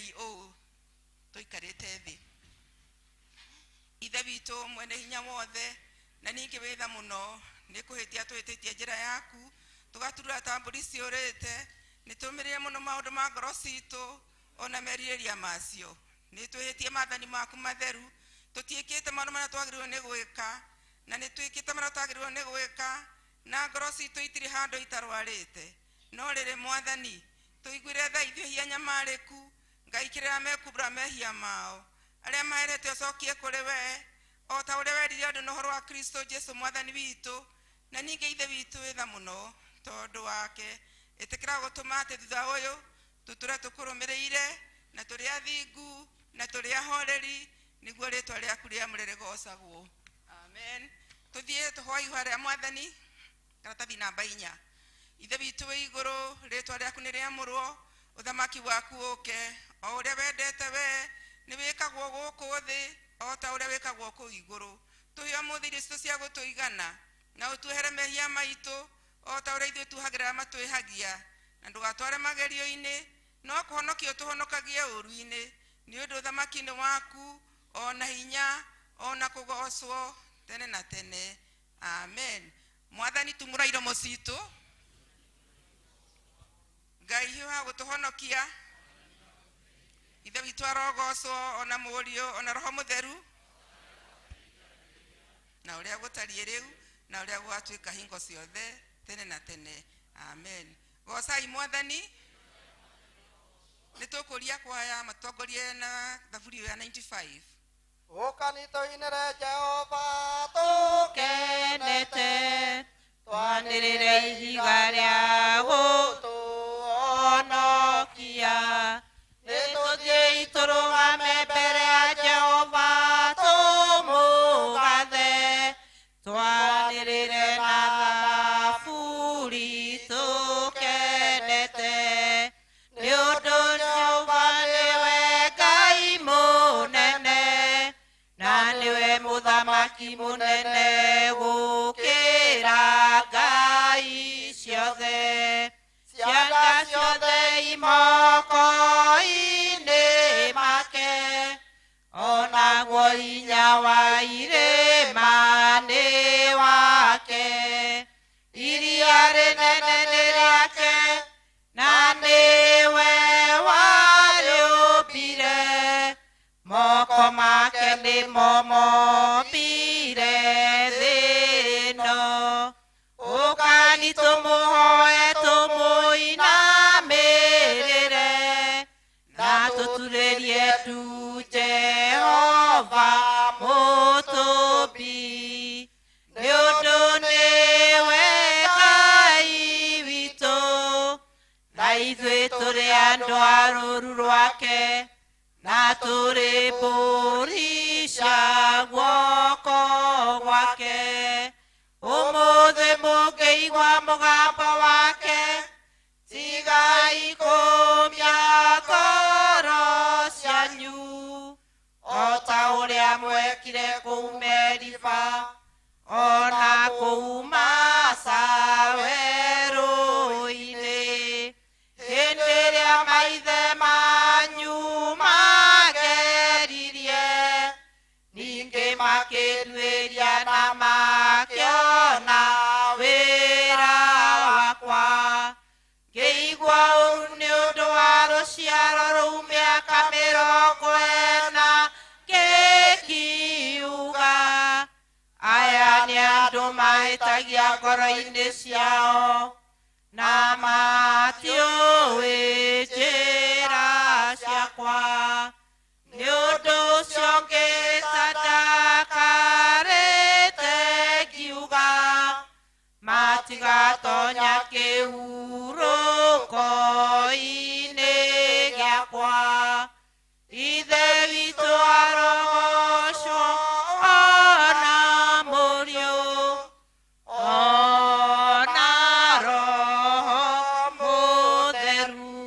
Tũhoyei ũũ tũikarĩte thĩ. Ithe witũ mwene hinya wothe na ningĩ wĩ tha mũno, nĩ kũhĩtia tũhĩtĩtie njĩra yaku, tũgaturura ta mbũri ciũrĩte. Nĩ tũmĩrĩre mũno maũndũ ma ngoro citũ ona merirĩria macio. Nĩ twĩhĩtie maathani maku matheru, tũtiĩkĩte maũndũ marĩa twagĩrĩirwo nĩ gwĩka, na nĩ twĩkĩte marĩa twagĩrĩirwo nĩ gwĩka, na ngoro citũ itirĩ handũ itarwarĩte. No rĩrĩ Mwathani, tũiguĩre tha ithuĩ ehia nyamarĩku, Ngai kĩrĩra mekumbũra mehia mao, arĩa maherete ũcokie kũrĩ we, o ta ũrĩa werire andũ na ũhoro wa Kristo Jesu Mwathani witũ. Na ningĩ Ithe witũ wĩ tha mũno tondũ wake, ĩtĩkĩra gũtũma atĩ thutha ũyũ tũtũre tũkũrũmĩrĩire, na tũrĩ athingu na tũrĩ ahoreri, nĩguo rĩtwa rĩaku rĩamũre rĩgocagwo. Amen. Tũthiĩ tũhoe ihoya rĩa Mwathani, karatathi namba 4. Ithe witũ wĩ igũrũ, rĩtwa rĩaku nĩ rĩamũrwo, ũthamaki waku ũke, o ũrĩa wendete we nĩ wĩkagwo gũkũ thĩ o ta ũrĩa wĩkagwo kũu igũrũ. Tũhe ũmũthĩ irio citũ cia gũtũigana, na ũtuohere mehia maitũ o ta ũrĩa ithuĩ tuohagĩra arĩa matwĩhagia, na ndũgatware magerio-inĩ, no kũhonokia ũtũhonokagie ũũru-inĩ, nĩ ũndũ ũthamaki nĩ waku, o na hinya, o na kũgoocwo tene na tene. Amen. Mwathani, tumũra iromo citũ. Ngai hiũha gũtũhonokia. Ithe witũ arogocwo, ona Mũriũ, ona Roho Mũtheru, na ũrĩa gũtariĩ rĩu, na ũrĩa gũgatuĩka hingo ciothe tene na tene. Amen. Gocai Mwathani. Nĩ tũkũria kwaya matongorie na thaburi ya 95. Ũkani tũinĩre Jehova tũkenete, twanĩrĩre ihiga rĩa gũtũhonokia. Nĩ tũthiĩi tũrũgame mbere ya Jehova tũmũgathe, twanĩrĩre na thaburi tũkenete. Nĩ ũndũ Jehova nĩwe Ngai mũnene, na nĩwe mũthamaki mũnene gũkĩra ngai ciothe. Ciana ciothe imoko-inĩ make, onaguo hinya wa irĩma nĩ wake. Iria rĩnene nĩ rĩake, na nĩwe warĩũmbire. Moko make nĩmo mombire thĩ ĩno. Ũkani tũmũhoe tũmũinamĩrĩre, na tũturĩrie ndu Jehova mũtũmbi. Nĩ ũndũ nĩwe Ngai witũ, na ithuĩ tũrĩ andũ a rũũru rwake, na tũrĩ mbũri cia guoko gwake. Ũmũthĩ mũngĩigua mũgambo wake, tigai kũmia ngoro cianyu, o ta ũrĩa mwekire kũu Meriba, ona kũu Masa werũ-inĩ, hĩndĩ ĩrĩa maithe manyu mageririe, ningĩ makĩnduĩria na makĩona wĩra wakwa. Ngĩigua ũũru nĩ ũndũ wa rũciaro rũu mĩaka 40, ngĩkiuga, aya nĩ andũ mahĩtagia ngoro-inĩ ciao, na matiũĩ njĩra ciakwa. Nĩ ũndũ ũcio ngĩta ndakarĩte ngiuga, matigatonya kĩhurũko-inĩ gĩakwa. Ithe witũ arogocwo, ona Mũriũ, ona Roho Mũtheru,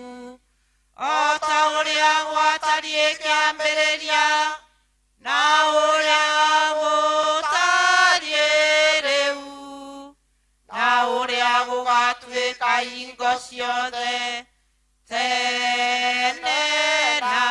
o ta ũrĩa gwatariĩ kĩambĩrĩria, na ũrĩa gũtariĩ rĩu, na ũrĩa gũgatuĩka hingo ciothe tene na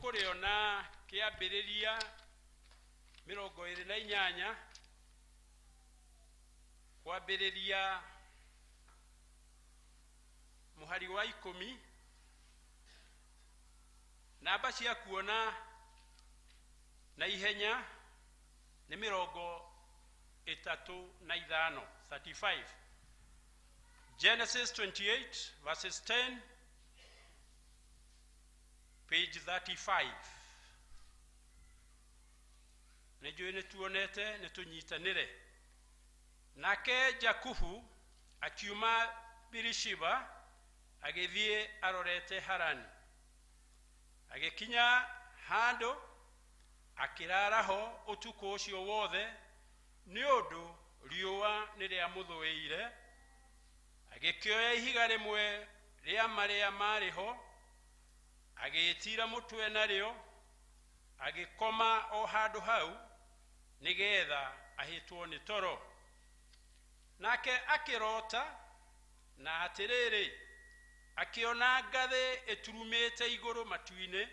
Tũkũrĩona kĩambĩrĩria 28 kwambĩrĩria mũhari wa 10. Namba cia kuona na ihenya nĩ 35, 35. Genesis 28 verses 10, page 35. Nĩ njũĩ nĩ tuonete, nĩ tũnyitanĩre. Nake Jakubu akiuma Birishiba agĩthiĩ arorete Harani. Agĩkinya handũ akĩrara ho ũtukũ ũcio wothe, nĩ ũndũ riũa nĩ rĩamũthũĩire. Agĩkĩoya ihiga rĩmwe rĩa marĩa marĩ ho, agĩĩtiira mũtwe narĩo, agĩkoma o handũ hau nĩgetha ahĩtwo nĩ toro. Nake akĩrota, na atĩrĩrĩ, akĩona ngathĩ ĩturumĩte igũrũ matu-inĩ,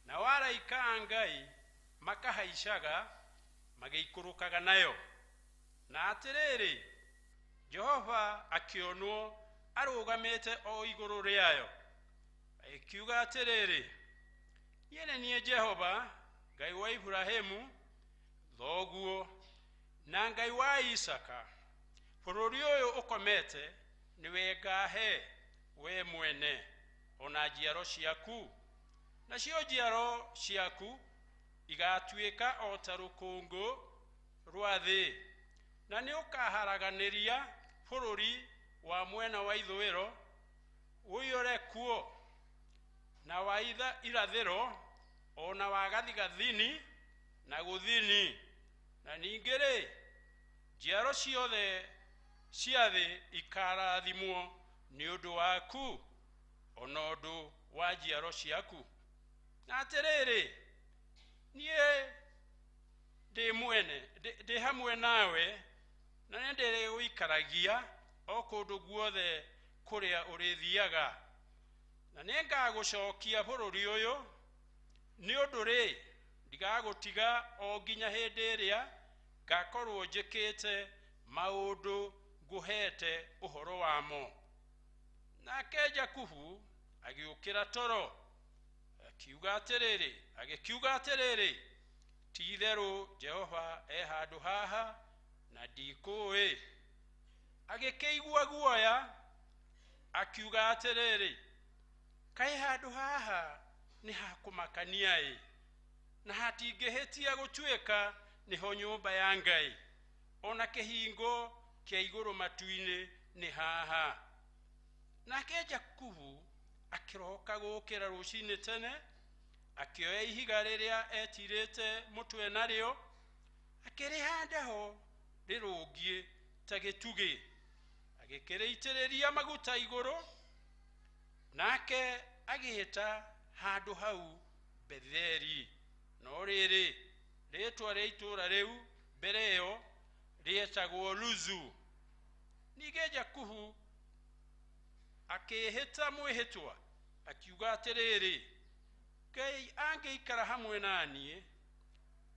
na araika a Ngai makahaicaga magĩikũrũkaga nayo. Na atĩrĩrĩ, Jehova akĩonwo arũgamĩte o igũrũ rĩayo, agĩkiuga atĩrĩrĩ, niĩ nĩ niĩ Jehova Ngai wa Iburahĩmu thoguo na Ngai wa Isaka. Bũrũri ũyũ ũkomete nĩwe ngahe we mwene ona njiaro ciaku, nacio njiaro ciaku igatuĩka o ta rũkũngũ rwa thĩ, na nĩ ũkaharaganĩria bũrũri wa mwena wa ithũĩro ũiyũre kuo, na wa irathĩro, ona wa gathigathini na gũthini. Na ningĩ rĩ, njiaro ciothe cia thĩ ikarathimwo nĩ ũndũ waku, ona ũndũ wa njiaro ciaku. Na atĩrĩrĩ, niĩ ndĩ mwene, ndĩ hamwe nawe, na nĩ ndĩrĩgũikaragia o kũndũ guothe kũrĩa ũrĩthiaga, na nĩngagũcokia bũrũri ũyũ. Nĩ ũndũ rĩ, ndigagũtiga o nginya hĩndĩ ĩrĩa ngakorwo njĩkĩte maũndũ ngũhete ũhoro wamo. Nake Jakubu agĩũkĩra toro, akiuga atĩrĩrĩ, ti-itherũ Jehova e handũ haha na ndikũĩ. Agĩkĩigua guoya, akiuga atĩrĩrĩ, kaĩ handũ haha nĩ hakũmakania-ĩ, na hatingĩhĩtia gũtuĩka nĩho nyũmba ya Ngai, ona kĩhingo kĩa igũrũ matu-inĩ nĩ haha. Nake Jakubu akĩroka gũkĩra rũcinĩ tene, akĩoya ihiga rĩrĩa etirĩte mũtwe narĩo, akĩrĩhanda ho rĩrũngiĩ ta gĩtugĩ, agĩkĩrĩitĩrĩria maguta igũrũ. Nake agĩĩta handũ hau Betheli, no rĩrĩ, rĩĩtwa rĩa itũũra rĩu mbere ĩyo rĩetagwo Luzu. Ningĩ Jakubu akĩĩhĩta mwĩhĩtwa, akiuga atĩrĩrĩ, Ngai angĩikara hamwe na niĩ,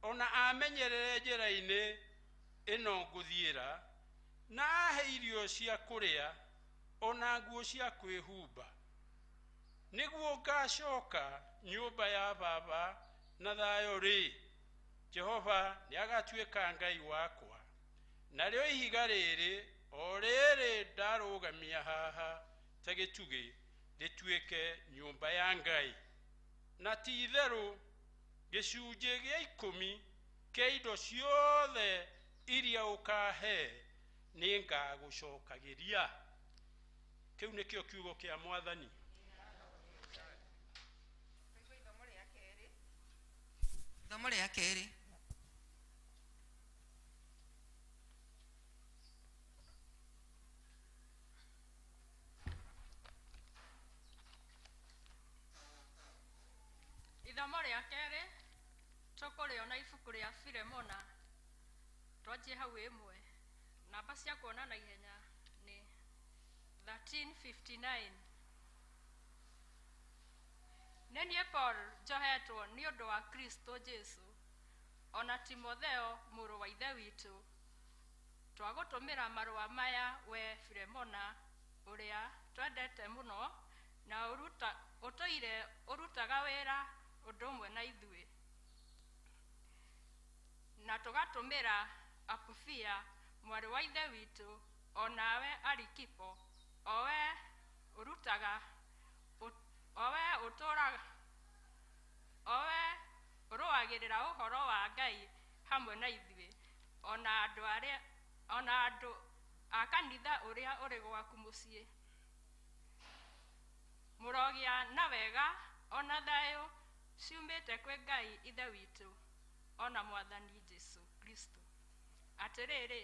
ona amenyerere njĩra-inĩ ĩno ngũthiĩra, na ahe irio cia kũrĩa ona nguo cia kwĩhumba, nĩguo ngacoka nyũmba ya baba na thayũ rĩ, Jehova nĩagatuĩka Ngai wakwa. Narĩo ihiga rĩrĩ o rĩrĩ ndarũgamia haha ta gĩtugĩ rĩtuĩke nyũmba ya Ngai, na ti-itherũ gĩcunjĩ gĩa 10 kĩa indo ciothe iria ũkahe nĩngagũcokagĩria. Kĩu nĩkĩo kiugo kĩa Mwathani. Ithomo rĩa kerĩ. Ithomo rĩa kerĩ tũkũrĩona ibuku rĩa Filemona, twanjie hau ĩmwe. Namba cia kuona na ihenya nĩ 1359. Nĩ Nĩ niĩ Paul njohetwo nĩ ũndũ wa Kristo Jesu ona Timotheo mũrũ wa ithe witũ twagũtũmĩra marũa maya we Filemona ũrĩa twendete mũno na ũtũire ũrutaga wĩra ũndũ ũmwe na ithuĩ na tũgatũmĩra Apufia mwarĩ wa ithe witũ o nawe Arikipo owe ũrutaga owe ũtũraga owe ũrũagĩrĩra ũhoro wa Ngai hamwe na ithuĩ ona andũ arĩa ona andũ a kanitha ũrĩa ũrĩ gwaku mũciĩ mũrogĩa na wega ona thayũ ciumĩte kwĩ Ngai ithe witũ ona Mwathani Jesu Kristo. Atĩrĩrĩ,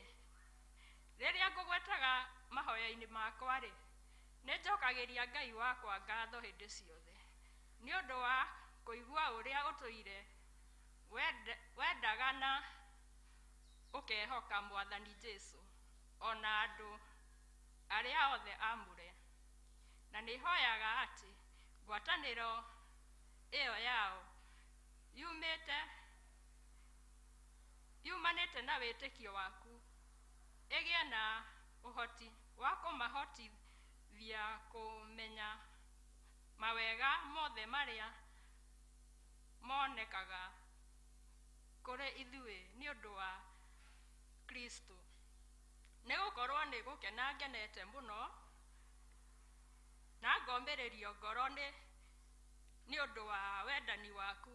rĩrĩa ngũgwetaga mahoya-inĩ makwa-rĩ, nĩ njokagĩria Ngai wakwa ngatho hĩndĩ ciothe nĩ ũndũ wa kũigua ũrĩa ũtũire wendaga na ũkehoka Mwathani Jesu ona andũ arĩa othe aamũre. Na nĩ hoyaga atĩ ngwatanĩro ĩyo yao yumanĩte na wĩtĩkio waku ĩgĩe na ũhoti wa kũmahotithia kũmenya mawega mothe marĩa monekaga kũrĩ ithuĩ nĩ ũndũ wa Kristo. Nĩ gũkorwo nĩ gũkena ngenete mũno na ngomĩrĩrio ngoro nĩ ũndũ wa wendani waku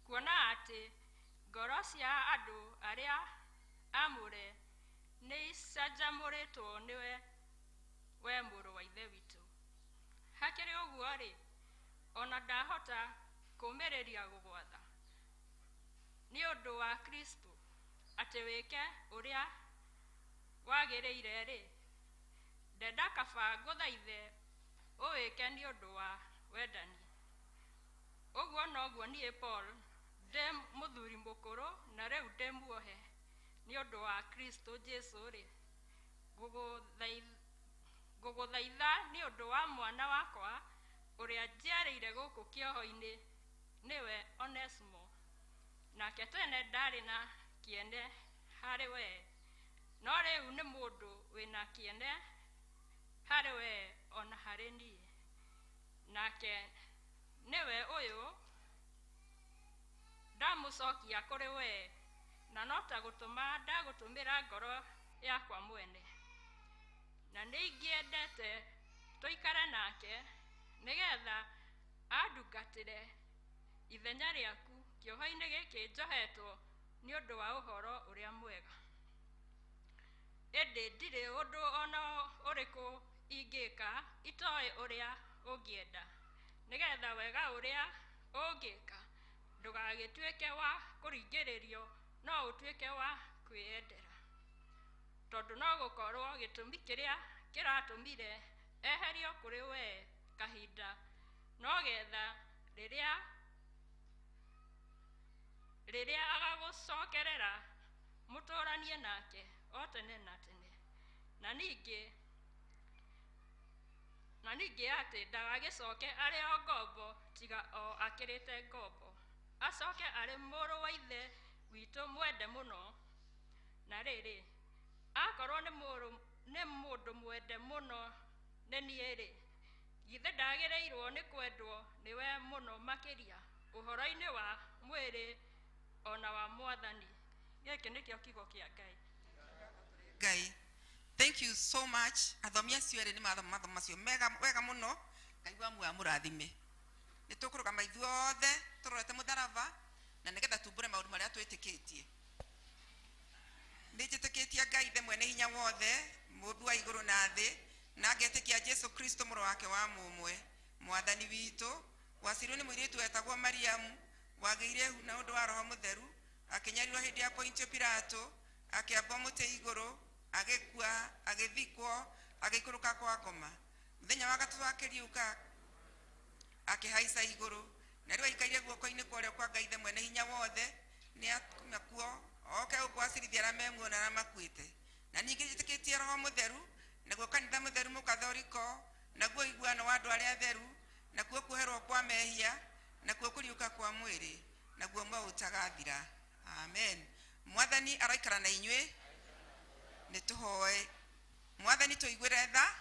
kuona atĩ ngoro cia andũ arĩa aamũre nĩ icanjamũrĩtwo nĩwe we mũrũ wa ithe witũ. Hakĩrĩ ũguo-rĩ, ona ndahota kũũmĩrĩria gũgwatha nĩ ũndũ wa Kristo atĩ wĩke ũrĩa wagĩrĩire-rĩ, ndenda kaba ngũthaithe ũwĩke nĩ ũndũ wa wendani. Ũguo noguo niĩ Paul ndĩ mũthuri mũkũrũ na rĩu ndĩ muohe nĩ ũndũ wa Kristo Jesu-rĩ, ngũgũthaitha nĩ ũndũ wa mwana wakwa ũrĩa njiarĩire gũkũ kĩoho-inĩ nĩwe Onesimo. Nake tene ndarĩ na kĩene harĩ we, no rĩu nĩ mũndũ wĩna kĩene harĩ we ona harĩ niĩ. Nake nĩwe ũyũ ndamũcokia kũrĩ we, na no ta gũtũma ndagũtũmĩra ngoro yakwa mwene. Na nĩ ingĩendete tũikare nake nĩgetha andungatĩre ithenya rĩaku kĩoho-inĩ gĩkĩ njohetwo nĩ ũndũ wa ũhoro ũrĩa mwega. Ĩndĩ ndirĩ ũndũ ona ũrĩkũ ingĩka itoĩ ũrĩa ũngĩenda, nĩgetha wega ũrĩa ũngĩka ndũgagĩtuĩke wa kũringĩrĩrio no ũtuĩke wa kwĩyendera. Tondũ no gũkorwo gĩtũmi kĩrĩa kĩratũmire eherio kũrĩ we kahinda no getha rĩrĩa agagũcokerera mũtũranie nake o tene na tene. Na ningĩ atĩ ndagagĩcoke arĩ o ngombo tiga o akĩrĩte ngombo, acoke arĩ mũrũ wa ithe witũ mwende mũno. Na rĩrĩ, akorwo nĩ mũndũ mwende mũno nĩ niĩ-rĩ, githĩ ndagĩrĩirwo nĩ kwendwo nĩwe mũno makĩria ũhoro-inĩ wa mwĩrĩ ona wa Mwathani. Gĩkĩ nĩkĩo kiugo kĩa Ngai. Ngai, thank you so much. Athomi acio erĩ nĩ mathoma mathomo macio mega wega mũno. Ngai wa muoyo amũrathime. Nĩ tũkũrũgama ithuothe tũrorete mũtharaba na nĩgetha tumbũre maũndũ marĩa twĩtĩkĩtie. Nĩ njĩtĩkĩtie Ngai ithe mwene hinya wothe, mũmbi wa igũrũ na thĩ, na ngetĩkia Jesu Kristo mũrũ wake wa mũmwe, Mwathani witũ, waciarirwo nĩ mũirĩtu wetagwo Mariamu, wagĩire ihu na ũndũ wa Roho Mũtheru, akĩnyarirwo hĩndĩ ya Pontio Pilato, akĩambwo mũtĩ igũrũ, agĩkua, agĩthikwo, agĩikũrũka kwa ngoma. Mũthenya wa gatatũ akĩriũka, akĩhaica igũrũ, na rĩu aikaire guoko-inĩ kwa ũrĩo kwa Ngai ithe mwene hinya wothe, nĩ akuma kuo oke gũkũ acirithia arĩa me muoyo na arĩa makuĩte. Na ningĩ njĩtĩkĩtie Roho Mũtheru, naguo kanitha mũtheru mũkathoriko, naguo ũiguano wa andũ arĩa atheru, Nakuo kuoherwo kwa mehia, nakuo kũriũka kwa mwĩrĩ, naguo muoyo ũtagathira. Amen. Mwathani araikara na inyuĩ. Nĩ tũhoe. Mwathani tũiguĩre tha.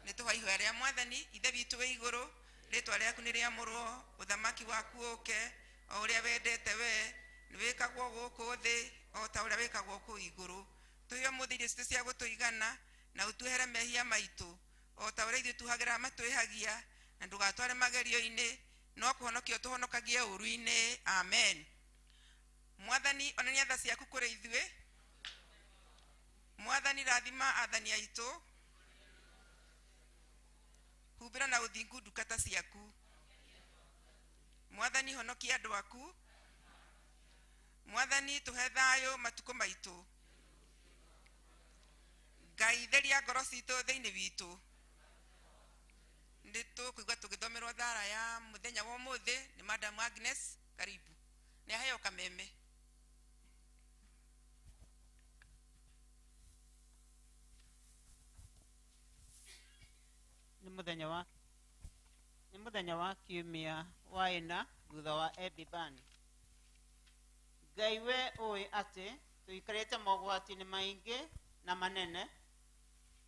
Nĩ tũhoe ihoya rĩa Mwathani. Ithe witũ wĩ igũrũ, rĩtwa rĩaku nĩ rĩamũrwo, ũthamaki waku ũke, o ũrĩa wendete we, nĩ wĩkagwo gũkũ thĩ o ta ũrĩa wĩkagwo kũu igũrũ. Tũhe ũmũthĩ irio citũ cia gũtũigana, na ũtuohere mehia maitũ o ta ũrĩa ithuĩ tuhagĩra matwĩhagia, na ndũgatware magerio-inĩ, no kũhonokia ũtũhonokagie ũũru-inĩ. Amen. Mwathani onania tha ciaku kũrĩ ithuĩ. Mwathani rathima athani aitũ, humbĩra na ũthingu ndungata ciaku. Mwathani honokia andũ aku. Mwathani tũhe thayũ matukũ maitũ. Ngai theria ngoro citũ thĩinĩ witũ. Nĩ tũkũigua tũgĩthomerwo thara ya mũthenya wa ũmũthĩ nĩ Madam Agnes. Karibu. Nĩ aheo kameme. Nĩ mũthenya wa kiumia wa ĩna thutha wa Ebibani. Ngai we ũĩ atĩ tũikarĩte mogwati-inĩ maingĩ na manene,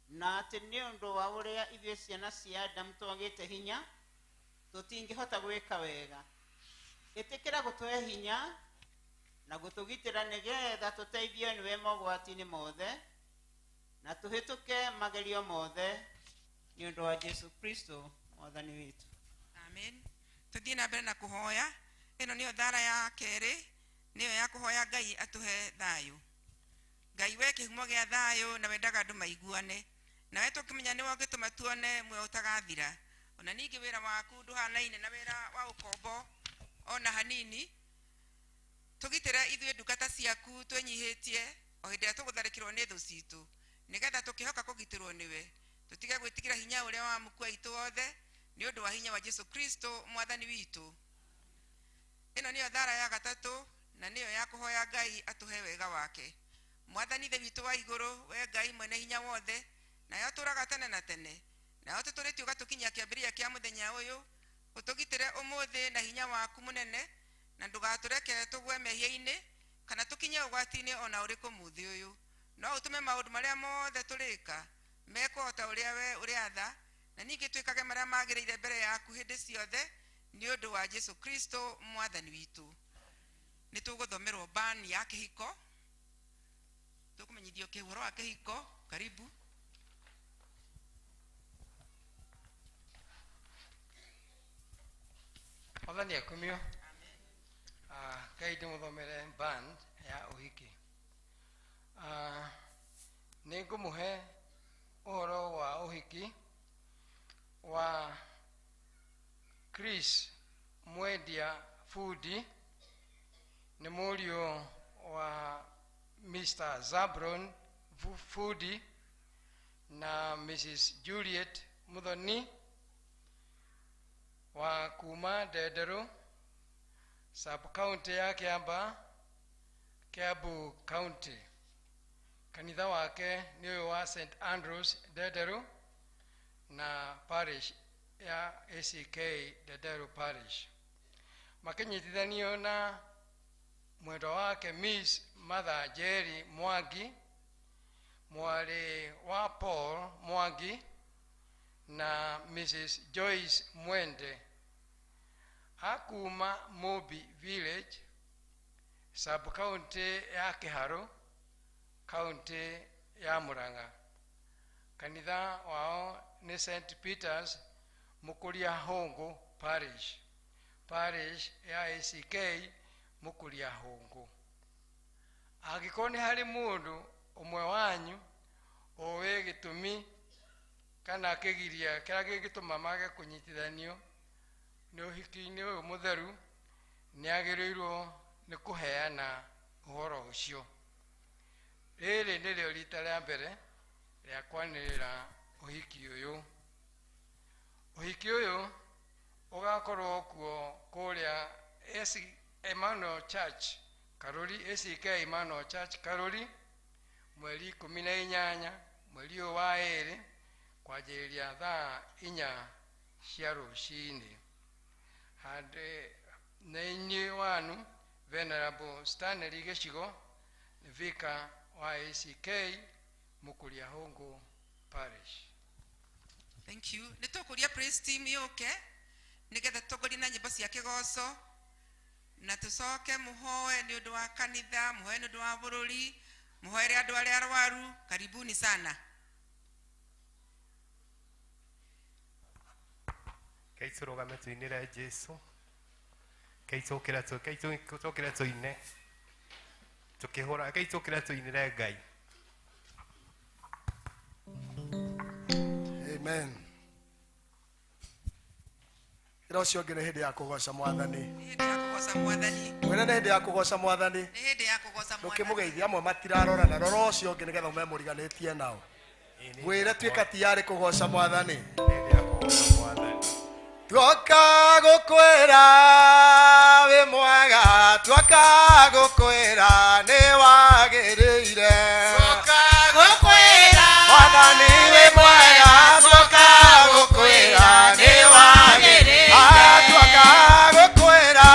na atĩ nĩ ũndũ wa ũrĩa ithuĩ ciana cia Adamu twagĩte hinya, tũtingĩhota gwĩka wega. Ĩtĩkĩra gũtũhe hinya na gũtũgitĩra nĩgetha tũteithio nĩwe mogwati-inĩ mothe na tũhĩtũke magerio mothe, nĩ ũndũ wa Jesu Kristo Mwathani witũ. Amen. Tũthiĩ na mbere na kũhoya. Ĩno nĩyo thara ya kerĩ, nĩyo ya kũhoya Ngai atũhe thayũ. Ngai we kĩhumo gĩa thayũ na wendaga andũ maiguane, nawe tũkĩmenya nĩwe ũngĩtũma tuone muoyo ũtagathira. Ona ningĩ wĩra waku ndũhanaine na wĩra wa ũkombo ona hanini. Tũgitĩre ithuĩ ndungata ciaku twĩnyihĩtie o hĩndĩ ĩrĩa tũgũtharĩkĩrwo nĩ thũ citũ, nĩgetha tũkĩhoka kũgitĩrwo nĩwe, tũtige gwĩtigĩra hinya ũrĩa wa mũkua witũ wothe, nĩ ũndũ wa hinya wa Jesu Kristo Mwathani witũ. Ĩno nĩyo thara ya gatatũ, na nĩyo ya kũhoya Ngai atũhe wega wake. Mwathani Ithe witũ wa igũrũ, we Ngai mwene hinya wothe, nayo tũraga tene na tene, nayo tũtũrĩtie ũgatũkinyia kĩambĩrĩria kĩa mũthenya ũyũ, ũtũgitĩre ũmũthĩ na hinya waku mũnene, na ndũgatũreke tũgwe mehia-inĩ kana tũkinye ũgwati-inĩ ona ũrĩkũ mũthĩ ũyũ. No ũtũme maũndũ marĩa mothe tũrĩka mekwo o ta ũrĩa we ũrĩatha, na ningĩ twĩkage marĩa magĩrĩire mbere yaku hĩndĩ ciothe, nĩ ũndũ wa Jesu Kristo Mwathani witũ. Nĩ tũgũthomerwo bani ya kĩhiko, tũkũmenyithio ũhoro wa kĩhiko. Karibu. Mwathani akumio. Ngai ndĩmũthomere band ya ũhiki. Nĩ ngũmũhe ũhoro wa ũhiki wa Chris Mwendia Fundi, nĩ mũriũ wa Mr. Zabron Fundi na Mrs. Juliet Muthoni wa kuma Ndenderũ, sub county ya Kiambaa, Kiambu County. Kanitha wake nĩ ũyũ wa St Andrews Ndenderũ na parish ya ACK Ndenderũ Parish. Makĩnyitithanio na mwendwa wake Miss Mother Jerry Mwangi, mwarĩ wa Paul Mwangi na Mrs. Joyce Mwende, akuma Mobi Village, sub county ya Kiharu, county ya Murang'a. Kanitha wao nĩ St Peters Mukuria Hongo Parish, parish ya ACK Mukuria Hongo. Angĩkorwo nĩ harĩ mũndũ ũmwe wanyu ũĩ gĩtũmi kana kĩgiria kĩrĩa kĩngĩtũma mage kũnyitithanio nĩ ũhiki-inĩ ũyũ mũtheru, nĩ agĩrĩirwo nĩ kũheana ũhoro ũcio. Rĩrĩ nĩrĩo rita rĩa mbere rĩa kwanĩrĩra ũhiki ũyũ. Ũhiki ũyũ ũgakorwo kuo kũrĩa Emmanuel Church Karuri, ACK Emmanuel Church Karuri, mweri 18 mweri ũyũ wa ĩrĩ, kwanjĩrĩria thaa 4 Cia rũcinĩ. Handĩ nĩ inyuĩ wanu Venerable Stanley Gĩcigo, Vicar wa ACK Mũkũria Hũngũ Parish. Thank you. Nĩ tũkũria praise team yũke nĩgetha tũtongorie na nyĩmbo cia kĩgoco na tũcoke mũhoe nĩ ũndũ wa kanitha, mũhoe nĩ ũndũ wa bũrũri, mũhoere andũ arĩa arwaru. Karibuni sana. Kei tũrũgame tũinĩre Jesu. Kei tũkĩre kei tũkĩre tũine tũkĩhũra. Kei tũkĩre tũinĩre Ngai. Amen. Ĩra ũcio ũngĩ nĩ hĩndĩ ya kũgoca Mwathani. Nĩ hĩndĩ ya kũgoca Mwathani. Mwĩre nĩ hĩndĩ ya kũgoca Mwathani. Nĩ hĩndĩ ya kũgoca Mwathani. Ndũkĩmũgeithia, amwe matirarorana. Rora ũcio ũngĩ nĩgetha ũmemũriganĩtie nao. Mwĩre tuĩka tiyarĩ kũgoca Mwathani. Hĩndĩ ya kũgoca Mwathani. Tuoka gũkwĩra wĩ mwega, tuoka gũkwĩra nĩ wagĩrĩire. Gũkwĩra Mwathani wĩ mwega, tuoka gũkwĩra nĩ wagĩrĩire. Ah, tuoka gũkwĩra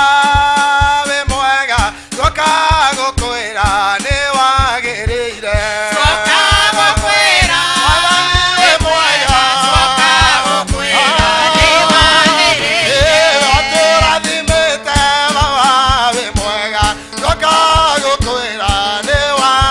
wĩ mwega, tuoka gũkwĩra nĩ wagĩrĩire. Tuoka gũkwĩra Mwathani wĩ mwega, tuoka gũkwĩra nĩ wagĩrĩire. Atũrathimĩte baba wĩ mwega, tuoka gũkwĩra nĩ wagĩrĩire.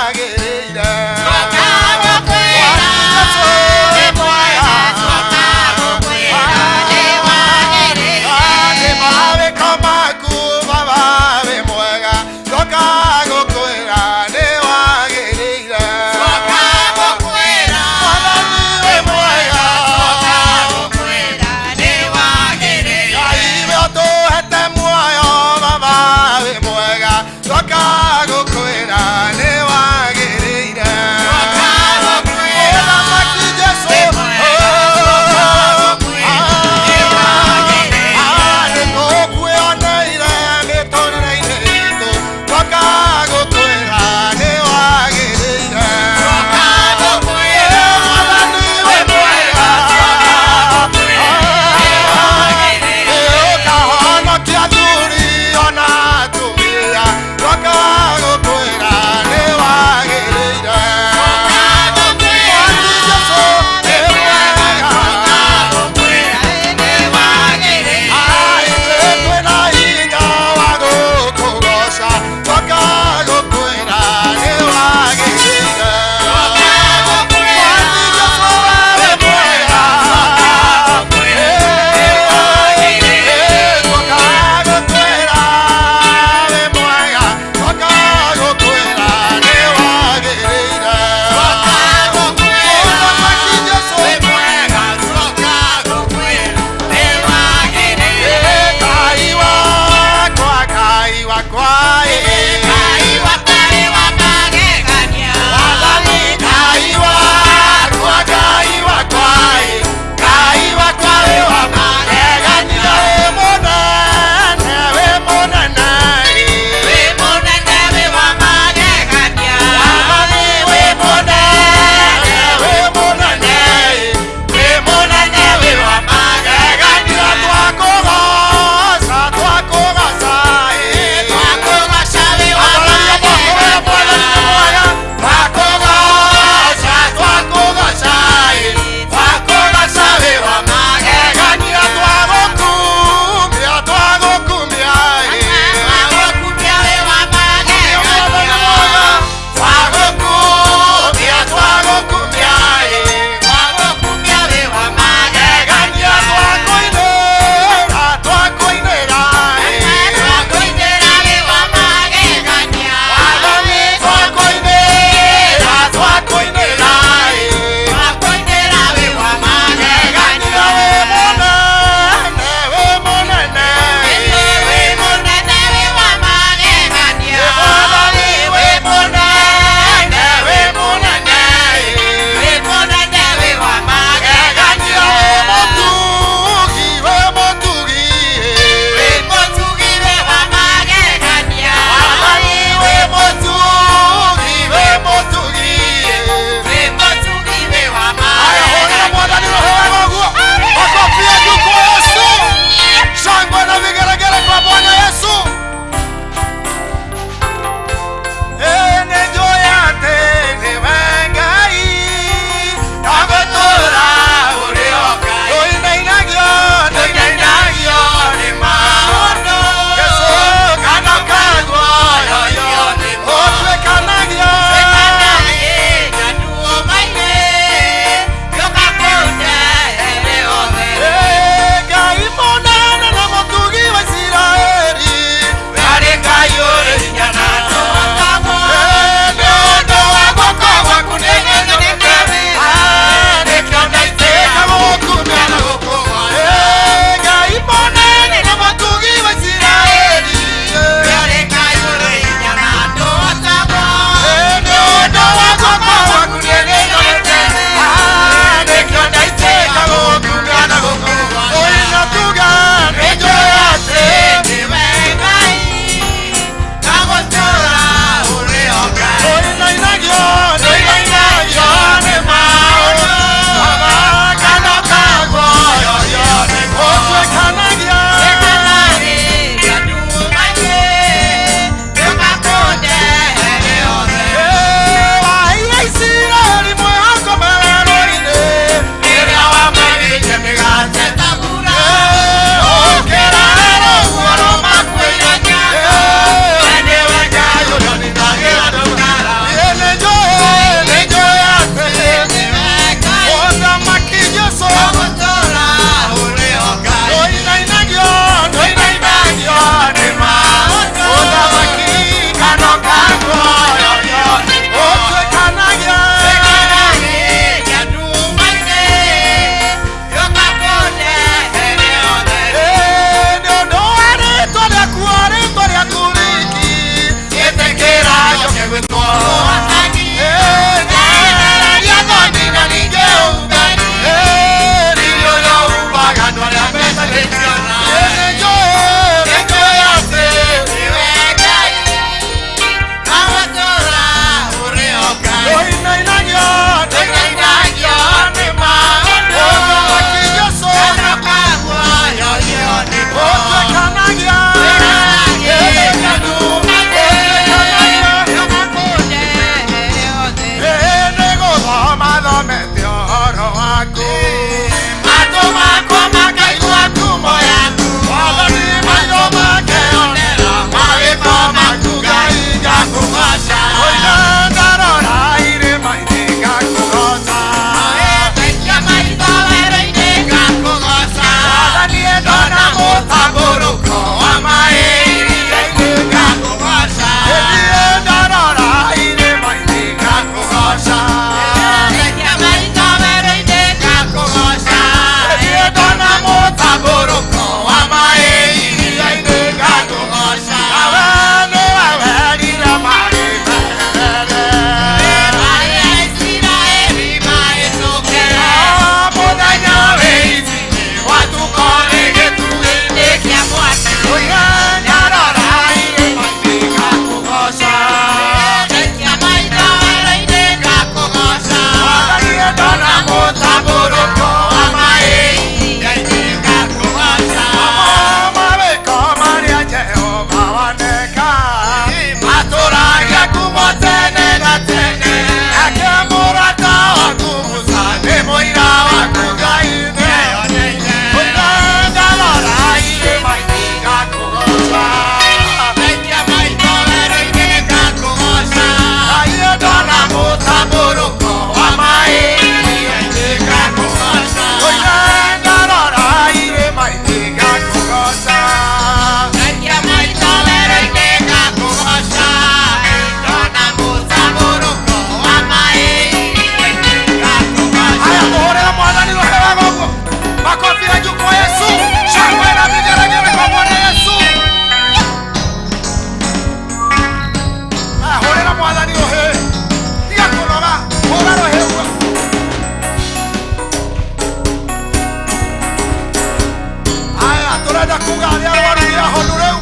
Ndĩrenda kuga arĩa arwaru nĩ ahonu rĩu,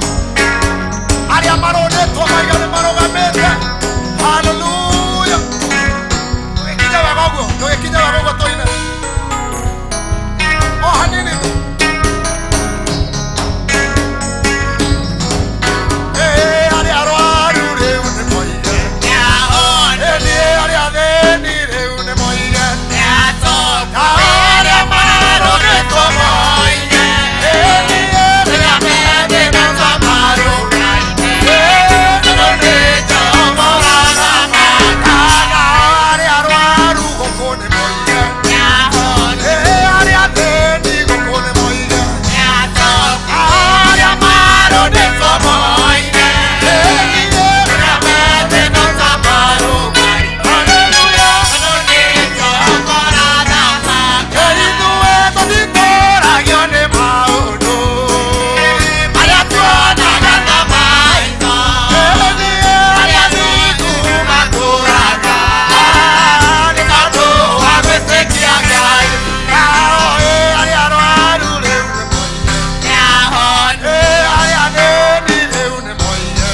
arĩa marũnĩtwo maiga nĩ marũgamĩte. Haleluya. Tũgĩkinya wega ũguo, tũgĩkinya wega ũguo tũine. O hanini tu. Arĩa arwaru rĩu nĩ moige. Ĩni arĩa athĩni rĩu nĩ moige. Arĩa marũnĩtwo moige. Ĩni arĩa methĩna marũgaine. Ĩno nĩ Jehova ũrathamaka. Arĩa arwaru gũkũ nĩ moige. Arĩa athĩni gũkũ nĩ moige. Arĩa marũnĩtwo moige. Ĩni arĩa methĩna marũgaine. Haleluya. Ithuĩ tũtitũragio nĩ maũndũ marĩa tuonaga na maitho. Ĩni arĩa thingu matũũraga nĩ tondũ wa gwĩtĩkia Ngai. Nao arĩa arwaru rĩu nĩ moige. Arĩa athĩni rĩu nĩ moige.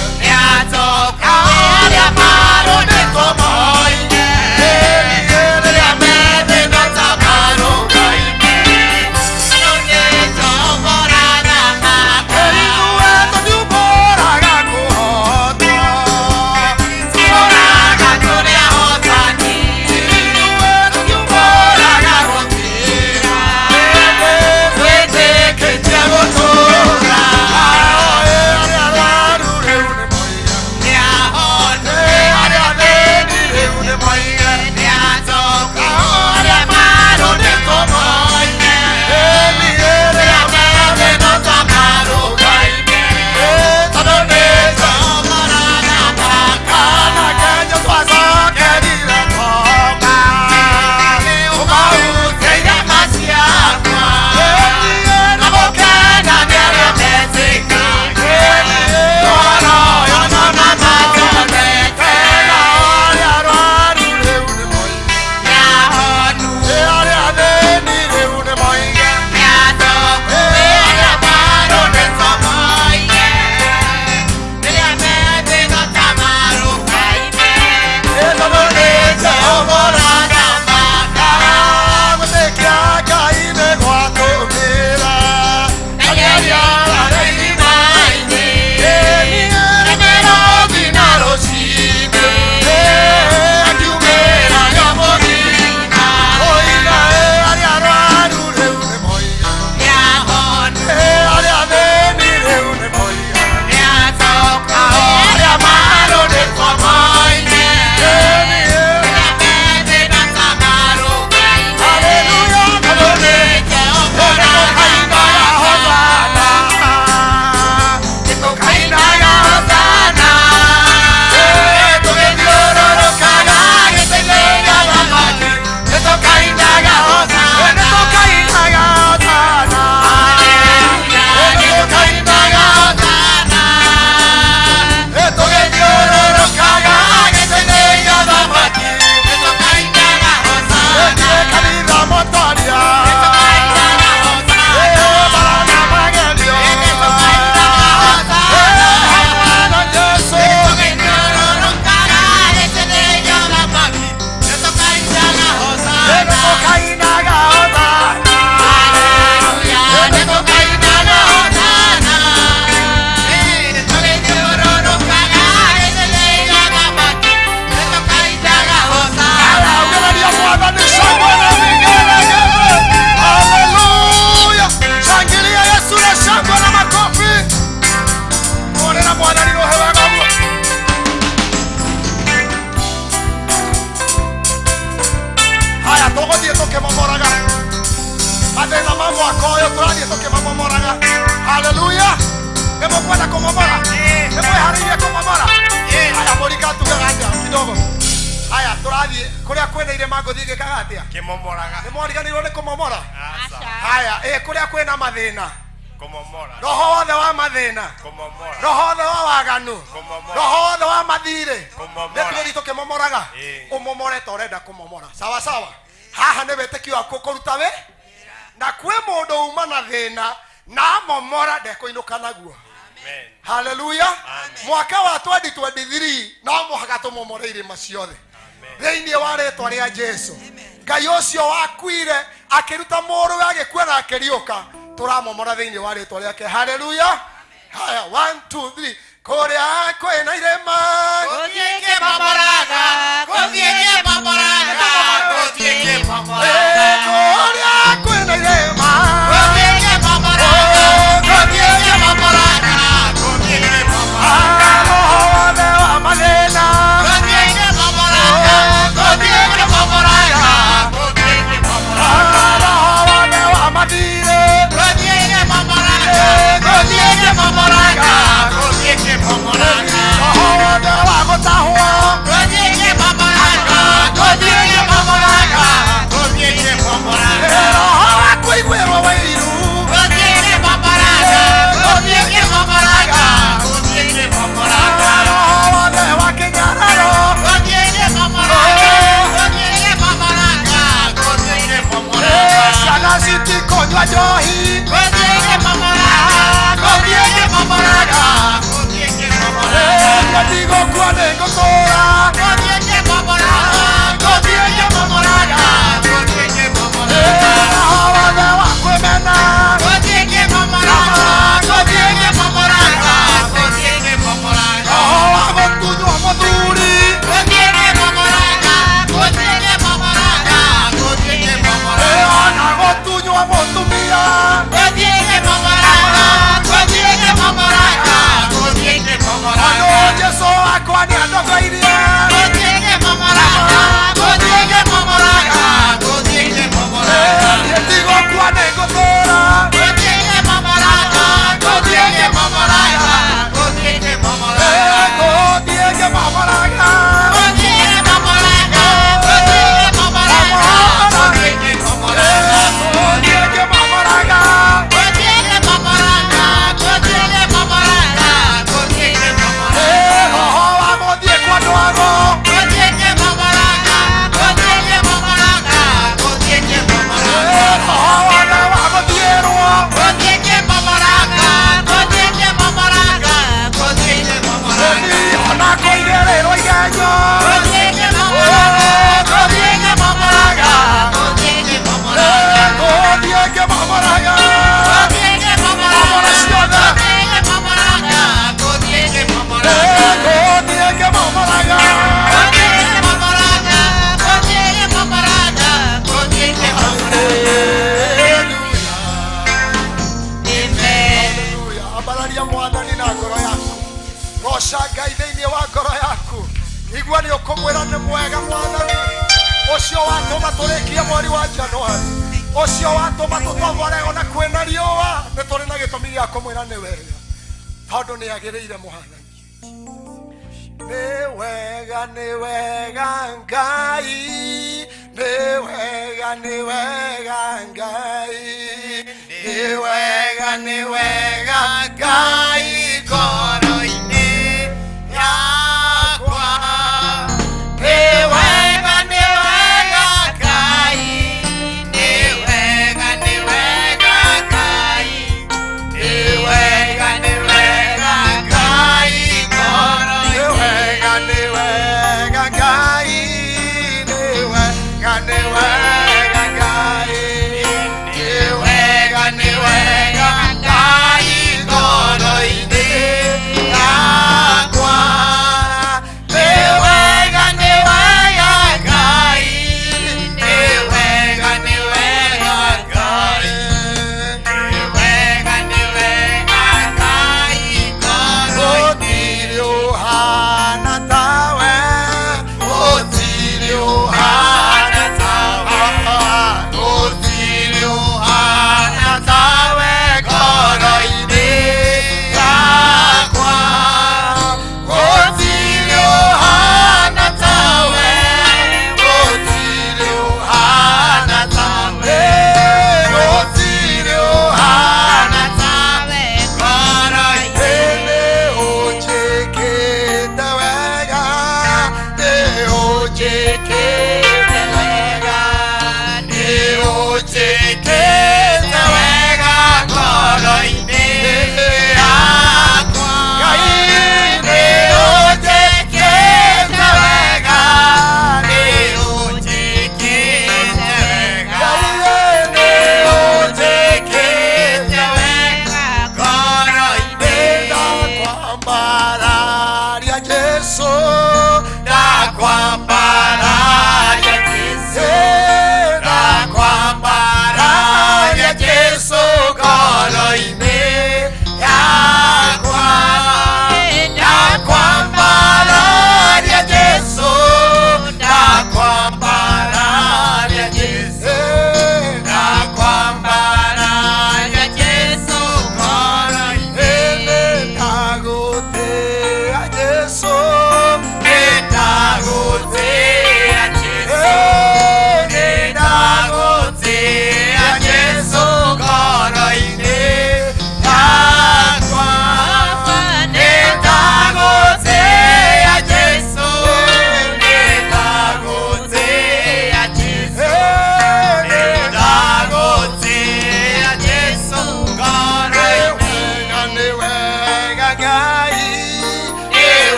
Arĩa marũnĩtwo moige. Ĩni arĩa methĩna ta marũgaine. Ithuĩ tũtiumbũraga kũhotwo. Tũraga tũrĩ ahotani. Ithuĩ tũtiumbũraga gũtĩra. Twĩtĩkĩtie gũtũũra. Arĩa arwaru rĩu nĩ moige. Arĩa athĩni rĩu nĩ moige. Arĩa marũnĩtwo moige. Ĩni arĩa methĩna ta marũgaine. Tondũ nĩ Jehova ũrathamaka. Na Kenya twacokerire ngoma. Ũmautĩire maciakwa. Na gũkena nĩ arĩa metĩkĩtie. Ngoro yono na matonete. Arĩa arwaru rĩu nĩ moige. Arĩa athĩni rĩu nĩ moige. Arĩa marũnĩtwo moige. Tondũ nĩ Jehova ũrathamaka. Gwĩtĩkia Ngai nĩ gwatũmĩra. Ageria arĩa irima-inĩ. Mĩrũthi na rũcinĩ. Akiumĩra nyamũrima. Oiga arĩa arwaru rĩu nĩ moige. Arĩa athĩni rĩu nĩ moige. Arĩa marũnĩtwo moige. Haleluya, tondũ nĩ Jehova ũrathamaka. Hosana. Nĩtũkainaga hosana. Tũgĩthiũrũrũkaga gĩtĩ-inĩ gĩa ũthamaki. Nĩtũkainaga hosana. Nĩtũkainaga hosana. Nĩtũkainaga hosana. Tũgĩthiũrũrũkaga gĩtĩ-inĩ gĩa ũthamaki. Kanitha motoria. Barana magerio. Hamwe na Jesũ. Nĩtũkainaga hosana. Nĩtũkainaga hosana. Anaongelea Mwathani shangwe na vigelegele. Haleluya. Shangilia Yesu na shangwe na makofi. Onera Mwathani roho wega ũguo. Haya tũgũthiĩ tũkĩmomoraga mathĩna ma mwaka ũyũ, tũrathiĩ tũkĩmamomoraga. Haleluya. Nĩ mũkwenda kũmomora? Nĩ mwĩharĩirie kũmomora? Haya mũrika tugaga atĩa kidogo? Haya tũrathiĩ kũrĩa kwĩna irĩma ngũthiĩ ngĩkaga atĩa? Kĩmomoraga. Nĩ mwariganĩirwo nĩ kũmomora? Aca. Haya kũrĩa kwĩna mathĩna, Kũmomora. roho wothe wa mathĩna, Kũmomora. roho wothe wa waganu, Kũmomora. roho wothe wa mathirĩ, Kũmomora. nĩtũgũthiĩ tũkĩmomoraga. Ũmomore ta ũrenda kũmomora. Sawa sawa. Haha nĩ wĩtĩkio waku kũruta wĩ na kwĩ mũndũ uma na thĩna. Na momora ndekũinũka naguo. Haleluya. Mwaka wa 2023 no mũhaka tũmomore irĩma ciothe thĩinĩ wa rĩtwa rĩa Jesu. Ngai ũcio wakuire akĩruta mũrũwe agĩkua na akĩriũka, tũramomora thĩinĩ wa rĩtwa rĩake. Haleluya. Haya, 1 2 3. Kũrĩa kwĩna irĩma Gũthiĩ ngĩmomoraga, gũthiĩ ngĩmomoraga, gũthiĩ ngĩmomoraga. Kũrĩa kwĩna irĩma Gũthiĩ ngĩmomoraga, gũthiĩ ngĩmomoraga, gũthiĩ ngĩmomoraga. Roho wothe wa mathĩna Gũthiĩ ngĩmomoraga, gũthiĩ ngĩmomoraga, gũthiĩ ngĩmomoraga. Roho wothe wa mathirĩ Gũthiĩ ngĩmomoraga, gũthiĩ ngĩmomoraga, gũthiĩ ngĩmomoraga. Roho wothe wa gũtahwo Gũthiĩ ngĩmomoraga, gũthiĩ ngĩmomoraga, gũthiĩ ngĩmomoraga. Roho wa kũiguĩrwo wĩiru Gũthiĩ ngĩmomoraga, gũthiĩ ngĩmomoraga, gũthiĩ ngĩmomoraga. Roho wothe wa kĩnyararo Gũthiĩ ngĩmomoraga, gũthiĩ ngĩmomoraga, gũthiĩ ngĩmomoraga. Ciana citikũnyua njohi Gũthiĩ ngĩmomoraga, gũthiĩ ngĩmomoraga, gũthiĩ ngĩmomoraga. Ndigũkua nĩngũtũũra Gũthiĩ ngĩmomoraga, gũthiĩ ngĩmomoraga, gũthiĩ ngĩmomoraga. Roho wothe wa kwĩmena Gũthiĩ ngĩmomoraga, gũthiĩ ngĩmomoraga, gũthiĩ ngĩmomoraga. Roho wa gũtunywo mũthuri Gũthiĩ ngĩmomoraga, gũthiĩ ngĩmomoraga, gũthiĩ ngĩmomoraga. Ona gũtunywo mũtumia Gũthiĩ ngĩmomoraga, gũthiĩ ngĩmomoraga, gũthiĩ ngĩmomoraga. Andũ Jesũ wakwa nĩandongoirie Gũthiĩ ngĩmomoraga, gũthiĩ ngĩmomoraga, gũthiĩ ngĩmomoraga. Ndigũkua nĩngũtũũra Gũthiĩ ngĩmomoraga, gũthiĩ ngĩmomoraga, gũthiĩ ngĩmomoraga. Gũthiĩ ngĩmomoraga Gũthiĩ ngĩmomoraga, gũthiĩ ngĩmomoraga, gũthiĩ ngĩmomoraga. Gũthiĩ ngĩmomoraga Gũthiĩ ngĩmomoraga, gũthiĩ ngĩmomoraga, gũthiĩ ngĩmomoraga. Roho wa gũthiĩ kwa andũ ago Gũthiĩ ngĩmomoraga, gũthiĩ ngĩmomoraga, gũthiĩ ngĩmomoraga. Roho wothe wa gũthiĩrwo Gũthiĩ ngĩmomoraga, gũthiĩ ngĩmomoraga, gũthiĩ ngĩmomoraga. Ona kũigĩrĩrwo igenyo Gũthiĩ ngĩmomoraga, gũthiĩ ngĩmomoraga, gũthiĩ ngĩmomoraga. Gũthiĩ ngĩmomoraga Gũthiĩ ngĩmomoraga, gũthiĩ ngĩmomoraga, gũthiĩ ngĩmomoraga. Gũthiĩ ngĩmomoraga Gũthiĩ ngĩmomoraga, gũthiĩ ngĩmomoraga, gũthiĩ ngĩmomoraga. Amen. Haleluya. Ambararia mwathani na ngoro yaku, goca Ngai thĩinĩ wa ngoro yaku. Igua nĩ ũkũmwĩra nĩ mwega mwathani ũcio watũma tũrĩkie mweri wa Januari, ũcio watũma tũtobore ona kwĩna riũa. Nĩ tũrĩ na gĩtũmi gĩa kũmwĩra nĩ wega, tondũ nĩ agĩrĩire mwathani. Nĩ wega, nĩ wega Ngai, nĩ wega, nĩ wega Ngai, nĩ wega, nĩ wega Ngai ngoro-inĩ yakwa. Nĩ wega, nĩ wega Ngai, nĩ wega, nĩ wega Ngai, nĩ wega, nĩ wega Ngai Nĩ ngoro-inĩ. wega, nĩ wega Ngai, nĩ wega, nĩ wega Ngai, Nĩ wega, nĩ wega Ngai ngoro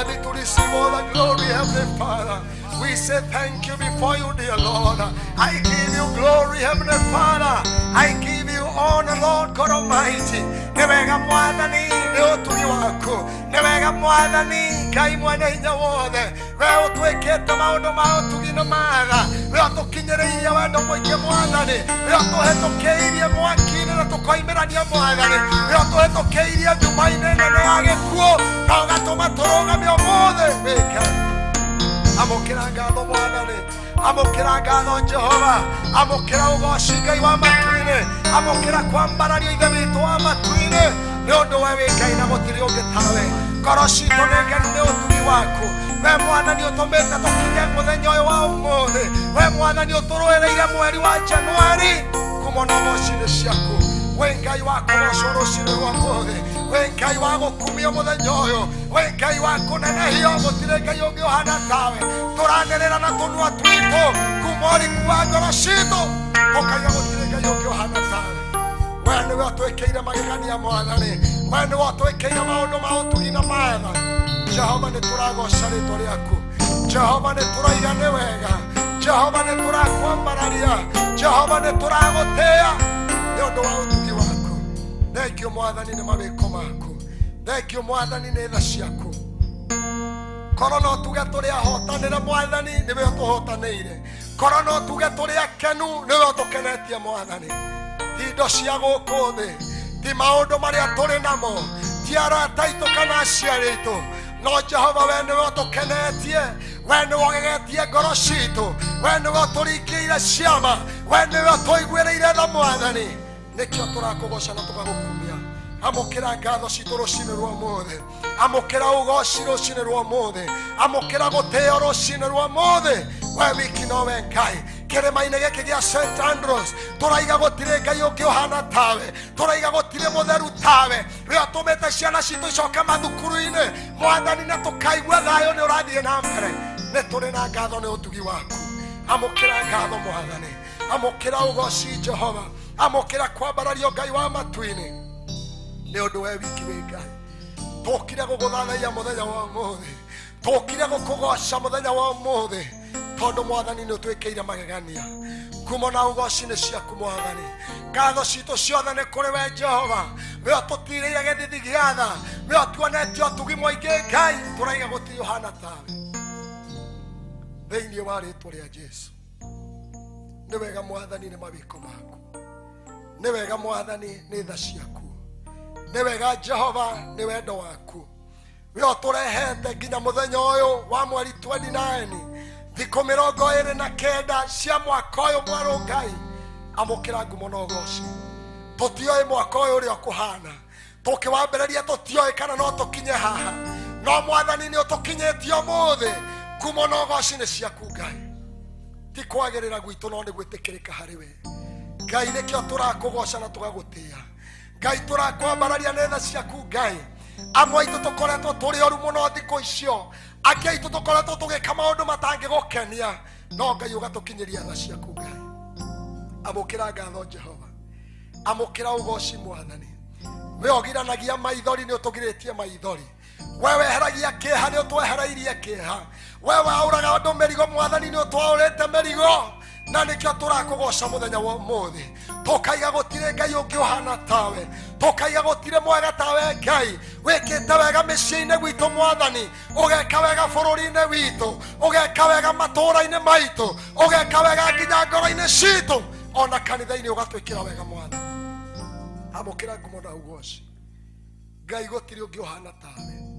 worthy to receive all the glory, Heavenly Father. We say thank you before you, dear Lord. I give you glory, Heavenly Father. I give you honor, Lord God Almighty. Nĩ wega Mwathani nĩ ũtugi waku. Nĩ wega Mwathani Ngai mwene hinya wothe. We ũtwĩkĩte maũndũ ma ũtugi na matha. We ũtũkinyĩrĩirie wendo mũingĩ Mwathani. We ũtũhetũkĩirie mwaki-inĩ na tũkoimĩrania Mwathani. We ũtũhetũkĩirie nduma-inĩ nene ya gĩkuũ na ũgatũma tũrũgame ũmũthĩ wĩke. Amũkĩra ngatho Mwathani, amũkĩra ngatho Jehova, amũkĩra ũgoci Ngai wa matu-inĩ, amũkĩra kwambarario Ithe witũ wa matu-inĩ, nĩ ũndũ we wĩ Ngai na gũtirĩ ũngĩ tawe. Ngoro citũ nĩ ngenu nĩ ũtugi waku. We Mwathani ũtũmĩte tũkinye mũthenya ũyũ wa ũmũthĩ. We Mwathani ũtũrũĩrĩire mweri wa Januari kuma na ũgoci-inĩ ciaku. We Ngai wa kũgocwo rũcinĩ rwa ũmũthĩ, we Ngai wa gũkumio mũthenya ũyũ, we Ngai wa kũnenehio, gũtirĩ Ngai ũngĩ ũhana tawe. Tũranĩrĩra na tũnua twitũ kuma ũriku wa ngoro citũ, tũkaiga gũtirĩ Ngai ũngĩ ũhana tawe. We nĩwe ũtwĩkĩire magegania Mwathani, we nĩwe ũtwĩkĩire maũndũ ma ũtugi na matha. Jehova nĩ tũragoca rĩtwa rĩaku. Jehova nĩ tũraiga nĩ wega. Jehova nĩ tũrakwambararia. Jehova nĩ tũragũtĩĩa nĩ ũndũ wa ũtugi waku. Thengio Mwathani nĩ mawĩko maku. Thengio Mwathani nĩ tha ciaku. Korwo no tuge tũrĩ ahotanĩre Mwathani, nĩwe ũtũhotanĩire. Korwo no tuge tũrĩ akenu, nĩwe ũtũkenetie Mwathani. Ti indo cia gũkũ thĩ, ti maũndũ marĩa tũrĩ namo, ti arata aitũ kana aciari aitũ, no Jehova we nĩwe ũtũkenetie, we nĩwe ũgegetie ngoro citũ, we nĩwe ũtũringĩire ciama, we nĩwe ũtũiguĩrĩire tha Mwathani. Nĩkĩo tũrakũgoca na tũgagũkumia. Amũkĩra ngatho citũ rũcinĩ rwa ũmũthĩ, amũkĩra ũgoci rũcinĩ rwa ũmũthĩ, amũkĩra gũtĩo rũcinĩ rwa ũmũthĩ. We wiki nowe Ngai. Kĩrĩma-inĩ gĩkĩ gĩa St Andrews tũraiga gũtirĩ Ngai ũngĩ ũhana tawe, tũraiga gũtirĩ mũtheru tawe. We ũtũmĩte ciana citũ icoke mathukuru-inĩ Mwathani, na tũkaigua thayũ nĩ ũrathiĩ na mbere. Nĩ tũrĩ na ngatho nĩ ũtugi waku. Amũkĩra ngatho Mwathani, amũkĩra ũgoci Jehova, amũkĩra kwambarario Ngai wa matu-inĩ, nĩ ũndũ we wiki wĩ Ngai. Tũkire gũgũthathaiya mũthenya wa ũmũthĩ, tũkire gũkũgoca mũthenya wa ũmũthĩ, tondũ Mwathani nĩ ũtwĩkĩire magegania. Kumo na ũgoci nĩ ciaku Mwathani. Ngatho citũ ciothe nĩ kũrĩ we Jehova. We ũtũtirĩire gĩthithi gĩa tha, we ũtuonetie ũtugi mũingĩ Ngai, tũraiga gũtirĩ ũhana tawe. Thĩinĩ wa rĩtwa rĩa Jesu. Nĩ wega Mwathani nĩ mawĩko maku, nĩ wega Mwathani nĩ tha ciaku, nĩ wega Jehova nĩ wendo waku. We ũtũrehete nginya mũthenya ũyũ wa mweri 29, thikũ 29 cia mwaka ũyũ mwerũ. Ngai, amũkĩra ngumo na ũgoci. Tũtioĩ mwaka ũyũ ũrĩa ũkũhana, tũkĩwambĩrĩria tũtioĩ kana no tũkinye haha, no Mwathani nĩ ũtũkinyĩtie ũmũthĩ. Ngumo na ũgoci nĩ ciaku Ngai. Ti kwagĩrĩra gwitũ, no nĩ gwĩtĩkĩrĩka harĩ we Ngai. Nĩkĩo tũrakũgoca na tũgagũtĩĩa Ngai, tũrakwambararia nĩ tha ciaku Ngai. Amwe aitũ tũkoretwo tũrĩ oru mũno thikũ icio, angĩ aitũ tũkoretwo tũgĩka maũndũ matangĩgũkenia, no Ngai ũgatũkinyĩria tha ciaku Ngai. Amũkĩra ngatho Jehova, amũkĩra ũgoci Mwathani. We ũgiranagia maithori nĩ ũtũgirĩtie maithori. We weheragia kĩeha nĩ ũtwehereirie kĩeha. We waũraga andũ mĩrigo Mwathani nĩ ũtwaũrĩte mĩrigo, na nĩkĩo tũrakũgoca mũthenya wa ũmũthĩ. Tũkaiga gũtirĩ Ngai ũngĩ ũhana tawe, tũkaiga gũtirĩ mwega tawe Ngai. Wĩkĩte wega mĩciĩ-inĩ gwitũ Mwathani, ũgeka wega bũrũri-inĩ witũ, ũgeka wega matũũra-inĩ maitũ, ũgeka wega nginya ngoro-inĩ citũ, ona kanitha-inĩ ũgatwĩkĩra wega Mwathani. Amũkĩra ngumo na ũgoci Ngai, gũtirĩ ũngĩ ũhana tawe.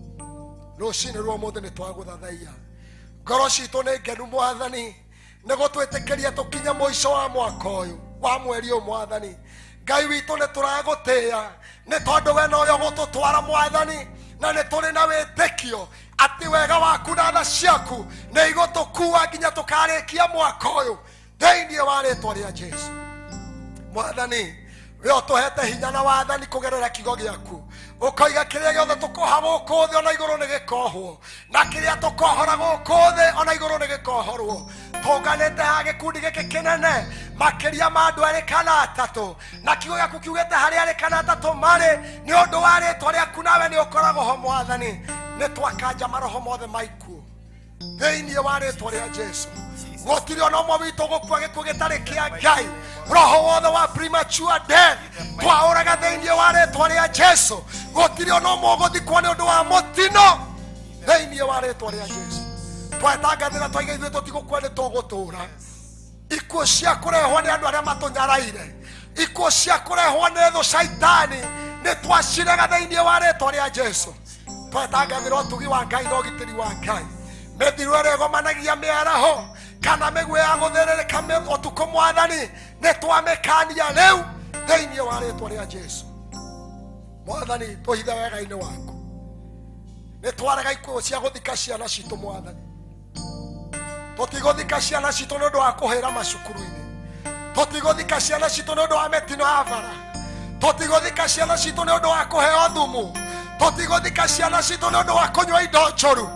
Rũcinĩ rwa ũmũthĩ nĩ twagũthathaiya, ngoro citũ nĩ ngenu Mwathani nĩ gũtwĩtĩkĩria tũkinye mũico wa mwaka ũyũ wa mweri ũyũ. Mwathani Ngai witũ, nĩ tũragũtĩĩa nĩ tondũ we nowe ũgũtũtwara Mwathani, na nĩ tũrĩ na wĩtĩkio atĩ wega waku na tha ciaku nĩ igũtũkua nginya tũkarĩkia mwaka ũyũ thĩinĩ wa rĩtwa rĩa Jesu. Mwathani, we ũtũhete hinya na wathani kũgerera kiugo gĩaku, ũkoiga kĩrĩa gĩothe tũkoha gũkũ thĩ ona igũrũ nĩ gĩkohwo, na kĩrĩa tũkohora gũkũ thĩ ona igũrũ nĩ gĩkohorwo. Tũnganĩte ha gĩkundi gĩkĩ kĩnene makĩria ma andũ erĩ kana atatũ, na kiugo gĩaku kiugĩte harĩa erĩ kana atatũ marĩ nĩ ũndũ wa rĩtwa rĩaku, nawe nĩ ũkoragwo ho Mwathani. Nĩ twakanja maroho mothe ma ikuũ thĩinĩ wa rĩtwa rĩa Jesu. Gũtirĩ ona ũmwe witũ gũkua gĩkuũ gĩtarĩ kĩa Ngai. Roho wothe wa premature death twaũraga thĩinĩ wa rĩtwa rĩa Jesu. Gũtirĩ ona ũmwe ũgũthikwo nĩ ũndũ wa mũtino thĩinĩ wa rĩtwa rĩa Jesu. Twetangathĩra twaiga ithuĩ tũtigũkua nĩ tũgũtũũra. Ikuũ cia kũrehwo nĩ andũ arĩa matũnyaraire, ikuũ cia kũrehwo nĩ thũ caitani, nĩ twacirega thĩinĩ wa rĩtwa rĩa Jesu. Twetangathĩra ũtugi wa Ngai na ũgitĩri wa Ngai. Mĩthiro ĩrĩa ĩgomanagia mĩaraho kana mĩguĩ ya gũthĩrĩrĩka ũtukũ mwathani, nĩ twamĩkania rĩu thĩinĩ wa rĩtwa rĩa Jesu. Mwathani tũhithe wega-inĩ waku. Nĩ twarega ikuũ cia gũthika ciana citũ mwathani. Tũtigũthika ciana citũ nĩ ũndũ wa kũhĩra macukuru-inĩ. Tũtigũthika ciana citũ nĩ ũndũ wa mĩtino ya bara. Tũtigũthika ciana citũ nĩ ũndũ wa kũheo thumu. Tũtigũthika ciana citũ nĩ ũndũ wa kũnyua indo njũru.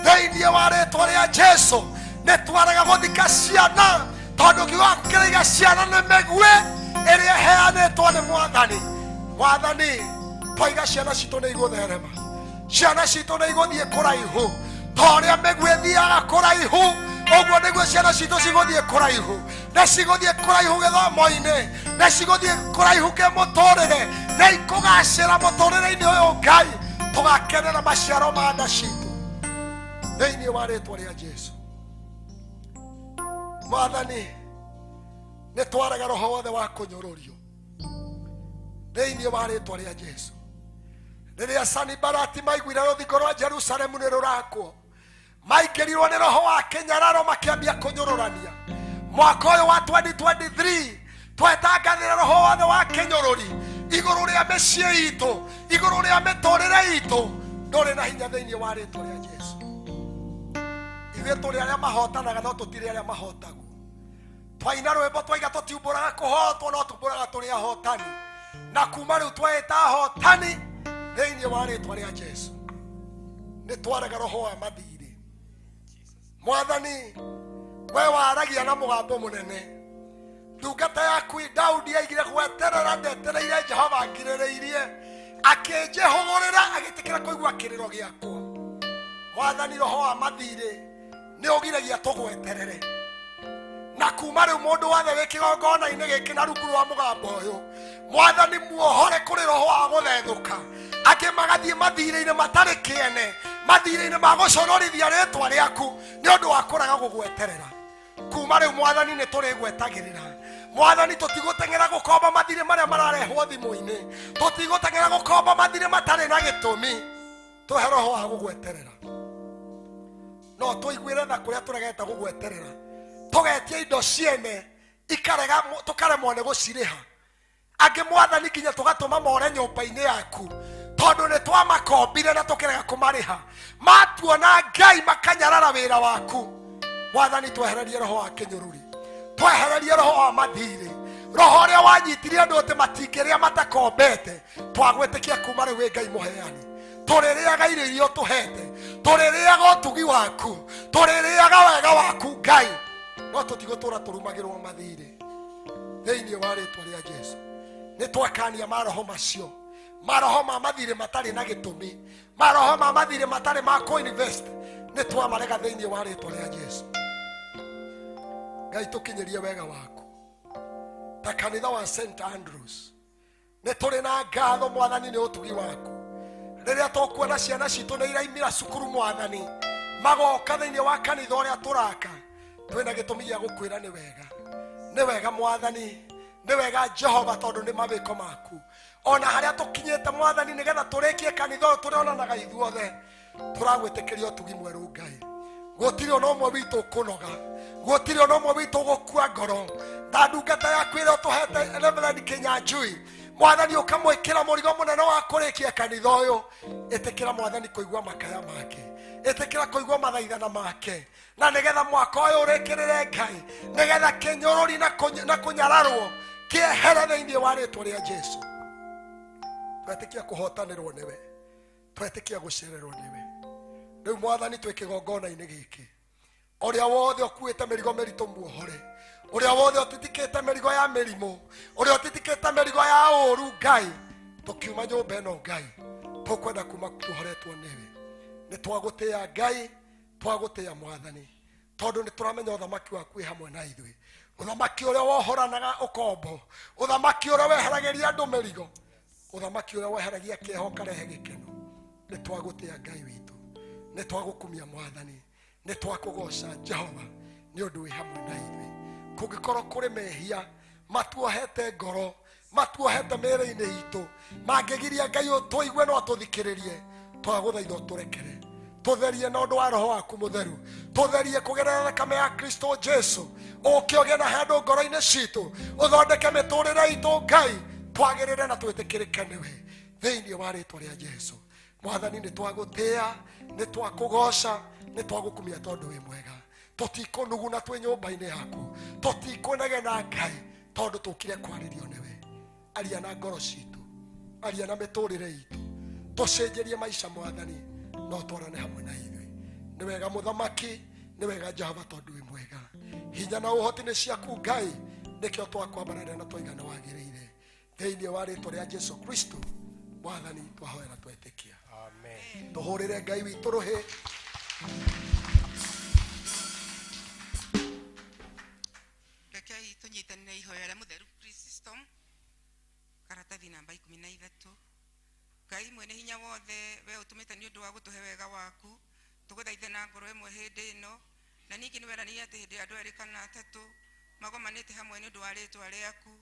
Thĩinĩ wa rĩtwa rĩa Jesu nĩ twarega gũthika ciana, tondũ kiugo gĩaku kĩraiga ciana nĩ mĩguĩ ĩrĩa ĩheanĩtwo nĩ mwathani. Mwathani, twaiga ciana citũ nĩ igũtherema, ciana citũ nĩ igũthiĩ kũraihu ta ũrĩa mĩguĩ ĩthiaga kũraihu, ũguo nĩguo ciana citũ cigũthiĩ kũraihu, na cigũthiĩ kũraihu gĩthomo-inĩ, na cigũthiĩ kũraihu kĩmũtũrĩre, na ikũgacĩra mũtũrĩre-inĩ ũyũ Ngai, tũgakenera maciaro ma nda citũ thĩinĩ wa rĩtwa rĩa Jesu. Mwathani, nĩ twarega roho wothe wa kũnyũrũrio thĩinĩ wa rĩtwa rĩa Jesu. Rĩrĩa Sanibalati maiguire rũthingo rwa Jerusalemu nĩ rũrakwo, maingĩrirwo nĩ roho wa kĩnyararo makĩambia kũnyũrũrania. Mwaka ũyũ wa 2023 twetangathĩra roho wothe wa kĩnyũrũri igũrũ rĩa mĩciĩ itũ, igũrũ rĩa mĩtũrĩre itũ, ndũrĩ na hinya thĩinĩ wa rĩtwa rĩa Jesu. Ithuĩ tũrĩ arĩa mahotanaga no tũtirĩ arĩa mahotagwo. Twaina rwĩmbo twaiga tũtiumbũraga kũhotwo no tumbũraga tũrĩ ahotani, na kuma rĩu tweĩta ahotani thĩinĩ wa rĩtwa rĩa Jesu. Nĩ twarega roho wa mathirĩ. Mwathani, we waragia na mũgambo mũnene. Ndungata yaku Daudi aigire gweterera ndetereire Jehova ngirĩrĩirie, akĩnjĩhũgũrĩra agĩtĩkĩra kũigua kĩrĩro gĩakwa. Mwathani, roho wa mathirĩ nĩ ũgiragia tũgweterere, na kuma rĩu mũndũ wothe wĩ kĩgongona-inĩ gĩkĩ na rungu rwa mũgambo ũyũ, mwathani muohore kũrĩ roho wa gũthethũka. Angĩ magathiĩ mathirĩ-inĩ matarĩ kĩene, mathirĩ-inĩ ma gũconorithia rĩtwa rĩaku nĩ ũndũ wa kũrega gũgweterera. Kuma rĩu mwathani nĩ tũrĩgwetagĩrĩra. Mwathani, tũtigũteng'era gũkomba mathirĩ marĩa mararehwo thimũ-inĩ, tũtigũteng'era gũkomba mathirĩ matarĩ na gĩtũmi. Tũhe roho wa gũgweterera, no tũiguĩre tha kũrĩa tũregete gũgweterera, tũgetia indo ciene ikarega, tũkaremwo nĩ gũcirĩha. Angĩ mwathani nginya tũgatũma more nyũmba-inĩ yaku tondũ nĩ twamakombire na tũkĩrega kũmarĩha. Matuona Ngai makanyarara wĩra waku. Mwathani, twehererie roho wa kĩnyũrũri, twehererie roho wa mathirĩ, roho ũrĩa wanyitirie andũ atĩ matingĩrĩa matakombete. Twagwĩtĩkia kuma rĩu wĩ Ngai mũheani, tũrĩrĩaga irio iria ũtũhete, tũrĩrĩaga ũtugi waku, tũrĩrĩaga wega waku Ngai, no tũtigũtũra tũrumagĩrwo mathirĩ thĩinĩ wa rĩtwa rĩa Jesu. Nĩ twakania maroho macio, maroho ma mathirĩ matarĩ na gĩtũmi, maroho ma mathirĩ matarĩ ma kũ-invest, nĩ twamarega thĩinĩ wa rĩtwa rĩa Jesu. Ngai, tũkinyĩrie wega waku ta kanitha wa St Andrews. Nĩ tũrĩ na ngatho mwathani nĩ ũtugi waku. Rĩrĩa tũkuona ciana citũ nĩ iraimĩra cukuru mwathani, magoka thĩinĩ wa kanitha ũrĩa tũraka, twĩna gĩtũmi gĩa gũkwĩra nĩ wega, nĩ wega mwathani, nĩ wega Jehova, tondũ nĩ mawĩko maku. Ona harĩa tũkinyĩte mwathani, nĩgetha tũrĩkie kanitha ũyũ tũrĩonanaga ithuothe, tũragwĩtĩkĩria ũtugi mwerũ Ngai. Gũtirĩ ona ũmwe witũ ũkũnoga, gũtirĩ ona ũmwe witũ ũgũkua ngoro. Na ndungata yaku ĩrĩa ũtũhete Reverend Kinyanjui, mwathani ũkamwĩkĩra mũrigo mũnene wa kũrĩkia kanitha ũyũ. Ĩtĩkĩra mwathani kũigua makaya make, ĩtĩkĩra kũigua mathaithana make, na nĩgetha mwaka ũyũ ũrĩkĩrĩre Ngai, nĩgetha kĩnyũrũri na kũnyararwo kĩehere thĩinĩ wa rĩtwa rĩa Jesu. Twetĩkia kũhotanĩrwo nĩwe, twetĩkia gũcererwo nĩwe. Rĩu mwathani twĩ kĩgongona-inĩ gĩkĩ, ũrĩa wothe ũkuĩte mĩrigo mĩritũ muohore, ũrĩa wothe ũtitikĩte mĩrigo ya mĩrimũ, ũrĩa ũtitikĩte mĩrigo ya ũũru Ngai, tũkiuma nyũmba ĩno Ngai, tũkwenda kuma tuohoretwo nĩwe. Nĩ twagũtĩĩa Ngai, twagũtĩĩa Mwathani, tondũ nĩ tũramenya ũthamaki waku wĩ hamwe na ithuĩ. Ũthamaki ũrĩa wohoranaga ũkombo, ũthamaki ũrĩa weheragĩria andũ mĩrigo, ũthamaki ũrĩa weheragia kĩeha ũkarehe gĩkeno. Nĩ twagũtĩĩa Ngai witũ, nĩ twagũkumia Mwathani, nĩ twakũgoca Jehova nĩ ũndũ wĩ hamwe na ithuĩ. Kũngĩkorwo kũrĩ mehia matuohete ngoro, matuohete mĩĩrĩ-inĩ itũ, mangĩgiria Ngai ũtũigue no atũthikĩrĩrie, twagũthaitha ũtũrekere, tũtherie na ũndũ wa roho waku mũtheru, tũtherie kũgerera thakame ya Kristo Jesu, ũke ũgĩe na handũ ngoro-inĩ citũ, ũthondeke mĩtũrĩre itũ Ngai, twagĩrĩre na twĩtĩkĩrĩke nĩwe thĩinĩ wa rĩtwa rĩa Jesu. Mwathani, nĩ twagũtĩĩa, nĩ twakũgoca, nĩ twagũkumia tondũ wĩ mwega. Tũtikũnuguna twĩ nyũmba-inĩ yaku, tũtikũnegena Ngai, tondũ tũkire kwarĩrio nĩwe. Aria na ngoro citũ, aria na mĩtũrĩre itũ, tũcenjerie maica Mwathani, no twarane hamwe na ithuĩ. Nĩ wega Mũthamaki, nĩ wega Jehova, tondũ wĩ mwega. Hinya na ũhoti nĩ ciaku Ngai, nĩkĩo twakwambararĩa na twaiga nĩ wagĩrĩire. Thĩinĩ wa rĩtwa rĩa Jesu Kristo Mwathani, twahoera twetĩkia. Amen. Tũhũrĩre Ngai witũ rũhĩ. Rekei tũnyitanĩre ihoya rĩa mũtheru Chrysostom, karatathi namba 13. Ngai mwene hinya wothe, we ũtũmĩte nĩ ũndũ wa gũtũhe wega waku, tũgũthaithe na ngoro ĩmwe hĩndĩ ĩno, na ningĩ nĩ weranĩire atĩ hĩndĩ ya andũ erĩ kana atatũ magomanĩte hamwe nĩ ũndũ wa rĩtwa rĩaku,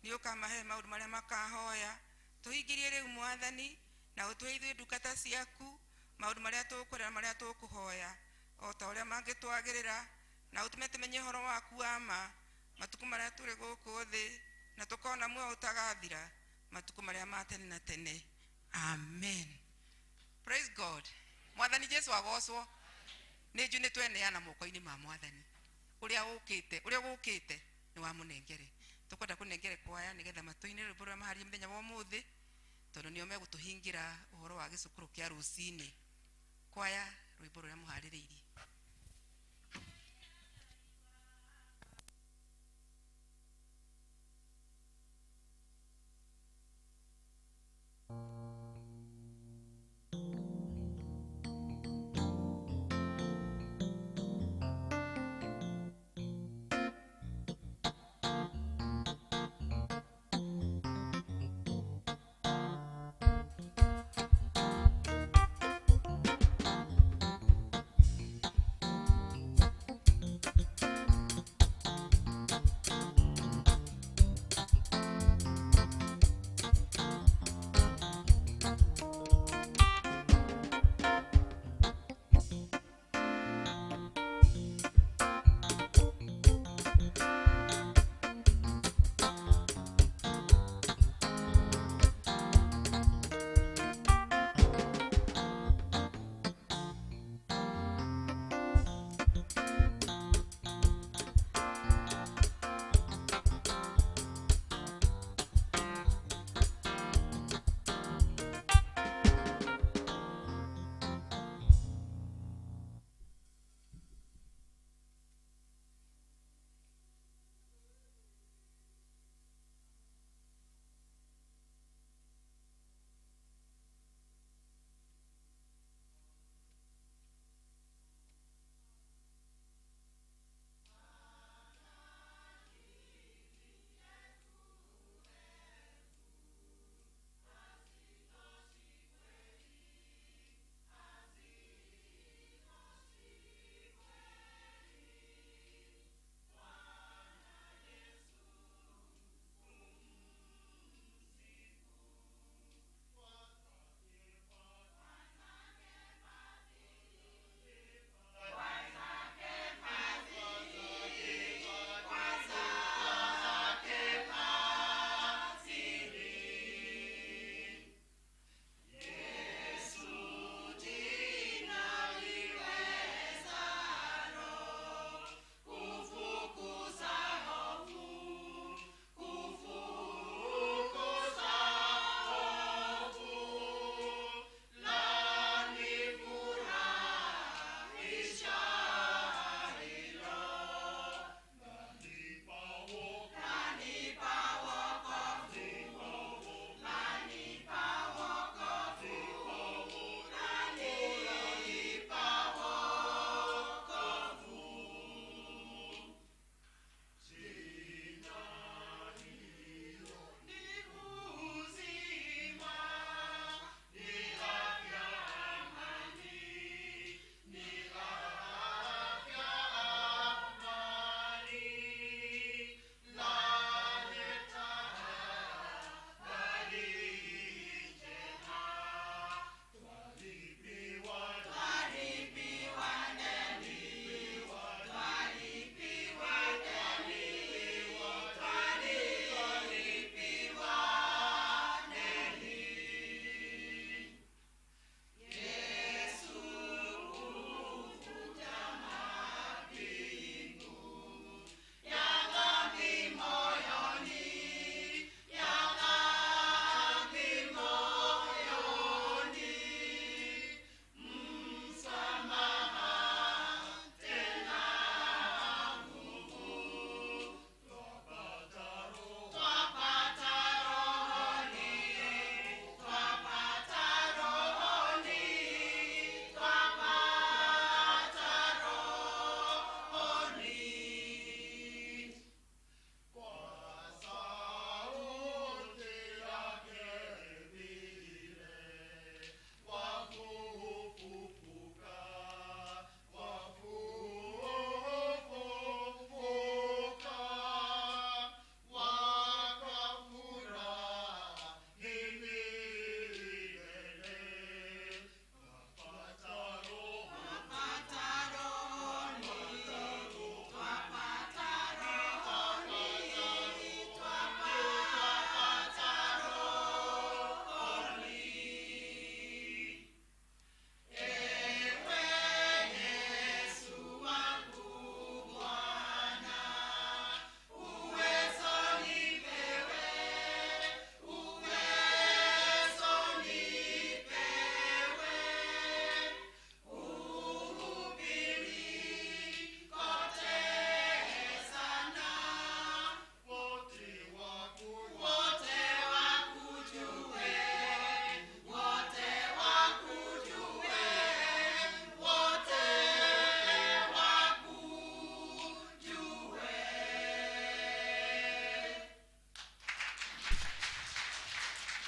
nĩ ũkamahe maũndũ marĩa makahoya. Tũhingĩrie rĩu Mwathani, na ũtũhe ithuĩ ndungata ciaku maũndũ marĩa tũkũrĩa na marĩa tũkũhoya, o ta ũrĩa mangĩtwagĩrĩra, na ũtũme tũmenye ũhoro waku wa ma matukũ marĩa tũrĩ gũkũ thĩ, na tũkona muoyo ũtagathira matukũ marĩa ma tene na tene. Amen. Praise God. Mwathani Jesu agocwo. Nĩ njũ nĩ tweneana moko-inĩ ma Mwathani. Ũrĩa ũkĩte, ũrĩa ũgũkĩte nĩ wamũnengere. Tũkwenda kũnengere kwaya nĩgetha matũinĩre rwĩmbo rũrĩa maharie mũthenya wa ũmũthĩ, tondũ nĩo megũtũhingĩra ũhoro wa gĩcukũrũ kĩa rũcinĩ. Kwaya, rwĩmbo rũrĩa mũharĩrĩirie.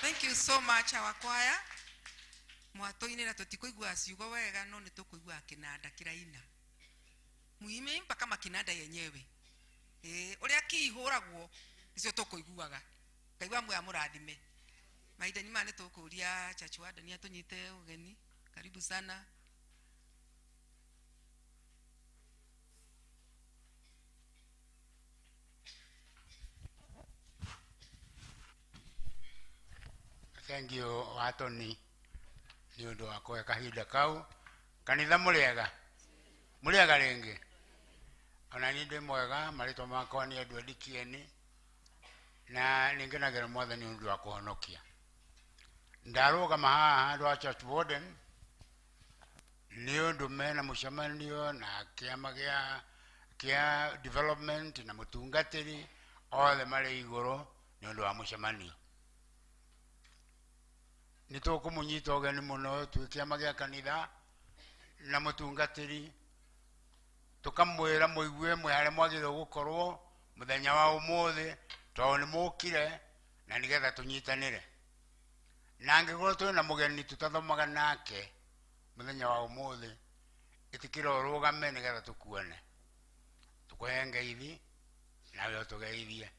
Thank you so much our choir. Mwatũinĩra tũtikũigua ciugo wega no nĩ tũkũigua kĩnanda kĩraina. Muime mpaka makinanda yenyewe. Ũrĩa kĩihũragwo nĩcio tũkũiguaga. Ngai wa muoya mũrathime. Mahinda-inĩ maya nĩ tũkũria Church Warden atũnyite ũgeni. Karibu sana. Thank you Watoni nĩ ũndũ wa kũhe kahinda kau. Kanitha mũrĩega, mũrĩega rĩngĩ. Ona niĩ ndĩ mwega, marĩtwa makwa nĩ Edward Kieni, na nĩngenagĩra Mwathani nĩ ũndũ wa kũhonokia. Ndarũgama haha handũ ha Church Warden nĩ ũndũ mena mũcemanio na kĩama kĩa development na mũtungatĩri othe marĩ igũrũ nĩ ũndũ wa mũcemanio. Nĩ tũkũmũnyita ũgeni mũno twĩ kĩama gĩa kanitha na mũtungatĩri, tũkamwĩra mũigue mwĩ harĩa mwagĩrĩirwo gũkorwo mũthenya wa ũmũthĩ, tondũ nĩ mũkire na nĩgetha tũnyitanĩre. Na angĩkorwo twĩna mũgeni tũtathomaga nake mũthenya wa ũmũthĩ, ĩtĩkĩra ũrũgame nĩgetha tũkuane, tũkũhe ngeithi nawe ũtũgeithie.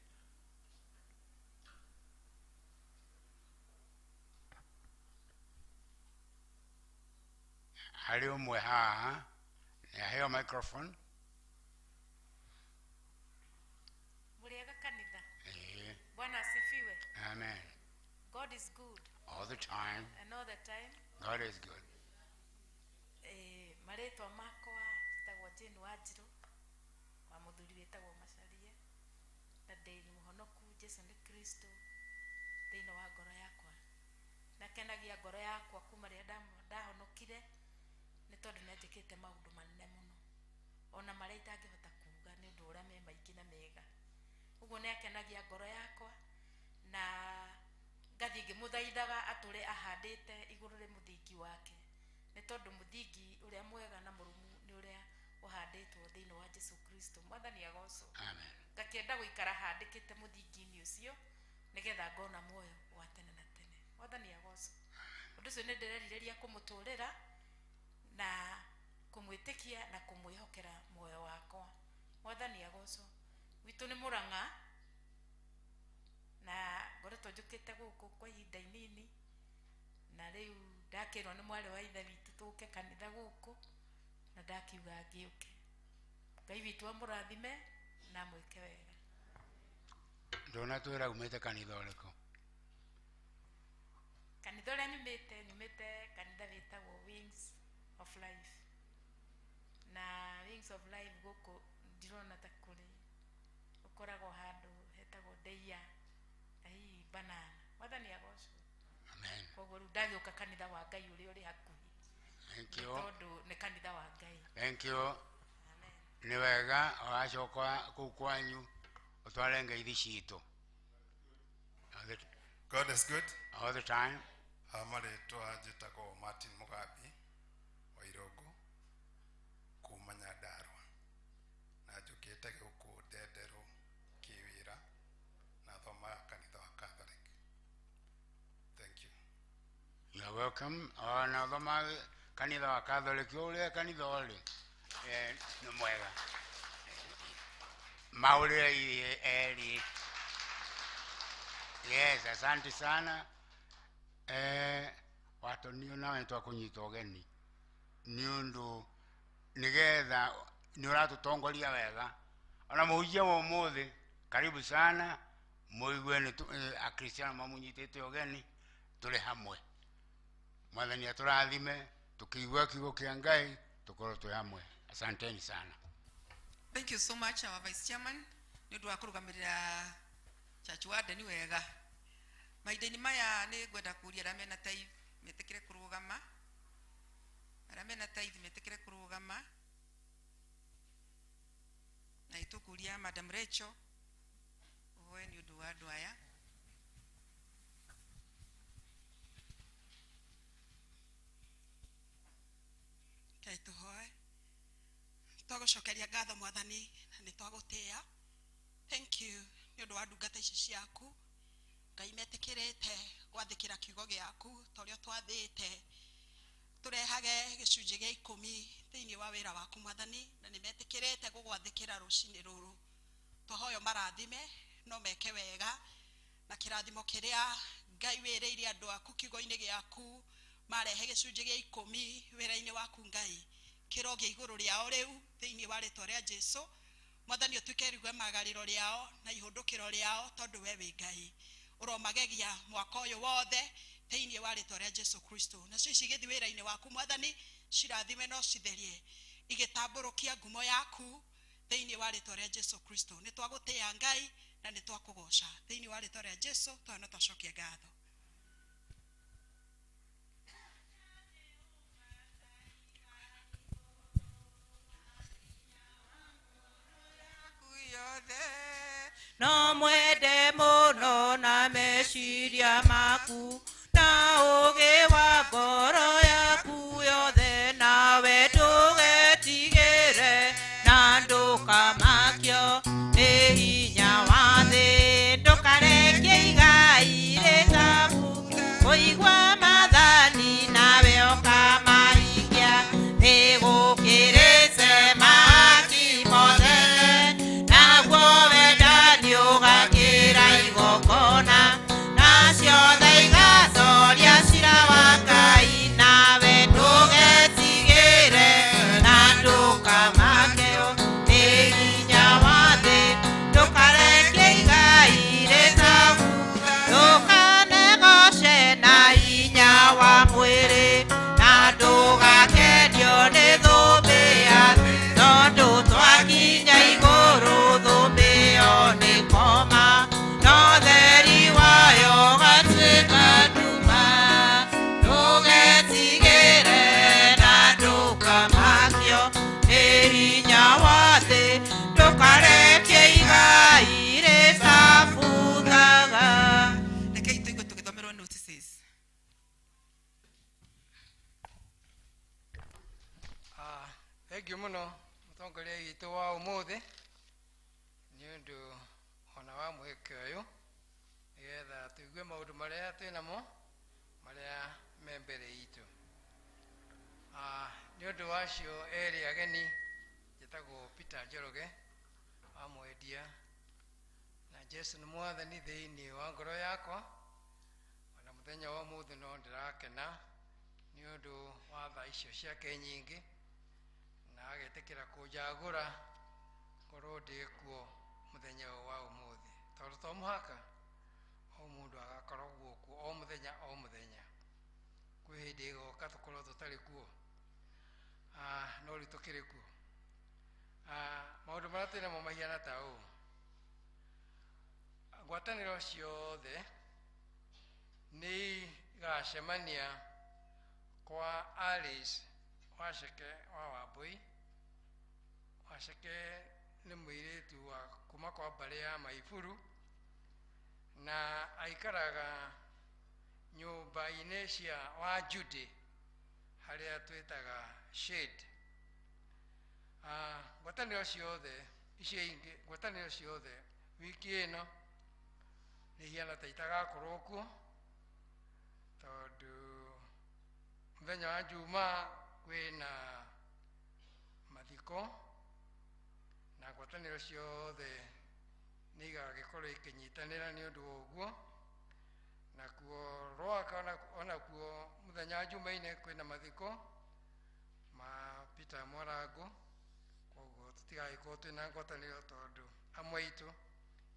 Harĩ ũmwe haha nĩ aheo microphone. Mũrĩega kanitha. Bwana asifiwe. Amen. God is good. All the time. And all the time. God is good. Marĩtwa makwa njĩtagwo Jane Wanjirũ wa mũthuri wĩtagwo Macharia, na ndĩ mũhonoku Jesu nĩ Kristo thĩinĩ wa ngoro yakwa. Nakenagia ngoro yakwa kuma rĩrĩa ndahonokire, nĩ tondũ nĩ anjĩkĩte maũndũ manene mũno, ona marĩa itangĩhota kuga nĩ ũndũ ũrĩa me maingĩ na mega. Ũguo nĩ akenagia ngoro yakwa, na ngathiĩ ngĩmũthaithaga atũre ahandĩte igũrũ rĩ mũthingi wake, nĩ tondũ mũthingi ũrĩa mwega na mũrũmu nĩ ũrĩa ũhandĩtwo thĩinĩ wa Jesu Kristo. Mwathani agocwo. Amen. Ngakĩenda gũikara handĩkĩte mũthingi-inĩ ũcio nĩgetha ngona muoyo wa tene na tene. Mwathani agocwo. Ũndũ ũcio nĩ ndĩrerirĩria kũmũtũrĩra na kũmwĩtĩkia na kũmwĩhokera muoyo wakwa. Mwathani agocwo. Gwitũ nĩ Mũrang'a, na ngoretwo njũkĩte gũkũ kwa ihinda inini, na rĩu ndakĩrwo nĩ mwarĩ wa ithe witũ tũke kanitha gũkũ, na ndakiuga ngĩũke. Ngai witũ amũrathime na amwĩke wega. Ndũnatwĩra umĩte kanitha ũrĩkũ? Kanitha ũrĩa nyumĩte, nyumĩte kanitha wĩtagwo Wings of Life. Na Wings of Life gũkũ ndirona ta kũrĩ, ũkoragwo handũ hetagwo Ndeia na hihi Banana. Mwathani agocwo. Amen. Koguo rĩu ndagĩũka kanitha wa Ngai ũrĩa ũrĩ hakuhĩ. Thank you. Tondũ nĩ kanitha wa Ngai. Thank you. Nĩ wega ũracoka kũu kwanyu ũtware ngeithi citũ. God is good. All the time. Marĩtwa njĩtagwo Martin Mugambi wa Irũngũ kuma Nyandarua, na njũkĩte gũkũ Ndenderũ kĩwĩra, na thomaga kanitha wa Catholic. Thank you. You are welcome. Ona thoma kanitha wa Catholic ũrĩa kanitha ũrĩ nĩ mwega. Maũrĩre eri. Yes, asante sana. Watonio nawe twakũnyita ũgeni nĩ ũndũ nĩgetha nĩ ũratũtongoria wega. Ona mũhunjia wa ũmũthĩ, karibu sana. Mũigue nĩ Akristiano mamũnyitĩte ũgeni, tũrĩ hamwe. Mwathani atũrathime, tũkĩigua kiugo kĩa Ngai, tũkorwo twĩ hamwe. Asanteni sana. Thank you so much our Vice Chairman nĩ ũndũ wa kũrũgamĩrĩra Church Warden wega. Mahinda-inĩ maya nĩ ngwenda kũria arĩa mena tithe metĩkĩre kũrũgama. Arĩa mena tithe metĩkĩre kũrũgama. Na ĩtũkũria Madam Rachel ũhoe nĩ ũndũ wa andũ aya. Ngai tũhoe. Twagũcokeria ngatho Mwathani na nĩ twagũtĩĩa. Thank you nĩ ũndũ wa ndungata ici ciaku. Ngai metĩkĩrĩte gwathĩkĩra gwathĩkĩra kiugo gĩaku ta ũrĩa twathĩte tũrehage gĩcunjĩ gĩa 10 thĩinĩ wa wĩra waku mwathani na nĩ metĩkĩrĩte gũgwathĩkĩra rũcinĩ rũrũ twahoyo marathime no meke wega na kĩrathimo kĩrĩa Ngai wĩrĩire andũ aku kiugo-inĩ gĩaku marehe gĩcunjĩ gĩa 10 wĩra-inĩ waku Ngai kĩroge igũrũ rĩao rĩu thĩinĩ wa rĩtwa rĩa Jesũ mwathani ũtuĩke rĩgwemagarĩro rĩao na ihũndũkĩro rĩao tondũ we wĩ Ngai ũromagegia mwaka ũyũ wothe thĩinĩ wa rĩtwa rĩa Jesũ Kristo nacio ici igĩthiĩ wĩra-inĩ waku mwathani cirathime no citherie igĩtambũrũkia ngumo yaku thĩinĩ wa rĩtwa rĩa Jesũ Kristo nĩ twagũtĩĩa Ngai na nĩ twakũgoca thĩinĩ wa rĩtwa rĩa Jesũ twana twacokia ngatho. No mwende mũno na meciria maku na ũũgĩ wa ngoro yaku yothe nawe ndũgetigĩre na ndũkamakio nĩ hinya wa thĩ ndũkarekie igai rĩtabu kũigua maathani nawe ũkamahingia nĩ gũkĩrĩte mahaki mothe naguo wendani ũgakĩra igongona na ciothe igatoria cira wa Ngai nawe ndũgetigĩre na ndũkamakio nĩ hinya wa thĩ ndũkarekie igai rĩtabu ndũkanegoce na hinya wa mwĩrĩ na ndũgakenio nĩ thũmbĩ ya thĩ tondũ twakinya igũrũ thũmbĩ ĩyo nĩ koma no theri wayo ũgatuĩka nduma ndũgetigĩre na ndũkamakio nĩ hinya wa thĩ ndũkarekie igai rĩtabuthaga. Rekei tũigue tũgĩthomerwo notices. Thengiũ mũno mũtongoria witũ wa ũmũthĩ nĩ ũndũ ona wa mweke ũyũ nĩgetha tũigue maũndũ marĩa twĩ namo marĩa me mbere itũ. Nĩ ũndũ wa acio erĩ ageni njĩtagwo Peter Njoroge wa Mwendia na Jesũ nĩ mwathani thĩinĩ wa ngoro yakwa ona mũthenya wa ũmũthĩ no ndĩrakena nĩ ũndũ wa tha icio ciake nyingĩ na agetĩkĩra kũnjagũra ngorwo ndĩ kuo mũthenya ũyũ wa ũmũthĩ tondũ to mũhaka o mũndũ agakoragwo kuo o mũthenya o mũthenya kwĩ hĩndĩ ĩgoka tũkorwo tũtarĩ kuo no rĩu tũkĩrĩ kuo. Maũndũ marĩa twĩ namo mahiana ta ũũ ngwatanĩro ciothe nĩ igacemania kwa Alice Waceke wa Wambui. Waceke nĩ mũirĩtu wa kuma kwa mbarĩ ya Maiburu na aikaraga nyũmba-inĩ cia wa Judy harĩa twĩtaga shade. Ngwatanĩro ciothe icio ingĩ ngwatanĩro ciothe wiki ĩno nĩ ihiana ta itagakorwo kuo tondũ mũthenya wa Jumaa kwĩna mathiko na ngwatanĩro ciothe nĩ igagĩkorwo ikĩnyitanĩra nĩ ũndũ wa ũguo nakuo Rwaka onakuo mũthenya wa Jumaine kwĩna mathiko ma Peter Mwarango koguo tũtigagĩkorwo twĩna ngwatanĩro tondũ amwe aitũ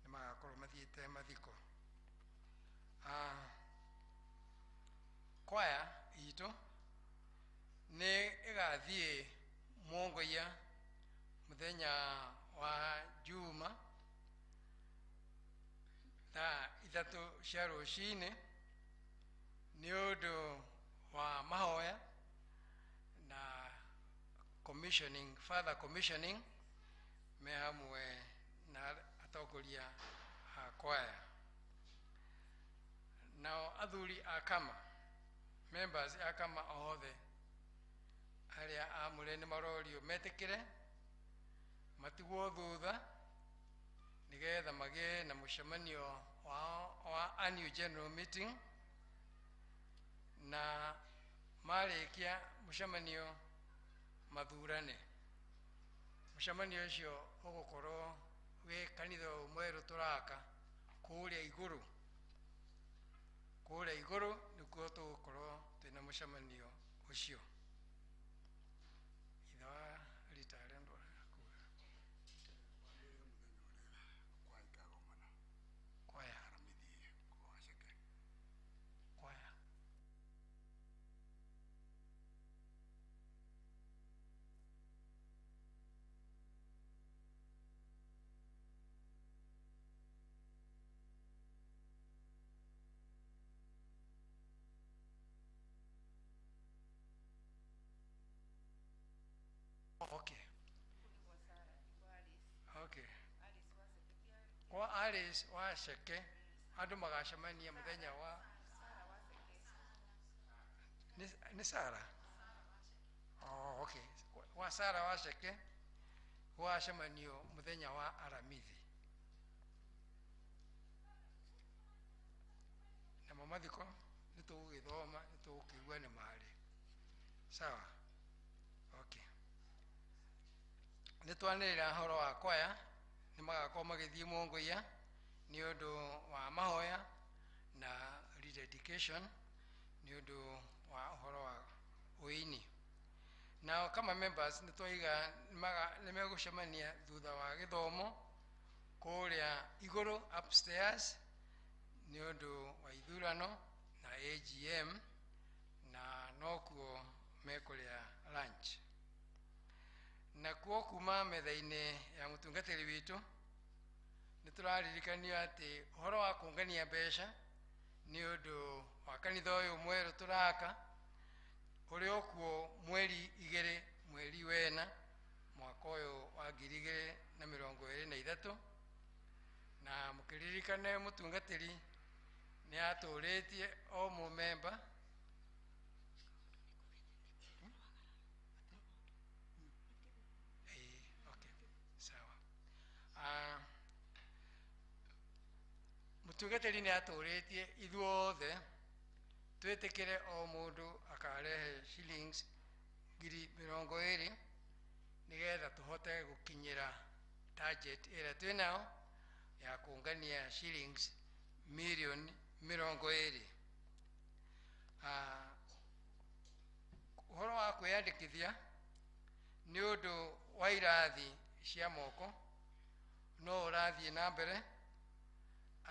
nĩ magakorwo mathiĩte mathiko. Kwaya itũ nĩ ĩgathiĩ Mwongoia mũthenya wa Juma thaa 3 cia rũcinĩ nĩ ũndũ wa mahoya na commissioning, father commissioning me hamwe na atongoria a kwaya. Nao athuri a kama members a kama othe arĩa amũre nĩ marorio metĩkĩre matigwo thutha nĩgetha magĩe na mũcemanio wao wa annual general meeting Na marĩkia mũcemanio mathurane. Mũcemanio ũcio ũgũkorwo wĩ kanitha ũyũ mwerũ tũraka kũrĩa igũrũ. Kũrĩa igũrũ nĩkuo tũgũkorwo twĩna mũcemanio ũcio. Ithe wa rita arĩa ndwara kwaya. Kwaya. Okay. Okay. Kwa Alice Waceke andũ magacemania mũthenya wa nĩ Sara. Oh, okay. Wa Sara Waceke gũgacemanio mũthenya wa Aramithi. Namo mathiko nĩ tũgũgĩthoma nĩ tũgũkĩigua nĩ marĩ. Sawa. Okay. Nĩ twanĩrĩra ũhoro wa kwaya nĩ magakorwo magĩthiĩ Mũngũiya nĩ ũndũ wa mahoya na rededication nĩ ũndũ wa ũhoro wa ũini. Nao kama members nĩ twaiga nĩ megũcemania thutha wa gĩthomo kũrĩa igũrũ upstairs nĩ ũndũ wa ithurano na AGM na nokuo mekũrĩa lunch. Nakuo kuma metha-inĩ ya mũtungatĩri witũ nĩ tũraririkanio atĩ ũhoro wa kũngania mbeca nĩ ũndũ wa kanitha ũyũ mwerũ tũraka ũrĩ okuo mweri 2 mweri wena mwaka ũyũ wa 2023 na mũkĩririkane mũtungatĩri nĩ atũrĩtie o mũmemba sawa. Mũtungatĩri nĩ atũrĩtie ithuothe twĩtĩkĩre o mũndũ akarehe shillings 20,000 nĩgetha tũhote gũkinyĩra target ĩrĩa twĩnayo ya kũngania shillings mirioni 20. Ũhoro wa kwĩyandĩkithia nĩ ũndũ wa irathi cia moko no ũrathiĩ na mbere.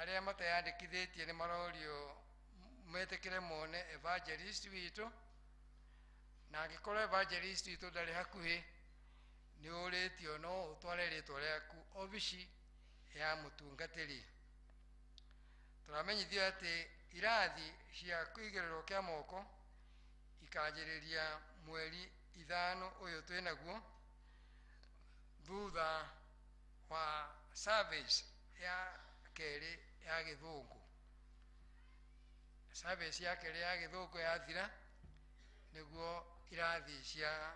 Arĩa mateyandĩkithĩtie nĩ marorio metĩkĩre mone evangelist witũ, na angĩkorwo evangelist witũ ndarĩ hakuhĩ nĩ ũrĩtio no ũtware rĩtwa rĩaku obici ya mũtungatĩri. Tũramenyithio atĩ irathi cia kũigĩrĩrwo kĩa moko ikanjĩrĩria mweri 5 ũyũ twĩnaguo thutha wa service ya kerĩ ya gĩthũngũ. Service ya kerĩ ya gĩthũngũ yathira nĩguo irathi cia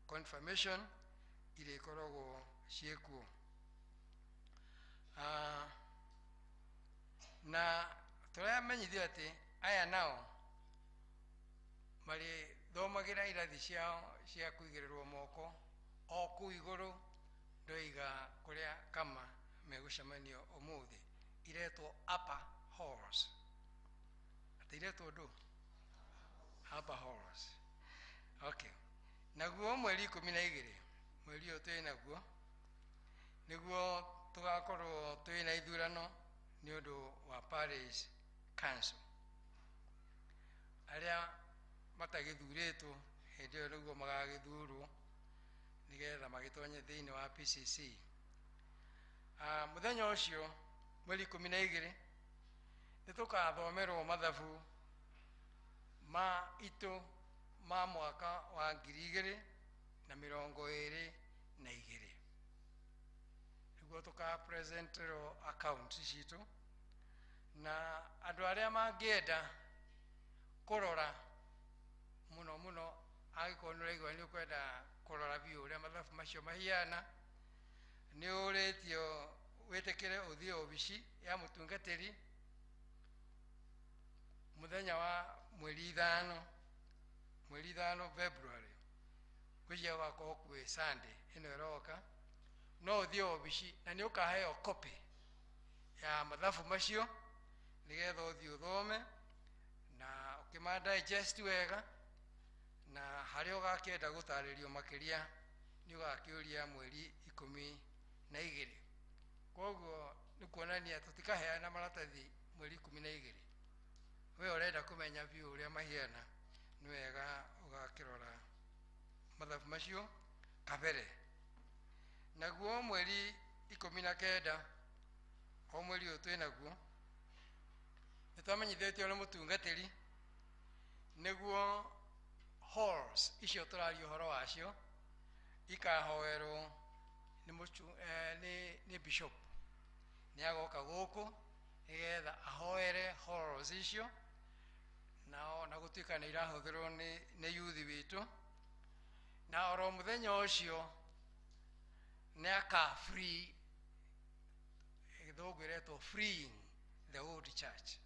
confirmation irĩkoragwo ciĩkuo. Na tũramenyithio atĩ aya nao marĩthomagĩra irathi ciao cia kũigĩrĩrwo moko o kũu igũrũ ndoiga kũrĩa kama megũcemanio ũmũthĩ iretwo upper halls. Atĩ iretwo ndũ? Upper halls. Okay. Naguo mweri 12 mweri ũyũ twĩ naguo nĩguo tũgakorwo twĩ na ithurano nĩ ũndũ wa parish council. Arĩa matagĩthurĩtwo hĩndĩ ĩyo nĩguo magagĩthurwo nĩgetha magĩtonye thĩinĩ wa PCC. Mũthenya ũcio mweri 12 nĩ tũkathomerwo mathabu ma itũ ma mwaka wa 2022 nĩguo tũkapresenterwo account citũ na andũ arĩa mangĩenda kũrora mũno mũno angĩkorwo nĩ ũraigua nĩ ũkwenda kũrora biũ ũrĩa mathabu macio mahiana nĩ ũrĩtio wĩtĩkĩre ũthiĩ obici ya mũtungatĩri mũthenya wa Mweri 5, mweri 5 February, ngwĩciria gũgakorwo kwĩ Sunday ĩno ĩroka, no ũthiĩ obici na nĩ ũkaheo copy ya mathabu macio nĩgetha ũthiĩ ũthome na ũkĩma digest wega, na harĩa ũgakĩenda gũtarĩrio makĩria nĩ ũgakĩũria mweri 12. Koguo nĩ kuonania tũtikaheana maratathi mweri 12. We ũrenda kũmenya biũ ũrĩa mahiana, nĩ wega ũgakĩrora mathabu macio kabere. Naguo mweri 19, o mweri ũyũ twĩ naguo, nĩ twamenyithĩtio nĩ mũtungatĩri nĩguo halls icio tũraria ũhoro wacio ikahoerwo nĩ bishop. Nĩ agoka gũkũ nĩgetha ahoere halls icio, na ona gũtuĩka nĩ irahũthĩrwo nĩ youth witũ. Na oro mũthenya ũcio nĩ aka free, gĩthũngũ ĩretwo freeing the old church,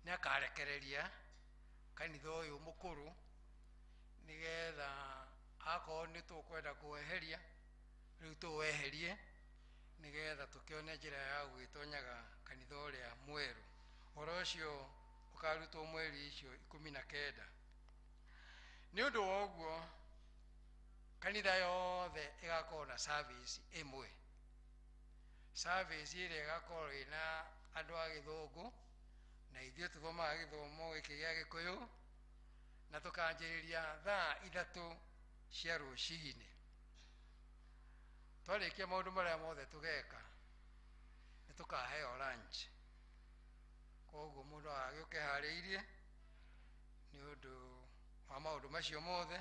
nĩ akarekereria kanitha ũyũ mũkũrũ nĩgetha akorwo nĩ tũkwenda kũweheria rĩu tũweherie nĩgetha tũkĩone njĩra ya gwĩtonyaga kanitha ũrĩa mwerũ. Ũhoro ũcio ũkarutwo mweri icio 19. Nĩ ũndũ wa ũguo kanitha yothe ĩgakorwo na service ĩmwe, service ĩrĩa ĩgakorwo ĩna andũ a gĩthũngũ na ithuĩ tũthomaga gĩthomo gĩkĩ gĩa gĩkũyũ, na tũkanjĩrĩria thaa 3 cia rũcinĩ. Twarĩkia maũndũ marĩa mothe tũgeka nĩ tũkaheo lunch, koguo mũndũ agagĩũka eharĩirie nĩ ũndũ wa maũndũ macio mothe,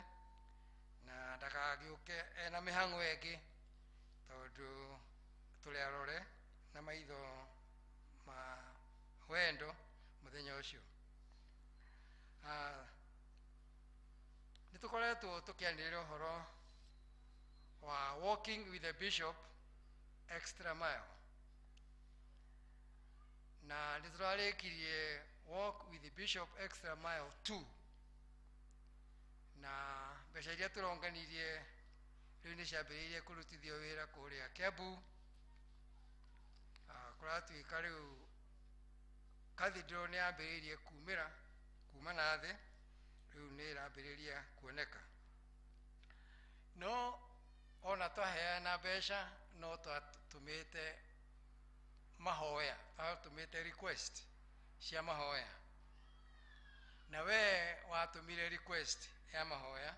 na ndakagĩũke ena mĩhang'o ĩngĩ tondũ tũrĩ arore na maitho ma wendo mũthenya ũcio. Nĩ tũkoretwo tũkĩanĩrĩra ũhoro wa walking with the bishop extra mile, na nĩ tũrarĩkirie walk with the bishop extra mile 2, na mbeca iria tũronganirie rĩu nĩ ciambĩrĩirie kũrutithio wĩra kũrĩa Kiambu. Kũratuĩka rĩu cathedral nĩ yambĩrĩirie kumĩra kuma na thĩ, rĩu nĩ ĩrambĩrĩria kuoneka. No ona twaheana mbeca no twatũmĩte mahoya, twatũmĩte request cia mahoya, na we watũmire request ya mahoya,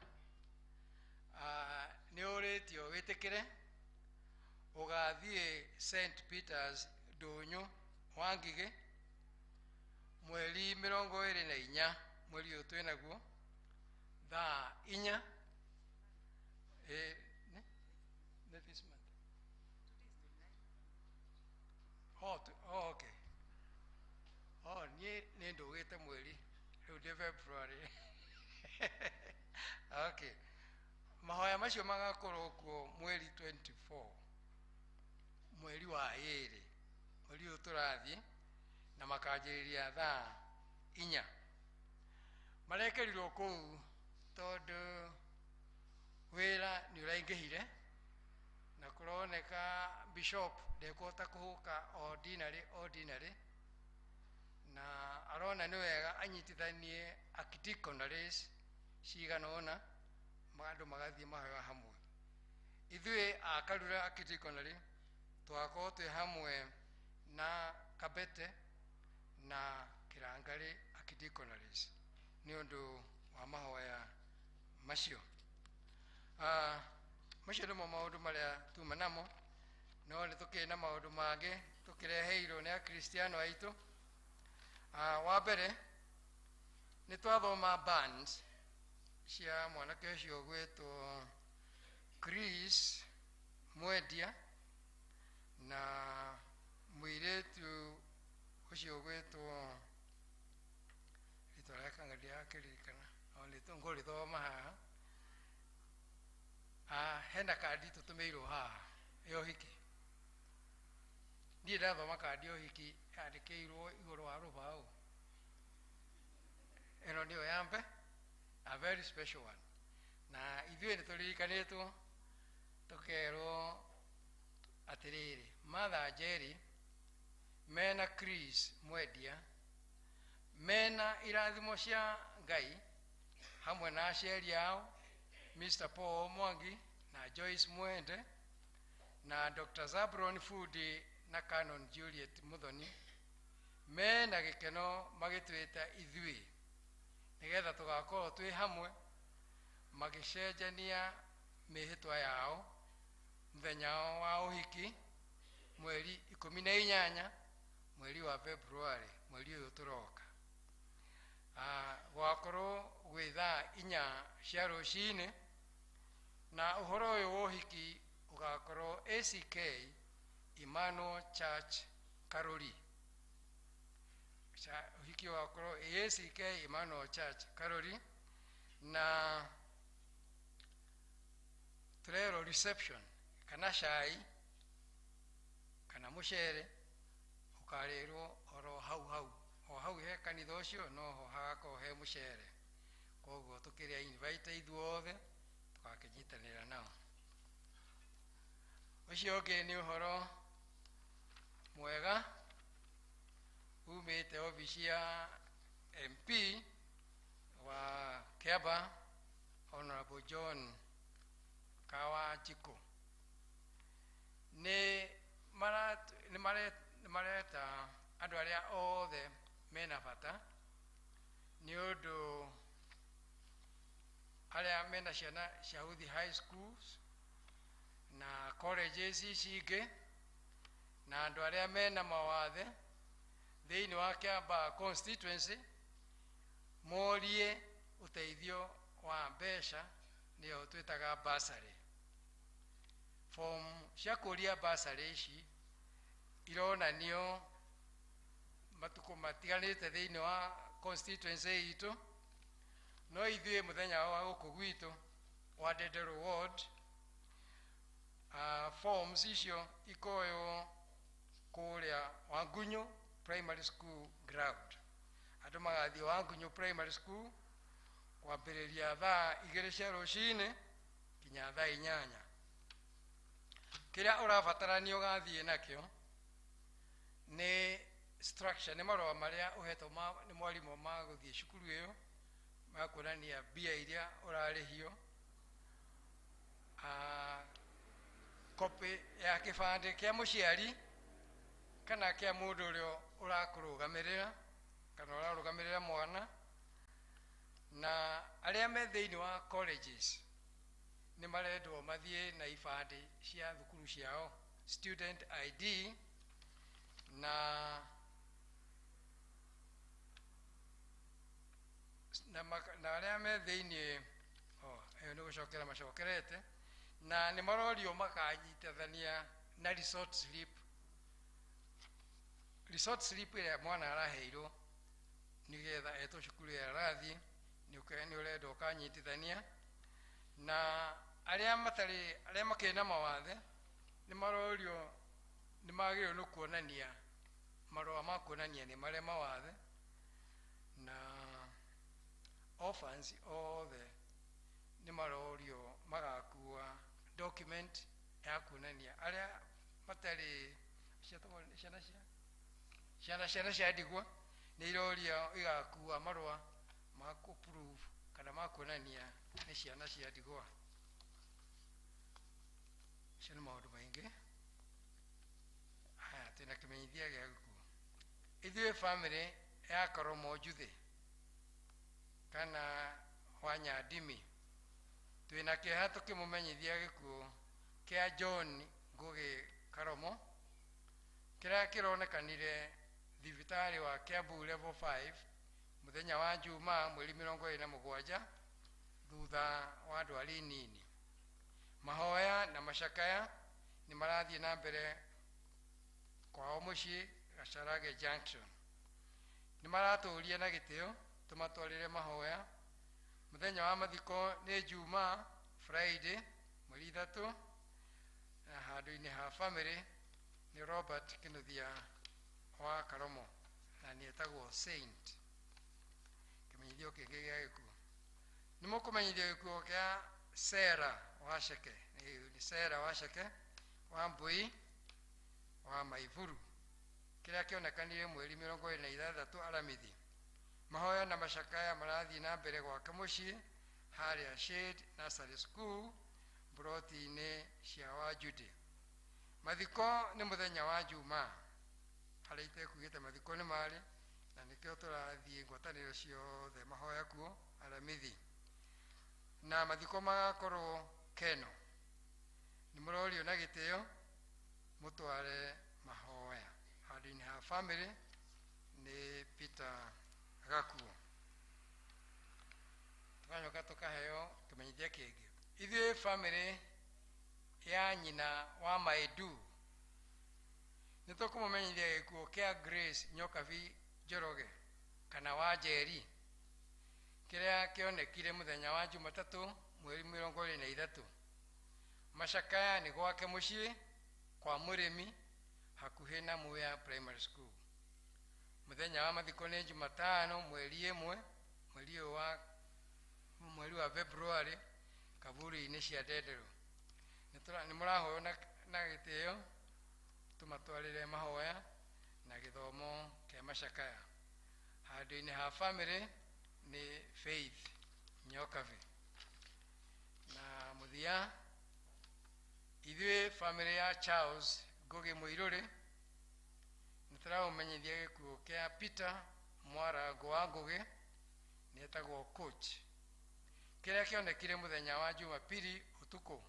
nĩ ũrĩtio wĩtĩkĩre ũgathiĩ St Peters Ndũnyũ wa Ngigĩ mweri 24, mweri ũyũ twĩ naguo, thaa 4. Nĩ this month. Oh, okay. Oh, niĩ nĩ ndũgĩte mweri rĩu ndĩ February. Okay. Mahoya macio magakorwo kuo mweri 24, mweri wa 2, mweri ũyũ tũrathiĩ, na makanjĩrĩria thaa 4. Marekerirwo kũu tondũ wĩra nĩ ũraingĩhire na kũroneka bishop ndekũhota kũhũka ordinary, na arona nĩ wega anyitithanie archdeaconries cigana ũna, andũ magathiĩ mahoya hamwe. Ithuĩ a Karura archdeaconry tũgakorwo twĩ hamwe na Kabete na Kĩrangarĩ archdeaconries nĩ ũndũ wa mahoya macio. Macio nĩmo maũndũ marĩa tuma namo, no nĩ tũkĩrĩ na maũndũ mangĩ tũkĩreheirwo nĩ akristiano aitũ. Wa mbere nĩ twathoma bands cia mwanake ũcio ũgwĩtwo Chris Mwendia na mũirĩtu ũcio ũgwĩtwo rĩtwa rĩake anga ndirakĩririkana, no nĩ ngũrĩthoma haha. Hena kandi tũtũmĩirwo haha ya ũhiki. Niĩ ndathoma kandi ya ũhiki yandĩkĩirwo igũrũ wa rũbaũ. Ĩno very special one. Na ithuĩ nĩ tũririkanĩtwo tũkerwo atĩrĩrĩ, Martha Njeri mena Chris Mwendia mena irathimo cia Ngai hamwe na aciari ao Mr. Paul Mwangi na Joyce Mwende na Dr. Zabron Fudi na Canon Juliet Muthoni mena gĩkeno magĩtwĩta ithuĩ nĩgetha tũgakorwo twĩ hamwe magĩcenjania mĩhĩtwa yao mũthenya wa ũhiki mweri 18 mweri wa February mweri ũyũ tũroka. Gwakorwo gwĩ thaa 4 cia rũcinĩ, na ũhoro ũyũ wa ũhiki ũgakorwo ACK Emmanuel Church Karori. Ũhiki ũgakorwo ACK Emmanuel Church Karori, na tũrerwo reception kana cai kana mũcere ũkarĩrwo oro hau hau, o hau he kanitha ũcio noho hagakorwo he mũcere. Koguo tũkĩrĩa invite ithuothe tũgakĩnyitanĩra nao. Ũcio ũngĩ nĩ ũhoro mwega umĩte obici ya MP wa Kiambaa Honorable John Kawanjikũ. Nĩ mareta andũ arĩa othe mena bata nĩ ũndũ arĩa mena ciana cia gũthiĩ high schools na colleges ici ingĩ, na andũ arĩa mena mawathe thĩinĩ wa Kiambaa constituency morie ũteithio wa mbeca, nĩyo twĩtaga bursary. Form cia kũria bursary ici ironanio matukũ matiganĩte thĩinĩ wa constituency itũ, no ithuĩ mũthenya wa gũkũ gwitũ wa Ndenderũ ward, forms icio ikoywo kũrĩa Wangunyũ Primary School ground. Andũ magathiĩ Wangunyũ Primary School kwambĩrĩria thaa 2 cia rũcinĩ nginya thaa 8. Kĩrĩa ũrabatarania ũgathiĩ nakĩo nĩ structure, nĩ marũa marĩa ũhetwo nĩ mwarimũ ma gũthiĩ cukuru ĩyo ma kuonania mbia iria ũrarĩhio, copy ya kĩbandĩ kĩa mũciari kana kĩa mũndũ ũrĩa ũrakũrũgamĩrĩra kana ũrarũgamĩrĩra mwana, na arĩa me thĩinĩ wa colleges nĩ marendwo mathiĩ na ibandĩ cia thukuru ciao, student ID, na arĩa me thĩinĩ, ĩyo nĩ gũcokera macokerete, na nĩ marorio makanyitithania na resort slip. Resort slip ĩrĩa mwana araheirwo nĩgetha etwo cukuru ĩrĩa arathiĩ, nĩ ũrendwo ũkanyitithania. Na arĩa matarĩ, arĩa makĩrĩ na mawathe nĩ marorio nĩ magĩrĩirwo nĩ kuonania marũa ma kuonania nĩ marĩa mawathe, na orphans othe nĩ marorio magakua document ya kuonania arĩa matarĩ ciana ciana cia ndigwa nĩ irorio igakua marũa ma kũ prove kana ma kuonania nĩ ciana cia ndigwa. Macio nĩ maũndũ maingĩ. Haya, twĩna kĩmenyithia gĩa gĩkuũ. Ithuĩ family ya Karomo Njuthĩ kana wa Nyandimi twĩna kĩeha tũkĩmũmenyithia gĩkuũ kĩa John Ngũgĩ Karomo kĩrĩa kĩronekanire thibitarĩ wa Kiambu level 5 mũthenya wa Jumaa mweri 27 thutha wa ndwari nini. Mahoya na macakaya nĩ marathiĩ na mbere kwao mũciĩ Gacharage Junction. Nĩ maratũria na gĩtĩo tũmatwarĩre mahoya. Mũthenya wa mathiko nĩ Jumaa Friday mweri 3, na handũ-inĩ ha family nĩ Robert Kinuthia wa Karomo na nĩ etagwo Saint. Kĩmenyithio kĩngĩ gĩa gĩkuũ. Nĩ mũkũmenyithio gĩkuo kĩa Sera Waceke. Nĩ Sera Waceke wa Mbui wa Maiburu kĩrĩa kĩonekanire mweri 26 Aramithi. Mahoya na macakaya marathiĩ na mbere gwake mũciĩ harĩa Shade Nursery School mburoti-inĩ cia Wajude. Mathiko nĩ mũthenya wa Jumaa, harĩa itekugĩte mathiko nĩ marĩ, na nĩkĩo tũrathiĩ ngwatanĩro ciothe mahoya kuo Aramithi, na mathiko magakorwo Keno. Nĩ mũrorio na gĩtĩo mũtware mahoya handũ-inĩ ha family nĩ Peter Gakuo. Tũgacoka tũkaheo kĩmenyithia kĩngĩ. Ithuĩ family ya nyina wa Maidu nĩ tũkũmũmenyithia gĩkuo kĩa Grace Nyokabi Njoroge kana wa Njeri kĩrĩa kĩonekire mũthenya wa Jumatatũ mweri 23. Macakaya nĩ gwake mũciĩ kwa mũrĩmi hakuhĩ na Muya Primary School. Mũthenya wa mathiko nĩ Jumatano mweri 1 mweri ũyũ wa mweri wa February kaburi-inĩ cia Ndenderũ. Nĩ mũrahoywo na gĩtĩo tũmatwarĩre mahoya na gĩthomo kĩa macakaya. Handũ-inĩ ha family nĩ Faith Nyokabi. Na mũthia, ithuĩ family ya Charles Ngugi Mũirũrĩ nĩ tũramũmenyithia gĩkuũ kĩa Peter Mwarango wa Ngugi, nĩ etagwo coach, kĩrĩa kĩonekire mũthenya wa Jumapili ũtukũ.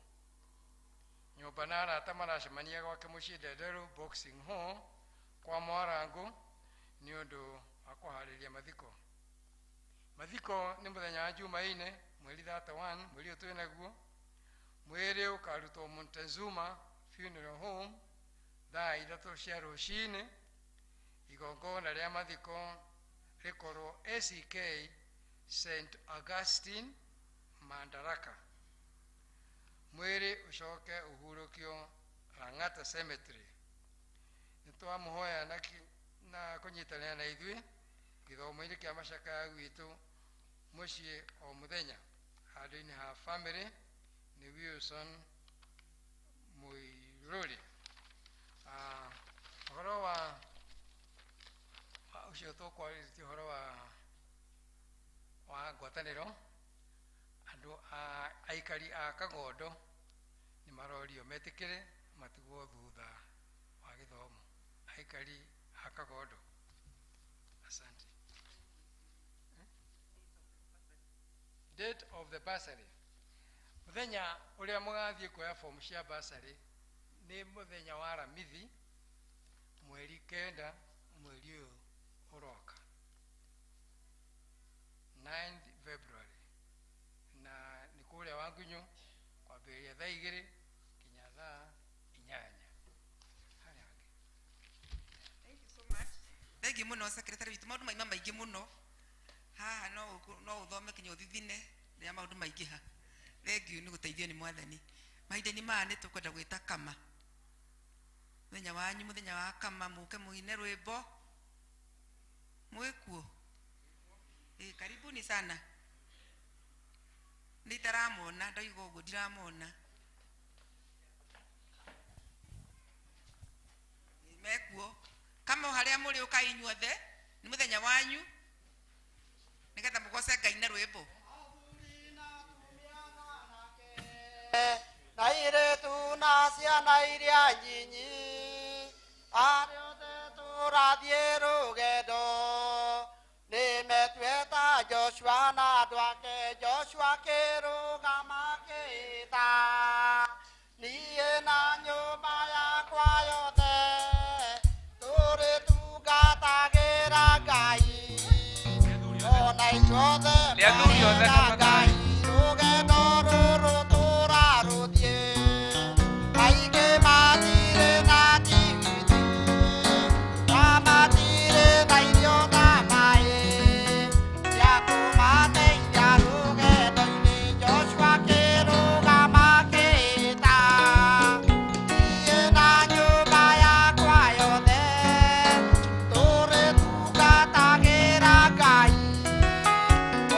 Nyũmba na arata maracemania gwake mũciĩ Ndenderũ Boxing Hall kwa Mwarango nĩ ũndũ wa kũharĩria mathiko. Mathiko nĩ mũthenya wa Jumaine mweri 31 mweri ũyũ twĩnaguo. Mwĩrĩ ũkarutwo Montezuma Funeral Home thaa 3 cia rũcinĩ. Igongona rĩa mathiko rĩkorwo ACK St Augustine Mandaraka. Mwĩrĩ ũcoke ũhurũkio Lang'ata Cemetery. Nĩ twamũhoya na kũnyitanĩra na ithuĩ gĩthomo-inĩ kĩa macakaya gwitũ mũciĩ o mũthenya. Handũ-inĩ ha family nĩ Wilson Mũirũrĩ. Ũhoro wa ũcio tũkwarĩtie ũhoro wa ngwatanĩro, andũ a aikari a Kagondo nĩ marorio metĩkĩre matigwo thutha wa gĩthomo. Aikari a Kagondo, asante. Date of the bursary, mũthenya ũrĩa mũgathiĩ kuoya fomu cia bursary nĩ mũthenya wa Aramithi mweri 9 mweri ũyũ ũroka, 9th February, na nĩ kũrĩa Wangunyu kwambĩrĩria thaa 2 nginya thaa 8. Harĩa hangĩ. Thank you so much. Thank you mũno secretary witũ, maũndũ maima maingĩ mũno haha, no ũthome kinya ũthithine rĩrĩa maũndũ maingĩha. Thank you nĩ gũteithio nĩ mwathani. Mahinda-inĩ maya nĩ tũkwenda gwĩta kama mũthenya wanyu, mũthenya wa kama, mũke mũine rwĩmbo mwĩkuo. Karibuni sana. Nĩ itaramona ndoiga ũguo ndiramona mekuo kama harĩa mũrĩ ũkai inyuothe nĩ mũthenya wanyu nĩgetha mũgoce Ngai na rwĩmbo. Na airĩtu na ciana iria nyinyi arĩa othe tũrathiĩ rũgendo nĩ metuĩta Joshua na andũ ake. Joshua akĩrũgama akĩĩta, niĩ na nyũmba yakwa yothe tũrĩtungatagĩra Ngai, ona ithuothe Nĩ athuri othe marĩ na Ngai. Rũgendo rũrũ tũrarũthiĩ aingĩ matirĩ na tigiti na matirĩ na irio na maĩ cia kũmateithia rũgendo-inĩ. Joshua akĩrũgama akĩĩta, niĩ na nyũmba yakwa yothe tũrĩtungatagĩra Ngai,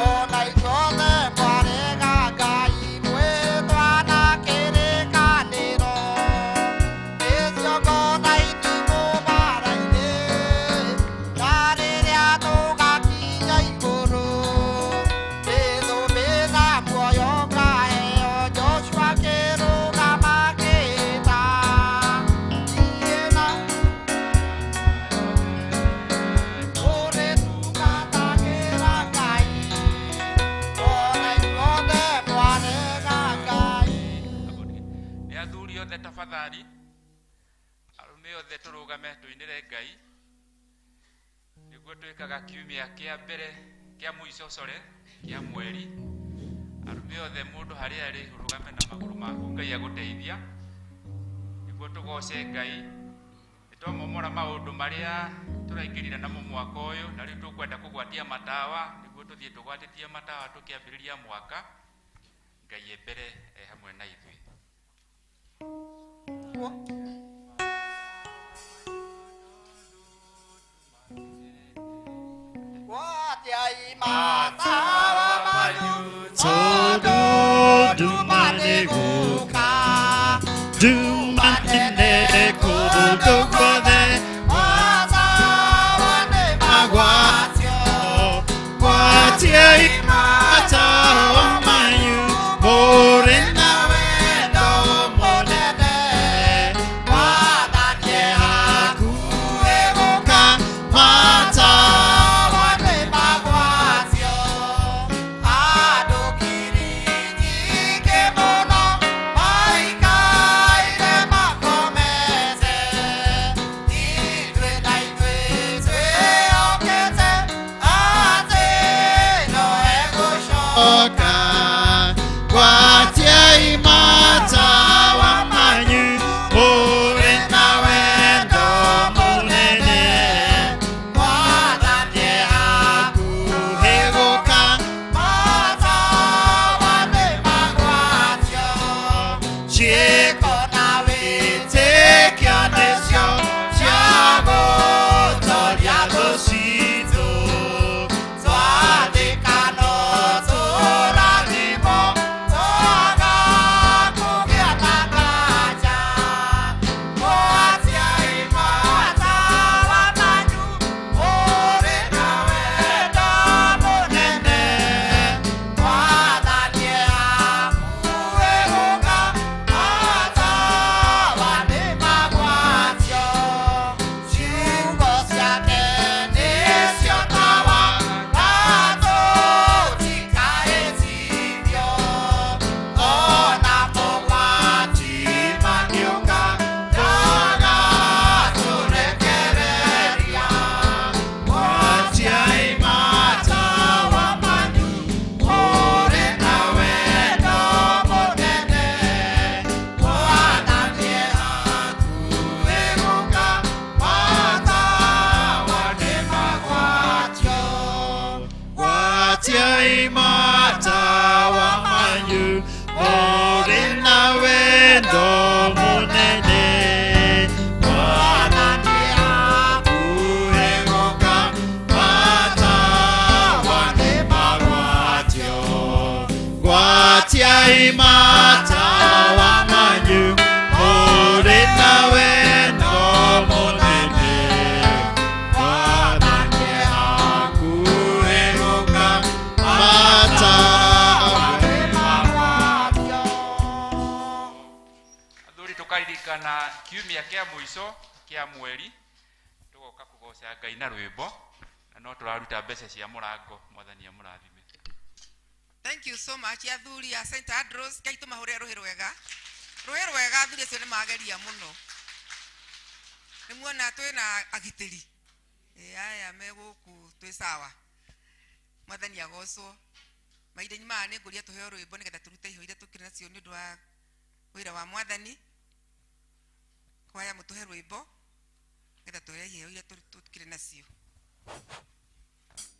ona ithuothe Tafadhali arũme othe tũrũgame tũinĩre Ngai nĩguo twĩkaga kiumia kĩa mbere kĩa mũico, sorry, kĩa mweri. Arũme othe, mũndũ harĩa arĩ, ũrũgame na magũrũ maku. Ngai agũteithia nĩguo tũgoce Ngai. Nĩtwamomora maũndũ marĩa tũraingĩrire namo mwaka ũyũ, na rĩu tũkwenda kũgwatia matawa nĩguo tũthiĩ tũgwatĩtie matawa tũkĩambĩrĩria mwaka. Ngai e mbere e hamwe na ithuĩ. Tondũ nduma nĩ gũka, nduma nene kũndũ guothe, magwatio, gwatiai matawa manyu, mũrĩ na wendo mũnene, Mwathani e hakuhĩ gũka, matawa nĩ magwatio. Andũ ngiri nyingĩ mũno maikaire makomete, ithuĩ na ithuĩ twĩhokete atĩ no egũcoka. Gwatiai matawa manyu, mũrĩ na wendo mũnene, Mwathani e hakuhĩ gũka, matawa nĩ magwatio. Ciĩko na wĩtĩkio nĩcio cia gũtoria thũ citũ, twathĩka no tũrathimwo, twaga kũgĩa na nganja. Gwatiai matawa manyu, mũrĩ na wendo mũnene, Mwathani e hakuhĩ gũka, matawa nĩ magwatio. Ciugo ciake nĩcio tawa, na tũtikaĩtithio, ona mogwati mangĩũka, ndagatũrekereria. Gwatiai matawa manyu, mũrĩ na wendo mũnene, Mwathani e hakuhĩ gũka, matawa nĩ magwatio. Gwatiai matawa manyu, mũrĩ na wendo mũnene, Mwathani e hakuhĩ gũka, matawa nĩ magwatio. Gwatiai matawa manyu, mũrĩ na wendo mũnene, Mwathani e hakuhĩ gũka, matawa nĩ magwatio. Athuri, tũkaririkana kiumia kĩa mũico kĩa mweri tũgoka kũgoca Ngai na rwĩmbo, na no tũraruta mbeca cia mũrango. Mwathani amũrathime. Thank you so much, athuri a St Andrews. Ngai tũmahũrĩre rũhĩ rwega, rũhĩ rwega. Athuri acio nĩ mageria mũno. Nĩ muona twĩna agitĩri. Ĩ, aya me gũkũ twĩ sawa. Mwathani agocwo. Mahinda-inĩ maya nĩ ngũria tũheo rwĩmbo nĩgetha tũrute iheo iria tũkĩrĩ nacio nĩ ũndũ wa wĩra wa Mwathani. Kwaya, mũtũhe rwĩmbo nĩgetha tũhe iheo iria tũkĩrĩ nacio.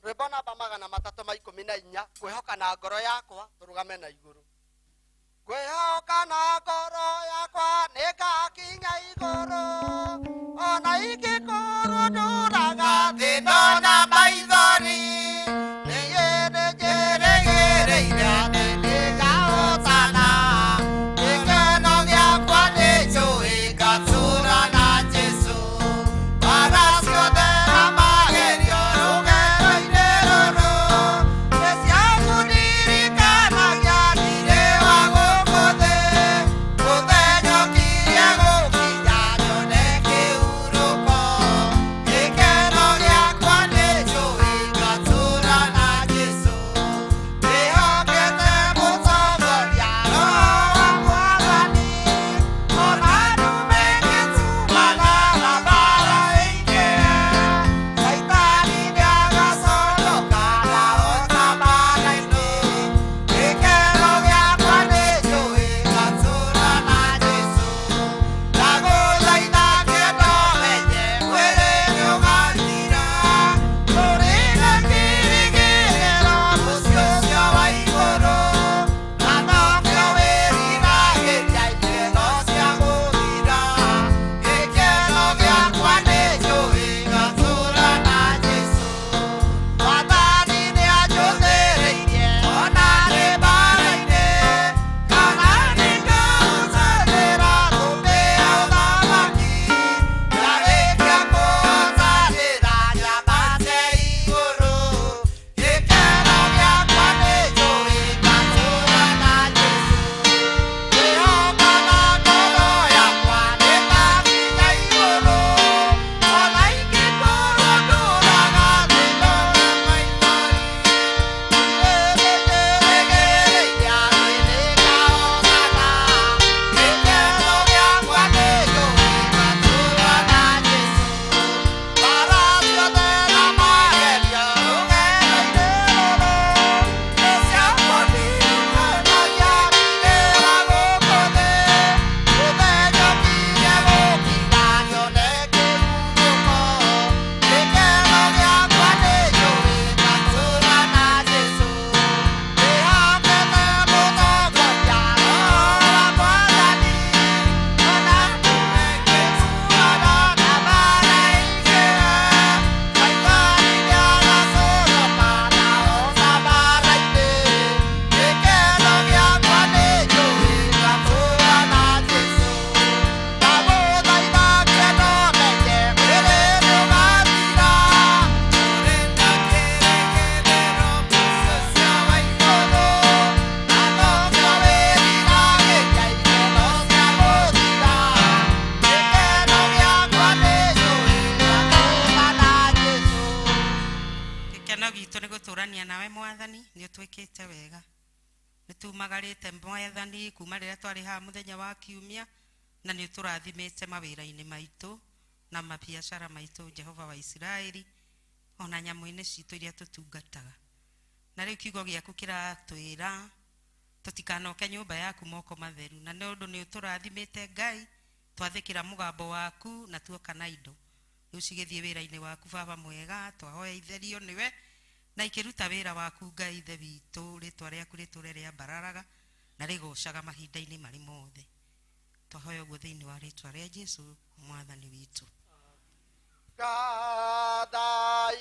Rwĩmbo namba 314, "Kwĩhoka na ngoro yakwa". Tũrũgame na igũrũ. Ngwĩhoka na ngoro yakwa nĩngakinya igũrũ, ona ingĩkorwo ndũraga thĩna na maithori, niĩ nĩnjĩrĩgĩrĩire atĩ nĩngahotana. Gĩkeno gĩakwa nĩ njũĩ ngatũũra na Jesũ, bara ciothe na magerio rũgendo-inĩ rũrũ, nĩ ciakũndirikanagia ndirĩ wa gũkũ thĩ. Mũthenya ũkirie gũkinya nyone kĩhurũko, gĩkeno gĩakwa nĩ njũĩ. Nĩ ũtwĩkĩte wega. Nĩ tumagarĩte Mwathani kuma rĩrĩa twarĩ haha mũthenya wa kiumia, na nĩ ũtũrathimĩte mawĩra-inĩ maitũ na mabiacara maitũ, Jehova wa Isiraeli, ona nyamũ-inĩ citũ iria tũtungataga. Na rĩu kiugo gĩaku kĩratwĩra tũtikanoke nyũmba yaku moko matheru, na nĩ ũndũ nĩ ũtũrathimĩte Ngai, twathĩkĩra mũgambo waku na tuoka na indo. Rĩu cigĩthiĩ wĩra-inĩ waku Baba mwega, twahoya itherio nĩwe na ikĩruta wĩra waku Ngai Ithe witũ, rĩtwa rĩaku rĩtũre rĩambararaga na rĩgocaga mahinda-inĩ marĩ mothe. Twahoya ũguo thĩinĩ wa rĩtwa rĩa Jesu Mwathani witũ. Gathai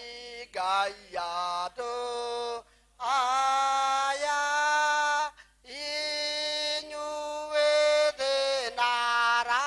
Ngai andũ aya inyuĩ thĩnara.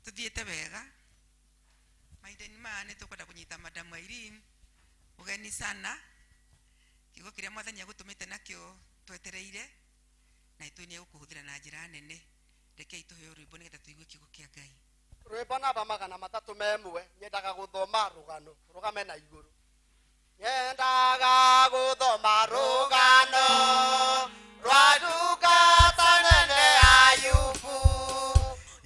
Tuthiĩte wega mahinda-inĩ maya nĩ tũkwenda kũnyita Madam Irene ũgeni sana. Kiugo kĩrĩa Mwathani agũtũmĩte nakĩo twetereire, na ithuĩ nĩ egũkũhũthĩra na njĩra nene. Rekei tũheo rwĩmbo nĩgetha tũigue kiugo kĩa Ngai. Rwĩmbo namba 301, nyendaga gũthoma rũgano rũgame na igũrũ. Nyendaga gũthoma rũgano rwa ndungata nene Ayubu,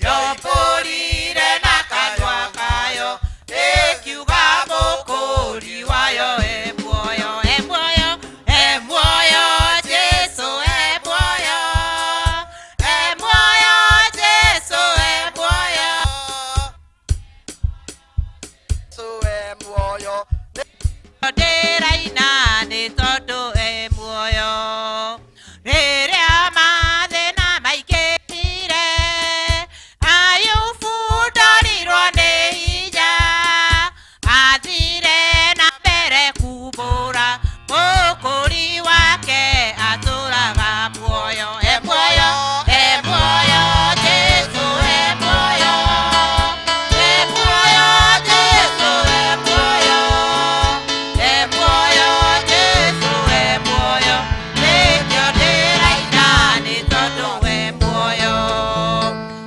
yombũrire na kanua kayo ĩkiuga mũkũri wayo e muoyo, e muoyo, e muoyo, Jesu e muoyo, e muoyo, Jesu e muoyo, Jesu e muoyo. Ndĩraina nĩ tondũ e muoyo. Rĩrĩa mathĩna maingĩhire, Ayubu ndorirwo nĩ hinya, athire na mbere kumbũra mũkũri wake atũraga muoyo, e muoyo, e muoyo, Jesu e muoyo, e muoyo, Jesu e muoyo, e muoyo, Jesu e muoyo. Nĩkĩo ndĩraina nĩ tondũ e muoyo.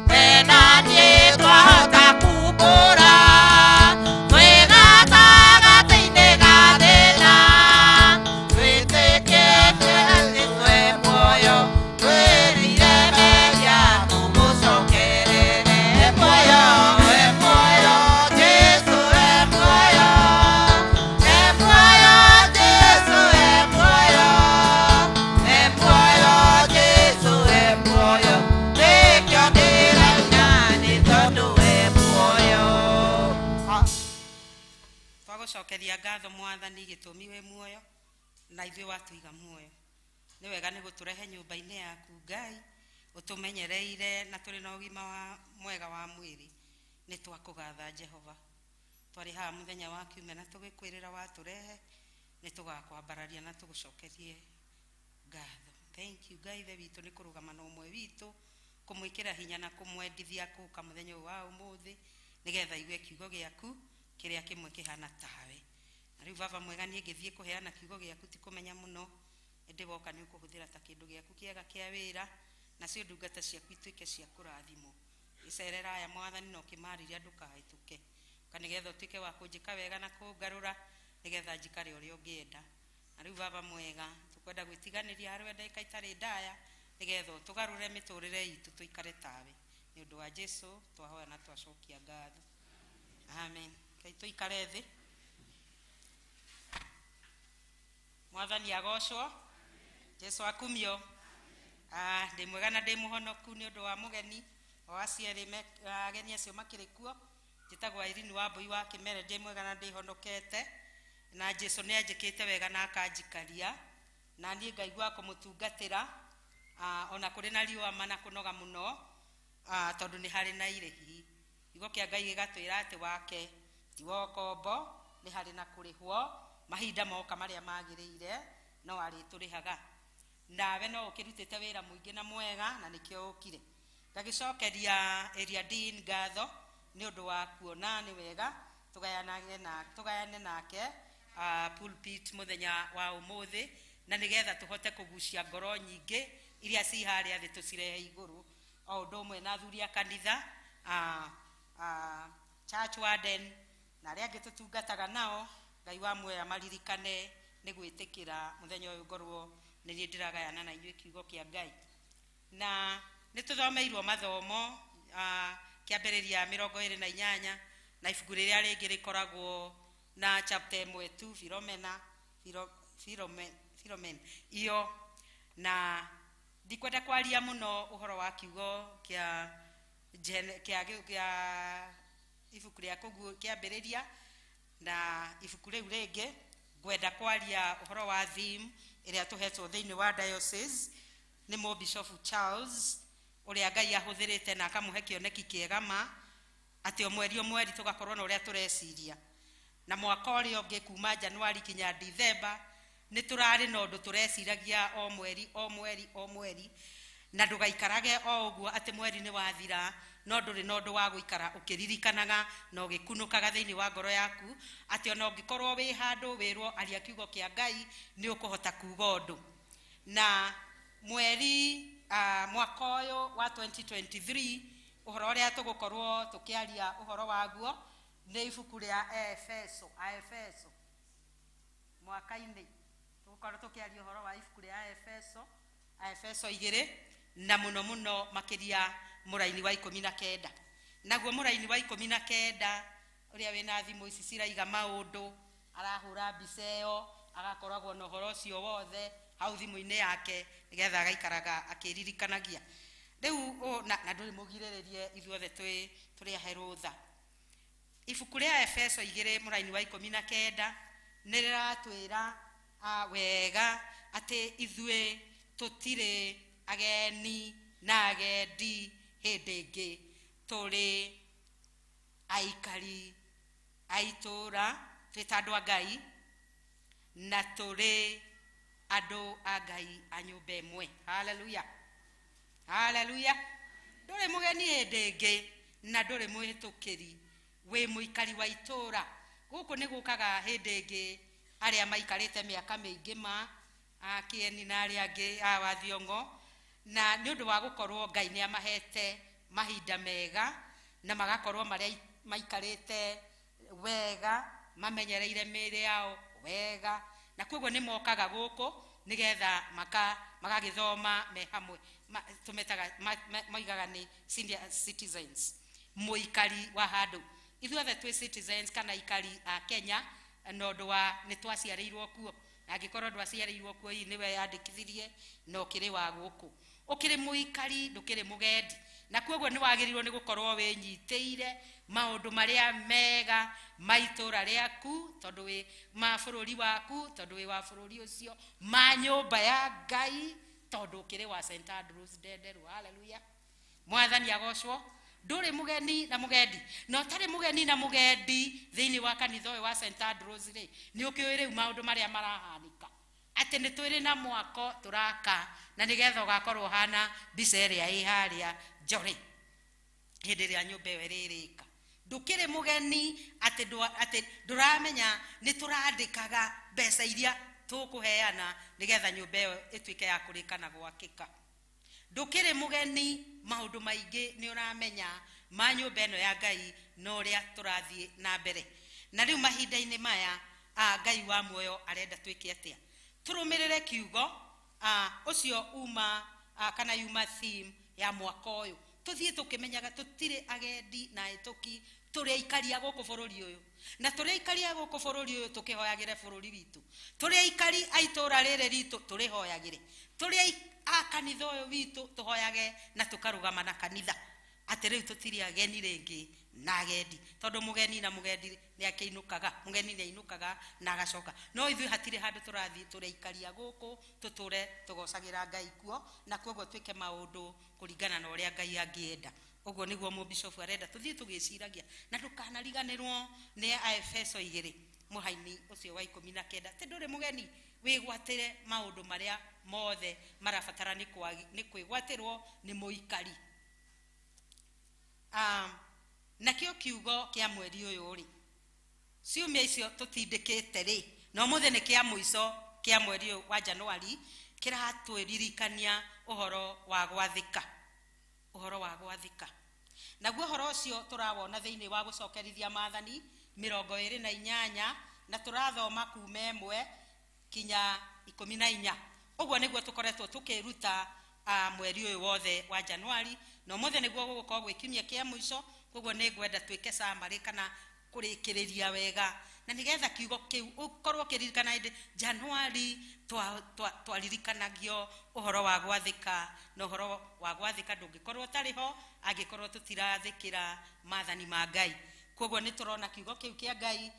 We na niĩ twahota kumbũra twĩ gatagatĩ-inĩ ga thĩna, twĩtĩkĩtie atĩ twĩ muoyo, twĩrire mehia tũmũcokerere. E muoyo, e muoyo, Jesu e muoyo, e muoyo, Jesu e muoyo, e muoyo, Jesu e muoyo. Nĩkĩo ndĩraina nĩ tondũ e muoyo. Twagũcokeria ngatho Mwathani gĩtũmi wĩ muoyo na ithuĩ watũiga muoyo. Nĩ wega nĩ gũtũrehe nyũmba-inĩ yaku Ngai, ũtũmenyereire na tũrĩ na ũgima wa mwega wa mwĩrĩ. Nĩ twakũgatha Jehova. Twarĩ haha mũthenya wa kiumia na tũgĩkwĩrĩra watũrehe, nĩ tũgakwambararia na tũgũcokerie ngatho. Thank you Ngai Ithe witũ nĩ kũrũgama na ũmwe witũ, kũmwĩkĩra hinya na kũmwendithia kũka mũthenya ũyũ wa ũmũthĩ, nĩgetha aigue kiugo gĩaku kĩrĩa kĩmwe kĩhana tawe. Na rĩu Baba mwega, niĩ ngĩthiĩ kũheana kiugo gĩaku ti kũmenya mũno, ĩndĩ woka nĩ ũkũhũthĩra ta kĩndũ gĩaku kĩega kĩa wĩra, nacio ndungata ciaku ituĩke cia kũrathimwo. Gĩcerera aya Mwathani na ũkĩmarĩria ndũkahĩtũke, ka nĩgetha ũtuĩke wa kũnjĩka wega na kũngarũra, nĩgetha njikare ũrĩa ũngĩenda. Na rĩu Baba mwega, tũkwenda gwĩtiganĩria harĩwe ndagĩka itarĩ ndaya, nĩgetha ũtũgarũre mĩtũrĩre itũ tũikare tawe. Nĩ ũndũ wa Jesu twahoya na twacokia ngatho. Amen. Ngai tũikare thĩ. Mwathani agocwo, Jesu akumio. Ndĩ mwega na ndĩ mũhonoku nĩ ũndũ wa mũgeni o acio erĩ ageni acio makĩrĩ kuo. Njĩtagwo Irene Wambui wa Kĩmere, ndĩ mwega na ndĩhonokete, na Jesu nĩ anjĩkĩte wega na akanjikaria, na niĩ ngaigua kũmũtungatĩra, ona kũrĩ na riũa ma na kũnoga mũno, tondũ nĩ harĩ na irĩhi. Kiugo kĩa Ngai gĩgatwĩra atĩ wake ti wa ũkombo, nĩ harĩ na kũrĩhwo mahinda moka marĩa magĩrĩire. No arĩtũrĩhaga. Nawe no ũkĩrutĩte wĩra mũingĩ na mwega, na nĩkĩo ũkire. Ngagĩcokeria area dean ngatho nĩ ũndũ wa kuona nĩ wega tũgayanage na tũgayane nake pulpit mũthenya wa ũmũthĩ, na nĩgetha tũhote kũgucia ngoro nyingĩ iria ci harĩa thĩ tũcirehe igũrũ, o ũndũ ũmwe na athuri a kanitha, church warden na arĩa angĩ tũtungataga nao. Ngai wa muoyo maririkane nĩ gwĩtĩkĩra mũthenya ũyũ ngorwo nĩ niĩ ndĩragayana na inyuĩ kiugo kĩa Ngai. Na nĩ tũthomeirwo mathomo kĩambĩrĩria 28 na ibuku rĩrĩa rĩngĩ rĩkoragwo na chapter ĩmwe tu, Philomena, Philomen iyo. Na ndikwenda kwaria mũno ũhoro wa kiugo kĩa kĩa ibuku rĩa kĩambĩrĩria na ibuku rĩu rĩngĩ. Ngwenda kwaria ũhoro wa theme ĩrĩa tũhetwo thĩinĩ wa diocese nĩ Mũbishofu Charles, ũrĩa Ngai ahũthĩrĩte na akamũhe kĩoneki kĩega ma atĩ o mweri o mweri tũgakorwo na ũrĩa tũreciria. Na mwaka ũrĩa ũngĩ kuma Januari kinya Dithemba nĩ tũrarĩ na ũndũ tũreciragia o mweri o mweri o mweri, na ndũgaikarage o ũguo atĩ mweri nĩ wathira no ndũrĩ na ũndũ wa gũikara ũkĩririkanaga na ũgĩkunũkaga thĩinĩ wa ngoro yaku, atĩ ona ũngĩkorwo wĩ handũ wĩrwo aria kiugo kĩa Ngai nĩ ũkũhota kuga ũndũ. Na mweri mwaka ũyũ wa 2023 ũhoro ũrĩa tũgũkorwo tũkĩaria ũhoro waguo nĩ ibuku rĩa Efeso. Aefeso mwaka-inĩ tũgũkorwo tũkĩaria ũhoro wa ibuku rĩa Efeso, Aefeso 2, na mũno mũno makĩria mũraini wa 19. Naguo mũraini wa 19 ũrĩa wĩna thimũ ici ciraiga maũndũ, arahũra mbica ĩyo agakoragwo na ũhoro ũcio wothe hau thimũ-inĩ yake nĩgetha agaikaraga akĩririkanagia. Rĩu na ndũrĩ mũgirĩrĩrie, ithuothe tũrĩ ahe rũtha. Ibuku rĩa Efeso 2 mũraini wa 19 nĩ rĩratwĩra wega atĩ ithuĩ tũtirĩ ageni na agendi hĩndĩ ĩngĩ, tũrĩ aikari a itũũra, twĩ ta andũ a Ngai na tũrĩ andũ a Ngai a nyũmba ĩmwe. Haleluya, haleluya. Ndũrĩ mũgeni hĩndĩ ĩngĩ na ndũrĩ mũhĩtũkĩri, wĩ mũikari wa itũũra. Gũkũ nĩ gũkaga hĩndĩ ĩngĩ arĩa maikarĩte mĩaka mĩingĩ ma akĩeni na arĩa angĩ a wa Thiong'o, na nĩ ũndũ wa gũkorwo Ngai nĩ amahete mahinda mega na magakorwo marĩa maikarĩte wega, mamenyereire mĩĩrĩ yao wega, na koguo nĩ mokaga gũkũ nĩgetha magagĩthoma me hamwe. Tũmetaga moigaga nĩ senior citizens, mũikari wa handũ. Ithuothe twĩ citizens kana aikari a Kenya, na ũndũ wa nĩ twaciarĩirwo kuo, na angĩkorwo ndwaciarĩirwo kuo hihi nĩwe yandĩkithirie na ũkĩrĩ wa gũkũ, ũkĩrĩ mũikari, ndũkĩrĩ mũgendi, na koguo nĩ wagĩrĩirwo nĩ gũkorwo wĩnyitĩire maũndũ marĩa mega ma itũũra rĩaku, tondũ wĩ ma bũrũri waku, tondũ wĩ wa bũrũri ũcio, ma nyũmba ya Ngai, tondũ ũkĩrĩ wa St Andrews Ndenderu. Haleluya, Mwathani agocwo. Ndũrĩ mũgeni na mũgendi, na ũtarĩ mũgeni na mũgendi thĩinĩ wa kanitha ũyũ wa St Andrews rĩ, nĩ ũkĩũĩ rĩu maũndũ marĩa marahanĩka, atĩ nĩ twĩrĩ na mwako tũraka, na nĩgetha ũgakorwo ũhana mbica ĩrĩa ĩ harĩa Njorĩ hĩndĩ ĩrĩa nyũmba ĩyo ĩrĩrĩka. Ndũkĩrĩ mũgeni atĩ ndũramenya nĩ tũrandĩkaga mbeca iria tũkũheana nĩgetha nyũmba ĩyo ĩtuĩke ya kũrĩka na gwakĩka. Ndũkĩrĩ mũgeni, maũndũ maingĩ nĩ ũramenya ma nyũmba ĩno ya Ngai na ũrĩa tũrathiĩ na mbere. Na rĩu mahinda-inĩ maya Ngai wa muoyo arenda twĩke atĩa? Tũrũmĩrĩre kiugo ũcio uma kana yuma theme ya mwaka ũyũ, tũthiĩ tũkĩmenyaga tũtirĩ agendi na ahĩtũki, tũrĩ aikari a gũkũ bũrũri ũyũ, na tũrĩ aikari a gũkũ bũrũri ũyũ tũkĩhoyagĩre bũrũri witũ, tũrĩ aikari a itũũra rĩrĩ ritũ tũrĩhoyagĩre, tũrĩ a kanitha ũyũ witũ tũhoyage na tũkarũgama na kanitha, atĩ rĩu tũtirĩ ageni rĩngĩ na agendi, tondũ mũgeni na mũgendi nĩ akĩinũkaga, mũgeni nĩ ainũkaga na agacoka. No ithuĩ hatirĩ handũ tũrathiĩ, tũrĩ aikari a gũkũ, tũtũre tũgocagĩra Ngai kuo, na koguo twĩke maũndũ kũringana na ũrĩa Ngai angĩenda. Ũguo nĩguo mũbishofu arenda tũthiĩ tũgĩciragia, na ndũkanariganĩrwo nĩ Aefeso 2. Mũhaini ũcio wa 19, atĩ ndũrĩ mũgeni, wĩgwatĩre maũndũ marĩa mothe marabatara nĩ kwĩgwatĩrwo nĩ mũikari. Nakĩo kiugo kĩa mweri ũyũ rĩ, ciumia icio tũtindĩkĩte rĩ, na ũmũthĩ nĩ kĩa mũico kĩa mweri ũyũ wa Januari, kĩratwĩririkania ũhoro wa gwathĩka, ũhoro wa gwathĩka. Naguo ũhoro ũcio tũrawona thĩinĩ wa gũcokerithia maathani 28, na tũrathoma kuma 1 kinya 14. Ũguo nĩguo tũkoretwo tũkĩruta mweri ũyũ wothe wa Januari, na ũmũthĩ nĩguo gũgũkorwo gwĩ kiumia kĩa mũico. Koguo nĩ ngwenda twĩke summary kana kũrĩkĩrĩria wega, na nĩgetha kiugo kĩu ũkorwo ũkĩririkana hĩndĩ Januari twaririkanagio ũhoro wa gwathĩka, na ũhoro wa gwathĩka ndũngĩkorwo ũtarĩ ho angĩkorwo tũtirathĩkĩra maathani ma Ngai. Koguo nĩ tũrona kiugo kĩu kĩa Ngai,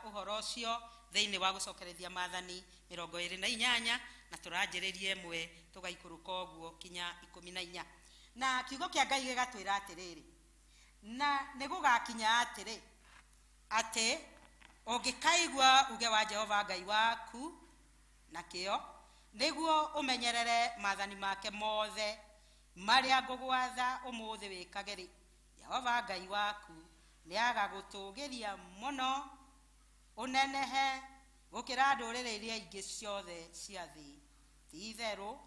ũhoro ũcio thĩinĩ wa gũcokerithia maathani 28, na tũranjĩrĩria 1 tũgaikũrũka ũguo kinya 14. Na kiugo kĩa Ngai gĩgatwĩra atĩrĩrĩ, na nĩ gũgakinya atĩrĩ, atĩ ũngĩkaigua uge wa Jehova Ngai waku na kĩo, nĩguo ũmenyerere maathani make mothe marĩa ngũgwatha ũmũthĩ wĩkage rĩ, Jehova Ngai waku nĩagagũtũgĩria mũno ũnenehe gũkĩra ndũrĩrĩ iria ingĩ ciothe cia thĩ. Ti-itherũ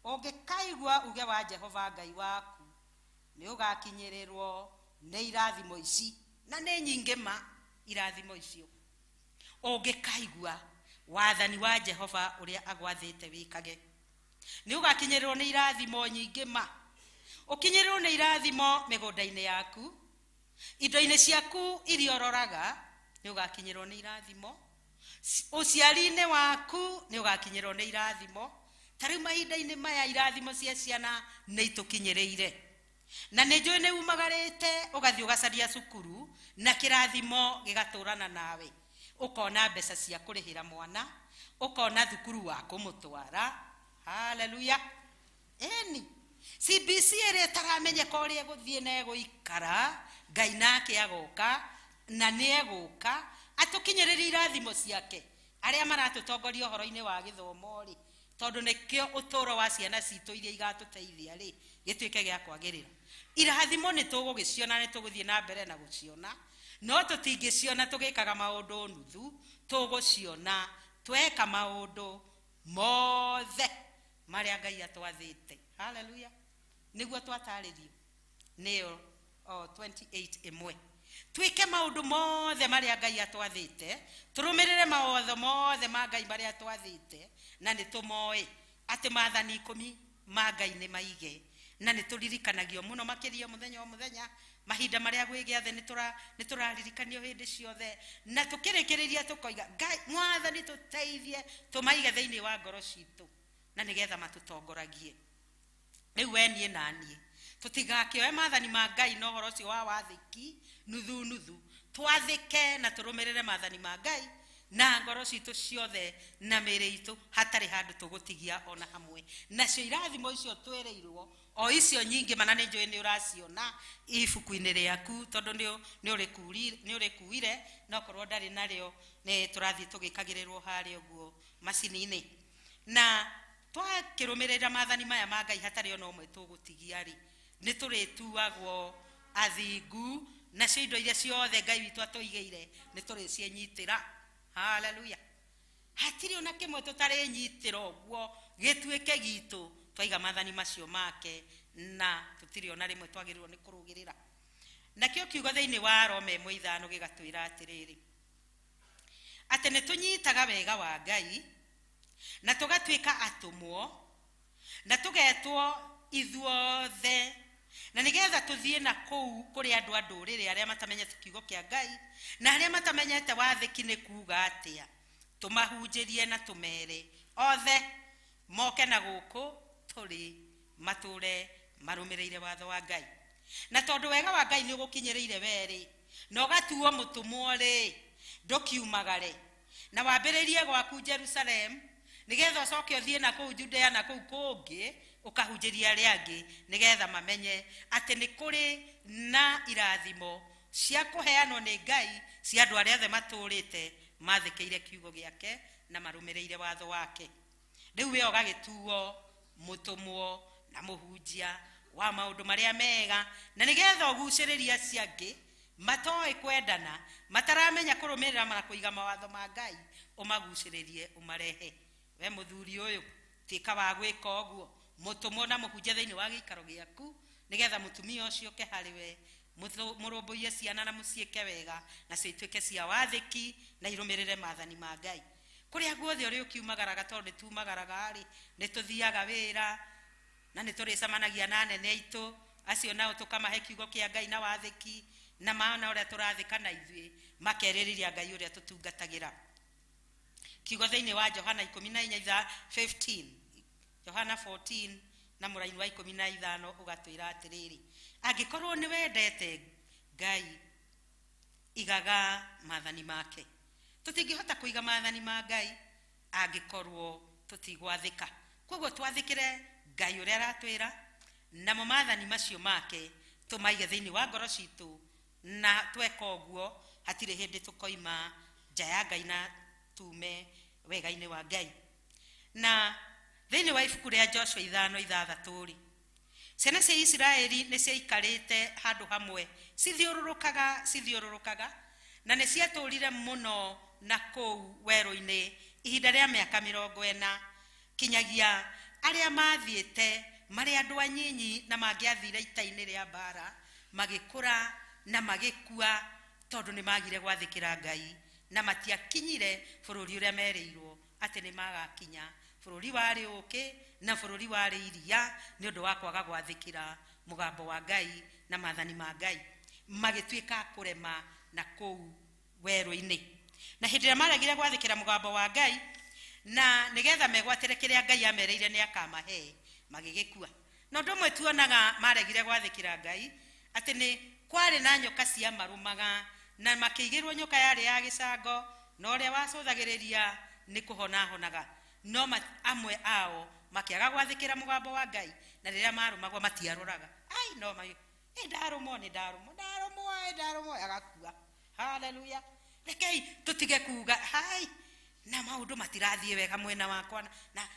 ũngĩkaigua uge wa Jehova Ngai waku, nĩũgakinyĩrĩrwo nĩ irathimo ici, na nĩ nyingĩ ma irathimo icio. Ũngĩkaigua wathani wa Jehova ũrĩa agwathĩte wĩkage, nĩũgakinyĩrĩrwo nĩ irathimo nyingĩ ma. Ũkinyĩrĩrwo nĩ irathimo mĩgũnda-inĩ yaku, indo-inĩ ciaku iria ũroraga, nĩũgakinyĩrwo nĩ irathimo. Ũciari-inĩ waku nĩũgakinyĩrwo nĩ irathimo. Ta rĩu mahinda-inĩ maya irathimo cia ciana nĩ itũkinyĩrĩire, na nĩ njũĩ nĩ umagarĩte ũgathiĩ ũgacaria cukuru, na kĩrathimo gĩgatũrana nawe, ũkona mbeca cia kũrĩhĩra mwana, ũkona thukuru wa kũmũtwara. Haleluya. Ĩni CBC ĩrĩa ĩtaramenyeka ũrĩa ĩgũthiĩ na ĩgũikara, Ngai nake agoka na nĩ egũka atũkinyĩrĩrie irathimo ciake. Arĩa maratũtongoria ũhoro-inĩ wa gĩthomo rĩ, tondũ nĩkĩo ũtũũro wa ciana citũ iria igatũteithia rĩ, gĩtuĩke gĩa kwagĩrĩra. Irathimo nĩ tũgũgĩciona, nĩ tũgũthiĩ na mbere na gũciona, no tũtingĩciona tũgĩkaga maũndũ nuthu, tũgũciona tweka maũndũ mothe marĩa Ngai atwathĩte. Haleluya. Nĩguo twatarĩrio nĩyo 28:1, twĩke maũndũ mothe marĩa Ngai atwathĩte, tũrũmĩrĩre mawatho mothe ma Ngai marĩa atwathĩte, na nĩ tũmoĩ atĩ maathani 10 ma Ngai nĩ maige, na nĩ tũririkanagio mũno makĩria mũthenya o mũthenya, mahinda marĩa gwĩ gĩathĩ nĩ tũraririkanio hĩndĩ ciothe, na tũkĩrĩkĩrĩria tũkoiga Ngai mwathani tũteithie tũmaige thĩinĩ wa ngoro citũ, na nĩgetha matũtongoragie. Rĩu we niĩ na niĩ tũtigakĩoe maathani ma Ngai na ũhoro ũcio wa wathĩki nuthu nuthu, twathĩke na tũrũmĩrĩre maathani ma Ngai na ngoro citũ ciothe na mĩĩrĩ itũ, hatarĩ handũ tũgũtigia ona hamwe. Nacio irathimo icio twĩrĩirwo o icio nyingĩ, mana nĩ njũĩ nĩ ũraciona ibuku-inĩ rĩaku, tondũ nĩ ũrĩkuire, no korwo ndarĩ narĩo nĩ tũrathiĩ tũgĩkagĩrĩrwo harĩa ũguo macini-inĩ. Na twakĩrũmĩrĩra maathani maya ma Ngai hatarĩ ona ũmwe tũgũtigia rĩ, nĩ tũrĩtuagwo athingu, nacio indo iria ciothe Ngai witũ atũigĩire nĩ tũrĩciĩnyitĩra. Haleluya. Hatirĩ ona kĩmwe tũtarĩnyitĩra ũguo gĩtuĩke gitũ, twaiga maathani macio make, na tũtirĩ ona rĩmwe twagĩrĩirwo nĩ kũrũgĩrĩra. Nakĩo kiugo thĩinĩ wa Roma 1:5 gĩgatwĩra atĩrĩrĩ, atĩ nĩ tũnyitaga wega wa Ngai na tũgatuĩka atũmwo na tũgetwo ithuothe, na nĩgetha tũthiĩ na kũu kũrĩ andũ a ndũrĩrĩ arĩa matamenyete kiugo kĩa Ngai na arĩa matamenyete wathĩki nĩ kuuga atĩa, tũmahunjĩrie na tũmere othe moke na gũkũ tũrĩ matũre marũmĩrĩire watho wa Ngai. Na tondũ wega wa Ngai nĩ ũgũkinyĩrĩire werĩ na ũgatuo mũtũmwo rĩ, ndũkiumagare na wambĩrĩrie gwaku Jerusalem, nĩgetha ũcoke ũthiĩ na kũu Judea na kũu kũngĩ ũkahunjĩria arĩa angĩ, nĩgetha mamenye atĩ nĩ kũrĩ na irathimo cia kũheanwo nĩ Ngai cia andũ arĩa othe matũũrĩte mathĩkĩire kiugo gĩake na marũmĩrĩire watho wake. Rĩu we ũgagĩtuo mũtũmwo na mũhunjia wa maũndũ marĩa mega, na nĩgetha ũgucĩrĩrie acio angĩ matoĩ kwendana, mataramenya kũrũmĩrĩra na kũiga mawatho ma Ngai, ũmagucĩrĩrie ũmarehe. We mũthuri ũyũ, tuĩka wa gwĩka ũguo, mũtũmwo na mũhunjia thĩinĩ wa gĩikaro gĩaku, nĩgetha mũtumia ũcio oke harĩ we, mũrũmbũiye ciana na mũciĩke wega, nacio ituĩke cia wathĩki na irũmĩrĩre maathani ma Ngai. Kũrĩa guothe ũrĩ ũkiumagaraga, tondũ nĩ tumagaraga rĩ, nĩ tũthiaga wĩra na nĩ tũrĩcemanagia na anene aitũ, acio nao tũkamahe kiugo kĩa Ngai na wathĩki, na maona ũrĩa tũrathĩka na ithuĩ makerĩrĩria Ngai ũrĩa tũtungatagĩra. Kiugo thĩinĩ wa Johana 14:15, Johana 14 na mũraini wa 15 ũgatwĩra atĩrĩrĩ, angĩkorwo nĩ wendete Ngai, igaga maathani make. Tũtingĩhota kũiga maathani ma Ngai angĩkorwo tũtigwathĩka. Koguo twathĩkĩre Ngai ũrĩa aratwĩra, namo maathani macio make tũmaige thĩinĩ wa ngoro citũ, na tweka ũguo hatirĩ hĩndĩ tũkoima nja ya Ngai na tume wega-inĩ wa Ngai. Na thĩinĩ wa ibuku rĩa Joshua 5:6 rĩ, ciana cia Isiraeli nĩ ciaikarĩte handũ hamwe cithiũrũrũkaga, na nĩ ciatũũrire mũno na kũu werũ-inĩ ihinda rĩa mĩaka 40, kinyagia arĩa mathiĩte marĩ andũ anyinyi na mangĩathire ita-inĩ rĩa mbara, magĩkũra na magĩkua tondũ nĩ magire gwathĩkĩra Ngai, na matiakinyire bũrũri ũrĩa merĩirwo atĩ nĩ magakinya, bũrũri warĩ ũkĩ na bũrũri warĩ iria, nĩ ũndũ wa kwaga gwathĩkĩra mũgambo wa Ngai na maathani ma Ngai, magĩtuĩka kũrema na kũu werũ-inĩ. Na hĩndĩ ĩrĩa maregire gwathĩkĩra mũgambo wa Ngai, na nĩgetha megwatĩre kĩrĩa Ngai amereire nĩ akamahe, magĩgĩkua. Na ũndũ ũmwe tuonaga maregire gwathĩkĩra Ngai, atĩ nĩ kwarĩ na nyoka cia marũmaga, na makĩigĩrwo nyoka yarĩ ya gĩcango, na ũrĩa wacũthagĩrĩria nĩ kũhonahonaga. No amwe ao makĩaga gwathĩkĩra mũgambo wa Ngai, na rĩrĩa marũmagwo matiaroraga. Ai, no ndarũmwo, nĩ ndarũmwo, ndarũmwo, ndarũmwo, agakua. Haleluya. Rekei tũtige kuga hai na maũndũ matirathiĩ wega mwena wakwa, na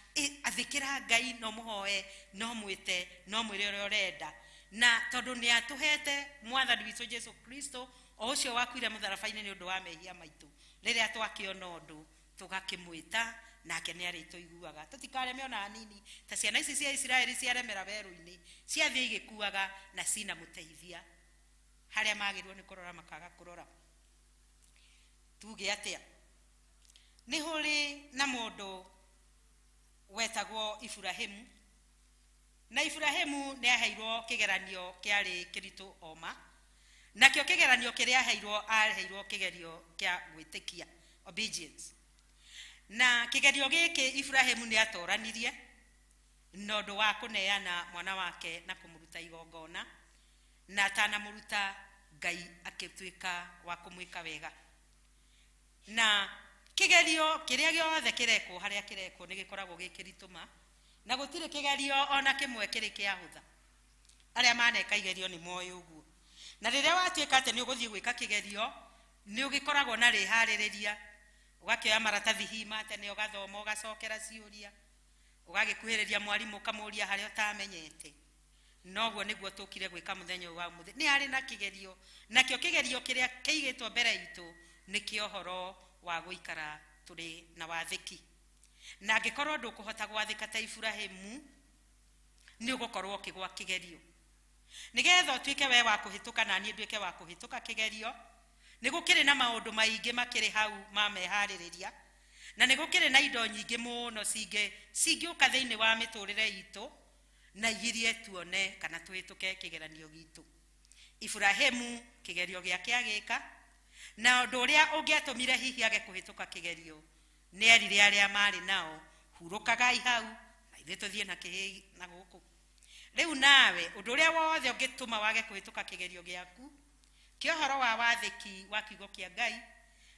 athĩkĩra Ngai, no mũhoe, no mwĩte, no mwĩre ũrĩa ũrenda. Na tondũ nĩ atũhete mwathani witũ Jesu Kristo, o ũcio wakuire mũtharaba-inĩ nĩ ũndũ wa mehia maitũ, rĩrĩa twakĩona ũndũ tũgakĩmwĩta, nake nĩ arĩtũiguaga. Tũtikareme ona hanini ta ciana ici cia Isiraeli ciaremera werũ-inĩ, ciathiĩ igĩkuaga na cina mũteithia harĩa magĩrĩirwo nĩ kũrora makaga kũrora. Tuge atĩa? Nĩ hũrĩ na mũndũ wetagwo Iburahĩmu, na Iburahĩmu nĩ aheirwo kĩgeranio kĩarĩ kĩritũ oma, nakĩo kĩgeranio kĩrĩa aheirwo kĩgerio kĩa gwĩtĩkia, obedience. Na kĩgerio gĩkĩ Iburahĩmu nĩ atoranirie na ũndũ wa kũneana mwana wake na kũmũruta igongona, na atanamũruta Ngai akĩtuĩka wa kũmwĩka wega. Na kĩgerio kĩrĩa gĩothe kĩrekwo harĩa kĩrekwo nĩ gĩkoragwo gĩ kĩritũ ma, na gũtirĩ kĩgerio ona kĩmwe kĩrĩ kĩahũtha. Arĩa maneka igerio nĩ moĩ ũguo. Na rĩrĩa watuĩka atĩ nĩ ũgũthiĩ gwĩka kĩgerio, nĩ ũgĩkoragwo na rĩharĩrĩria, ũgakĩoya maratathi hihi ma tene, ũgathoma, ũgacokera ciũria, ũgagĩkuhĩrĩria mwarimũ ũkamũria harĩa ũtamenyete. Noguo nĩguo tũkire gwĩka mũthenya ũyũ wa ũmũthĩ. Nĩ harĩ na kĩgerio, nakĩo kĩgerio kĩrĩa kĩigĩtwo mbere itũ nĩ kĩa ũhoro wa gũikara tũrĩ na wathĩki. Na angĩkorwo ndũkũhota gwathĩka ta Iburahĩmu, nĩ ũgũkorwo ũkĩgwa kĩgerio. Nĩgetha ũtuĩke we wa kũhĩtũka na niĩ nduĩke wa kũhĩtũka kĩgerio, nĩ gũkĩrĩ na maũndũ maingĩ makĩrĩ hau ma meharĩrĩria, na nĩ gũkĩrĩ na indo nyingĩ mũno cingĩũka thĩinĩ wa mĩtũrĩre itũ na igirie tuone kana tũhĩtũke kĩgeranio gitũ. Iburahĩmu kĩgerio gĩake agĩka, na ũndũ ũrĩa ũngĩatũmire hihi age kũhĩtũka kĩgerio nĩ erire arĩa marĩ nao, hurũkagai hau na ithuĩ tũthiĩ na kĩhĩ na gũkũ. Rĩu nawe ũndũ ũrĩa wothe ũngĩtũma wage kũhĩtũka kĩgerio gĩaku, kĩa ũhoro wa wathĩki wa kiugo kĩa Ngai,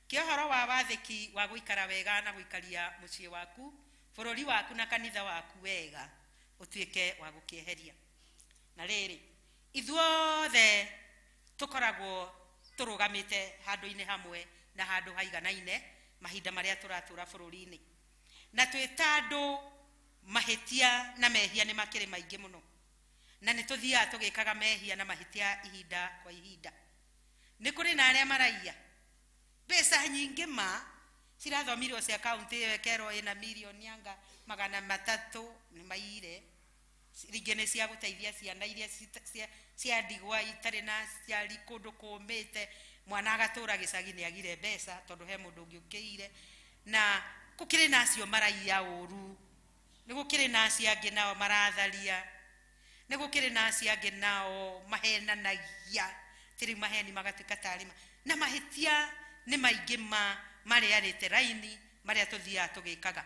kĩa ũhoro wa wathĩki wa gũikara wega na gũikaria mũciĩ waku, bũrũri waku na kanitha waku wega, ũtuĩke wa gũkĩeheria. Na rĩrĩ, ithuothe tũkoragwo Tũrũgamĩte handũ-inĩ hamwe na handũ haiganaine mahinda marĩa tũratũra bũrũri-inĩ, na twĩ ta andũ mahĩtia na mehia nĩ makĩrĩ maingĩ mũno, na nĩ tũthiaga tũgĩkaga mehia na mahĩtia ihinda kwa ihinda. Nĩ kũrĩ na arĩa maraiya mbeca nyingĩ, ma cirathomirwo cia kaunti ĩyo ĩkerwo ĩna mirioni anga 300, nĩ maiyire. Rĩngĩ nĩ cia gũteithia ciana iria cia ndigwa itarĩ na aciari kũndũ kũmĩte, mwana agatũra gĩcagi nĩ agire mbeca tondũ he mũndũ ũngĩ ũkĩire. Na gũkĩrĩ na acio maraiya ũru, nĩ gũkĩrĩ na acio angĩ nao maratharia, nĩ gũkĩrĩ na acio angĩ nao mahenanagia, atĩ rĩu maheni magatuĩka tarĩ ma, na mahĩtia nĩ maingĩ ma marĩa arĩte raini marĩa tũthiaga tũgĩkaga.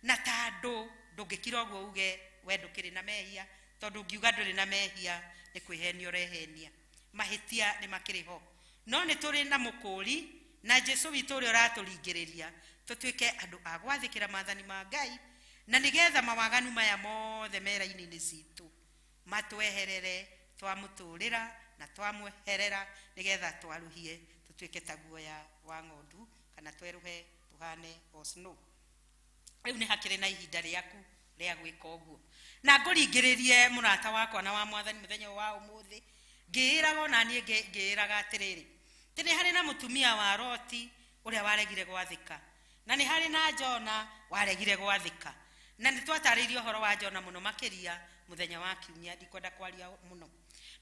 Na tandũ ndũngĩkira ũguo uge we ndũkĩrĩ na mehia, tondũ ũngiuga ndũrĩ na mehia nĩ kwĩhenia ũrehenia. Mahĩtia nĩ makĩrĩ ho, no nĩ tũrĩ na mũkũri na Jesu witũ ũrĩa ũratũringĩrĩria tũtuĩke andũ a gwathĩkĩra maathani ma Ngai, na nĩgetha mawaganu maya mothe me raini-inĩ citũ matweherere, twamũtũrĩra na twamweherera, nĩgetha twaruhie tũtuĩke ta guoya wa ng'ondu, kana twerũhe tũhane o snow. Rĩu nĩ hakĩrĩ na ihinda rĩaku rĩa gwĩka ũguo. Na ngũringĩrĩrie mũrata wakwa na wa mwathani mũthenya wa ũmũthĩ, ngĩĩraga ona niĩ ngĩĩraga atĩrĩrĩ, atĩ nĩ harĩ na mũtumia wa Loti ũrĩa waregire gwathĩka, na nĩ harĩ na Jona waregire gwathĩka, na nĩ twatarĩirie ũhoro wa Jona mũno makĩria mũthenya wa kiumia, ndikwenda kwaria mũno.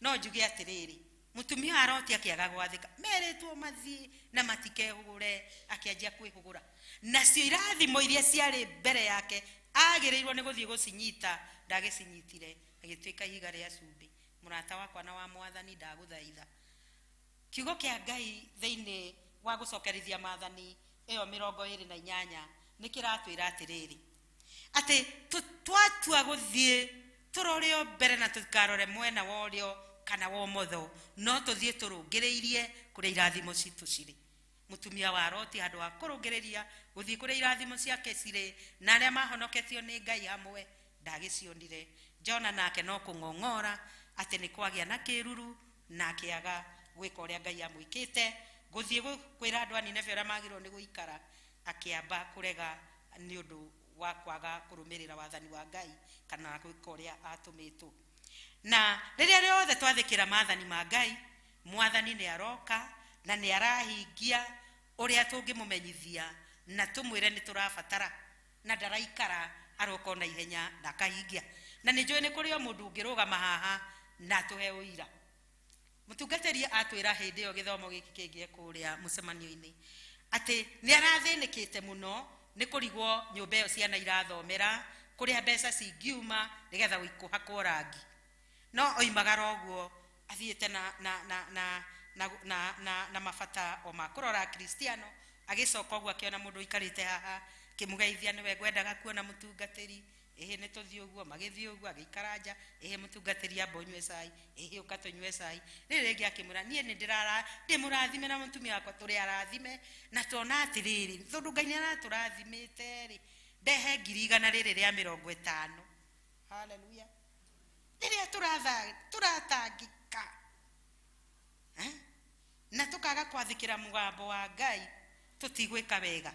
No njuge atĩrĩrĩ, mũtumia wa Loti akĩaga gwathĩka, merĩtwo mathiĩ na matikehũgũre, akĩanjia kwĩhũgũra, nacio irathimo iria ciarĩ mbere yake agĩrĩirwo nĩ gũthiĩ gũcinyita, ndagĩcinyitire, agĩtuĩka ihiga rĩa cumbĩ. Mũrata wakwa na wa mwathani, ndagũthaitha, kiugo kĩa Ngai thĩinĩ wa gũcokerithia maathani ĩyo 28 nĩ kĩratwĩra atĩrĩrĩ, atĩ twatua gũthiĩ tũrore o mbere na tũtikarore mwena wa ũrĩo kana wa ũmotho, no tũthiĩ tũrũngĩrĩirie kũrĩa irathimo citũ cirĩ. Mũtumia wa Loti handũ ha kũrũngĩrĩria gũthiĩ kũrĩa irathimo ciake cirĩ na arĩa mahonoketio nĩ Ngai hamwe, ndagĩcionire. Jona nake no kũng'ong'ora atĩ nĩ kwagĩa na kĩruru, na akĩaga gwĩka ũrĩa Ngai amwĩkĩte, gũthiĩ kwĩra andũ a Nineve ũrĩa magĩrĩirwo nĩ gũikara, akĩamba kũrega nĩ ũndũ wa kwaga kũrũmĩrĩra wathani wa Ngai kana gwĩka ũrĩa atũmĩtwo. Na rĩrĩa rĩothe twathĩkĩra maathani ma Ngai, mwathani nĩ aroka na nĩ arahingia ũrĩa tũngĩmũmenyithia na tũmwĩre nĩ tũrabatara, na ndaraikara, aroka ona ihenya na akahingia. Na nĩ njũĩ nĩ kũrĩ o mũndũ ũngĩrũgama haha na atũhe ũira. Mũtungatĩri atwĩra hĩndĩ ĩyo gĩthomo gĩkĩ kĩngĩ kũrĩa mũcemanio-inĩ atĩ nĩ arathĩnĩkĩte mũno nĩ kũrigwo nyũmba ĩyo ciana irathomera kũrĩa mbeca cingiuma nĩgetha kũhakwo rangi, no oimagara ũguo athiĩte na mabata o ma kũrora Kristiano. Agĩcoka ũguo akĩona mũndũ ũikarĩte haha, akĩmũgeithia, nĩwe ngwendaga kuona mũtungatĩri, ĩhĩ nĩ tũthiĩ ũguo. Magĩthiĩ ũguo, agĩikara nja, ĩhĩ mũtungatĩri, amba ũnyue cai, ĩhĩ ũka tũnyue cai. Rĩrĩ rĩngĩ akĩmwĩra, niĩ nĩ ndĩrara ndĩmũrathime na mũtumia wakwa tũrĩ arathime, na tona atĩrĩrĩ, tondũ Ngai nĩ aratũrathimĩte rĩ, ndehe 100,000 rĩrĩ rĩa 50. Haleluya. Rĩrĩa tũratangĩka, na tũkaga kwathĩkĩra mũgambo wa Ngai, tũtigwĩka wega.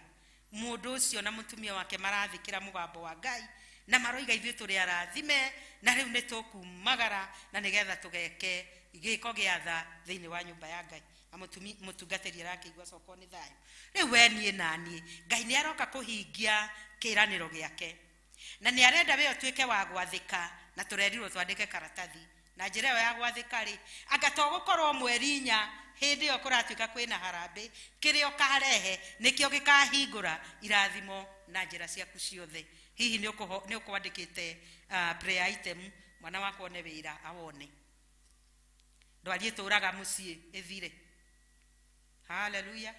Mũndũ ũcio na mũtumia wake marathĩkĩra mũgambo wa Ngai na maroiga ithuĩ tũrĩ arathime, na rĩu nĩ tũkumagara na nĩgetha tũgeke gĩko gĩa tha thĩinĩ wa nyũmba ya Ngai. Na mũtungatĩri arakĩigua coko nĩ thayũ. Rĩu we niĩ na niĩ, Ngai nĩ aroka kũhingia kĩĩranĩro gĩake, na nĩ arenda we ũtuĩke wa gwathĩka, na tũrerirwo twandĩke karatathi na njĩra ĩyo ya gwathĩka rĩ, anga to gũkorwo mweri inya hĩndĩ ĩyo kũratuĩka kwĩna harambĩ, kĩrĩa ũkarehe nĩkĩo gĩkahingũra irathimo na njĩra ciaku ciothe. Hihi nĩ ũkwandĩkĩte prayer item, mwana wakwa one wĩra, awone ndwari ĩtũraga mũciĩ ĩthire. Haleluya.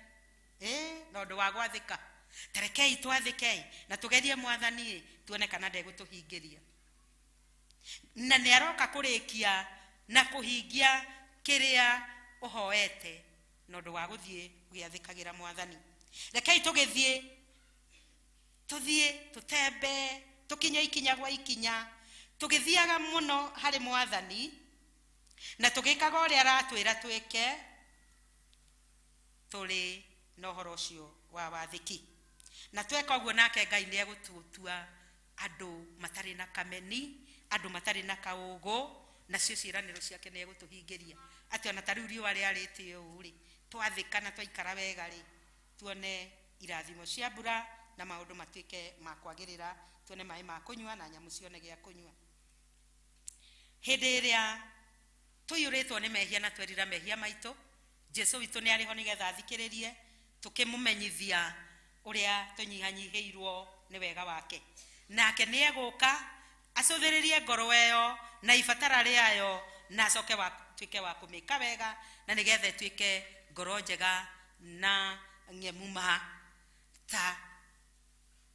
Na ũndũ wa gwathĩka, tarekei twathĩkei na tũgerie mwathani, tuone kana ndegũtũhingĩria, na nĩ aroka kũrĩkia na kũhingia kĩrĩa ũhoete na ũndũ wa gũthiĩ ũgĩathĩkagĩra mwathani. Rekei tũgĩthiĩ, tũthiĩ tũtembe, tũkinye ikinya gwa ikinya, tũgĩthiaga mũno harĩ mwathani na tũgĩkaga ũrĩa aratwĩra twĩke. Tũrĩ na ũhoro ũcio wa wathĩki, na tweka ũguo nake Ngai nĩ egũtũtua andũ matarĩ na kameni, andũ matarĩ na kaũgũ, nacio ciĩranĩro ciake nĩ egũtũhingĩria. Atĩ ona ta rĩu riũa rĩarĩte ũũ rĩ, twathĩka na twaikara wega rĩ, tuone irathimo cia mbura na maũndũ matuĩke ma kwagĩrĩra, tuone maĩ ma kũnyua na nyamũ cione gĩa kũnyua. Hĩndĩ ĩrĩa tũiyũrĩtwo nĩ mehia na twerira mehia maitũ, Jesu witũ nĩ arĩ ho nĩgetha athikĩrĩrie, tũkĩmũmenyithia ũrĩa tũnyihanyihĩirwo nĩ wega wake. Nake nĩ egũka acũthĩrĩrie ngoro ĩyo na ibatara rĩayo, na acoke tuĩke wa kũmĩka wega, na nĩgetha ĩtuĩke ngoro njega na ng'emu ma ta